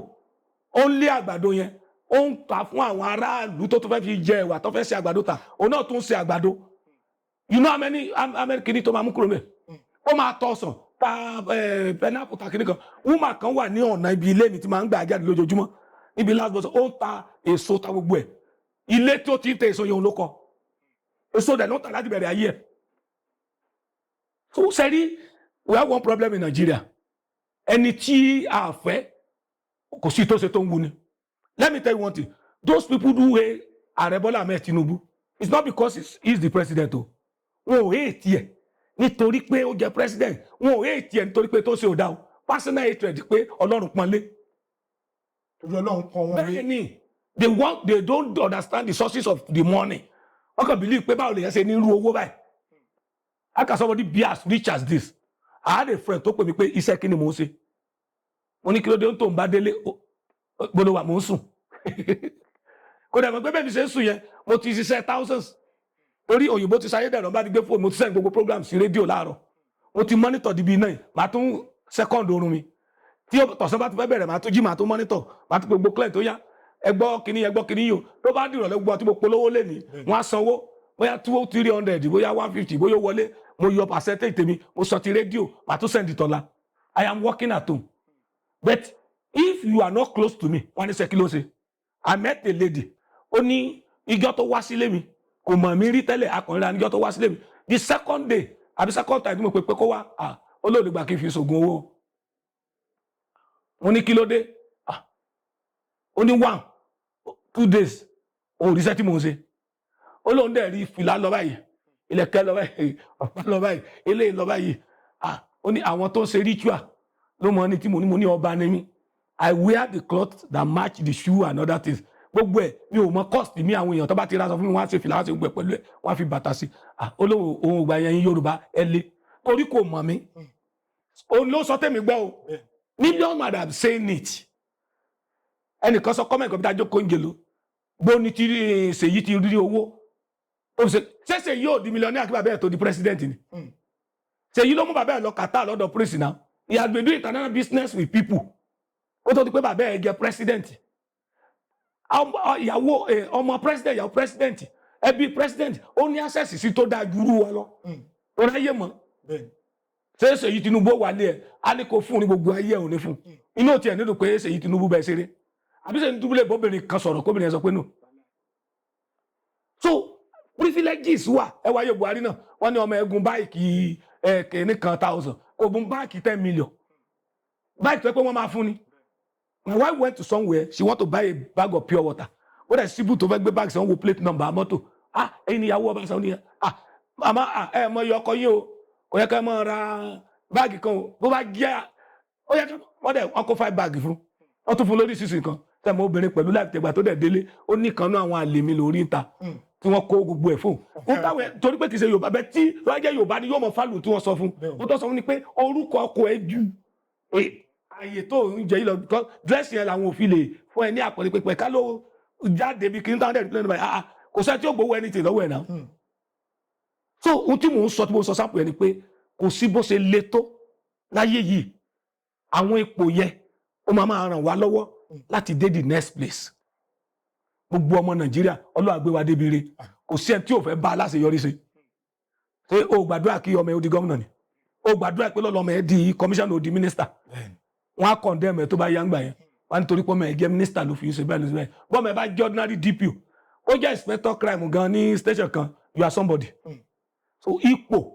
ó ń lé àgbàdo yẹn, ó ń ta fún àwọn aráàlú tó tún fẹ́ fi jẹ ẹ̀wà, tó fẹ́ ṣe àgbàdo ta, òun náà tún ṣe àgbàdo. You know how many kìíní tó máa mú kúrò mẹ́? Ó máa tọ ọsàn, ta pineapple, ta kìíní kan. Woman kan wà ní ọ̀nà ibi ilé mi tí máa ń gbà jáde lójoojúmọ́ níbi last bus, ó ń ta èso, ta gbogbo ẹ̀. Ilé tí ó ti ń ta èso yẹn, òun ló kọ èso dẹ̀ ló ń tà láti bẹ̀rẹ̀ ayé ẹ̀. So sẹ́rí, we have one problem in Nigeria. Ẹni tí a fẹ́, kò sí tó ṣe tó ń wuni. Let me tell you one thing: those people who hate Ààrẹ Bọ́lá Ahmed Tinubu, it's not because he's the president o. Wọn ò hate ẹ̀ nítorí pé ó jẹ́ president. Wọn ò hate ẹ̀ nítorí pé tó ṣe ò dá o. Personal hatred pé Ọlọ́run pọ́nlé. Torí Ọlọ́run pọ́n wọn lé. Bẹ́ẹ̀ ni. They don't understand the sources of the money. Wọ́n kàn believe pé báwo lè yẹn ṣe ní irú owó báyìí? How can somebody be as rich as this? I had a friend tó pè mí pé iṣẹ́ kí ni mò ń ṣe. Mo ní kí ló dé? Tó ń bá délé, gbọ́dọ̀ wà, mò ń sùn. Kò dẹ̀ mọ̀ pé bẹ́ẹ̀ mi ṣe ń sùn yẹn, mo ti ṣiṣẹ́ thousands, torí òyìnbó ti ṣayé dẹ̀rọ̀. Bá ti gbé fóònù, mo ti send gbogbo program sí rédíò láàárọ̀, mo ti monitor di bíi 9, màá tún second oorun mi. Tí tọ̀sán bá ti fẹ́ bẹ̀rẹ̀, màá tún jí, màá tún monitor, màá tún gbogbo client tó yá, ẹ gbọ́ kíní, ẹ gbọ́ kíní yìí o. Tó bá dìrọ̀lẹ́, gbogbo àti mo polówó lé ní, wọ́n á sanwó, bóyá 200, 300, bóyá 150, bóyá ó wọlé. Mo yọ percentage tèmi, mo sọ ti rédíò, màá tún send tọ́la. I am working at home, but if you are not close to me, wọ́n á ní sẹ́ kí ló ṣe. I met a lady, ó ní ìjọ tó wá sílé mi, kò mọ̀ mí rí tẹ́lẹ̀, akọ̀rin ra. Níjọ́ tó wá sílé mi, the second day àbí second time tí mo pè pé kó wá, ah, ó lóòlù gbà kí n fi ṣògùn owó. Mo ní kí ló dé? Ah, ó ní 1-2 days òun ríṣẹ́ tí mò ń ṣe. Ó lóun dẹ̀ rí fìlà lọ báyìí, ilẹ̀kẹ̀ lọ báyìí, ọ̀pá lọ báyìí, eléyìí lọ báyìí. Ah, ó ní àwọn tó ń ṣe ritual ló mọ ní tí mo ní. Mo ní ọba ni mí. I wear the cloth that match the shoe and other things. Gbogbo ẹ̀, mi ò mọ cost mi. Àwọn èèyàn tó bá ti ra sọ fún mi, wọ́n á ṣe fìlà, wọ́n á ṣe gbogbo ẹ̀ pẹ̀lú ẹ̀, wọ́n á fi bàtà sí. Ah, olóhùn òun ògbà yẹn, Yorùbá ẹ lé torí kò mọ̀ mí. Òun ló sọ tèmi gbọ́ o. Million madam saying it. Ẹnìkan sọ comment kọ̀ọ̀bí jókòó ń jèlò bó ní ti Ṣèyí ti rí owó ó ṣe ṣe Ṣèyí ò di millionaire kí bàbá ẹ̀ tó di president ni? Ṣèyí ló mú bàbá ẹ̀ lọ Qatar lọ́dọ̀ prince now. He has been doing international business with people kó tó di pé bàbá ẹ̀ jẹ́ president. Ìyàwó ọmọ president, ìyàwó president, ẹbí president, ó ní access sí tó dáa jùlọ wa lọ. Tó ráyè mọ́. Ṣé Ṣèyí Tinubu wà lé ẹ, á ní kó fún ní gbogbo ayé ẹ, ò ní fún inú tiẹ̀ nínú pé Ṣèyí Tinubu bẹ́ẹ̀ ṣeré, àbí Ṣèyí Tinubu lè bọ́bìnrin kan sọ̀rọ̀ kóbìnrin yẹn sọ pé no? So privileges wà. Ẹ wáyé Buhari náà, wọ́n ní ọmọ ẹ̀gùn bike ẹ kìíní kan thousand, kò gun bike 10 million, bike tó yẹ pé wọ́n máa fún ni. My wife went to somewhere, she want to buy a bag of pure water. Ó dẹ̀ síbù tó fẹ́ gbé báàgì sàn, wo plate number mọ́tò. Ah, ẹ̀yin ìyàwó ọba sàn ní ẹ. Ah, màmá, ah, ẹ mọ iye ọkọ yín o, kò yẹ ká ẹ mọ ra báàgì kan o. Bó bá jẹ́ ó yẹ ká wọ́n dẹ̀ wọ́n kó five báàgì fún, wọ́n tún fún lórí sísìn kan tẹ̀ mọ́ obìnrin pẹ̀lú láì tẹ̀gbà tó dẹ̀ délé. Ó ní kan náà àwọn àlè mi lórí ìta tí wọ́n kó gbogbo ẹ̀ fún un táwọn ẹ̀, torí pé kì í ṣe Yorùbá bẹ́ẹ̀. Tí wọ́n jẹ́ Yorùbá ni yóò mọ fálù tí wọ́n sọ fún ó tó sọ fún ni pé orúkọ ọkọ ẹ ju ààyè tó ń jẹ yìí lọ, because dress yẹn làwọn òfin lè fún ẹ ní àpọ̀lẹ́ pípẹ́ ká ló jáde bí kí n táwọn dẹ̀ plane báyìí. Ah, kò sẹ́ni tí ó gbowó anything lọ́wọ́ ẹ̀ náà. So ohun tí mò ń sọ, tí mo sọ sápò yẹn ni pé kò sí bó ṣe le tó láyé yìí, àwọn ipò yẹn ó máa máa ràn wá lọ́wọ́ láti dé the next place. Gbogbo ọmọ Nàìjíríà, Ọlọ́run á gbé wa débi re. Kò sí ẹni tí ò fẹ́ bá aláṣeyọrí ṣe. Ṣé o gbàdúrà kí ọmọ ẹ ó di gómìnà ni? O gbàdúrà pé lọ́lọ́ ọmọ ẹ di commissioner, ó di minister? Wọ́n á condemn ẹ tó bá yá ń gbà yẹn. Wọ́n á nítorí pé ọmọ ẹ jẹ́ minister ló fi ń ṣe báyìí, ló ṣe báyìí. Bọ́mọ ẹ bá jẹ́ ordinary DPO, ó jẹ́ inspector crime gan ní station kan, you are somebody. So ipò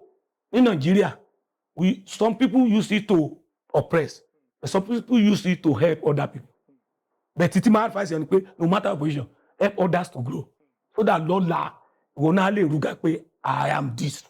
ní Nàìjíríà, some people use it to oppress, but some people use it to help other people. But títí máa advice yẹn ni pé no matter your position, help others to grow so that lọ́la ìwọ náà lè rúgà pé I am this.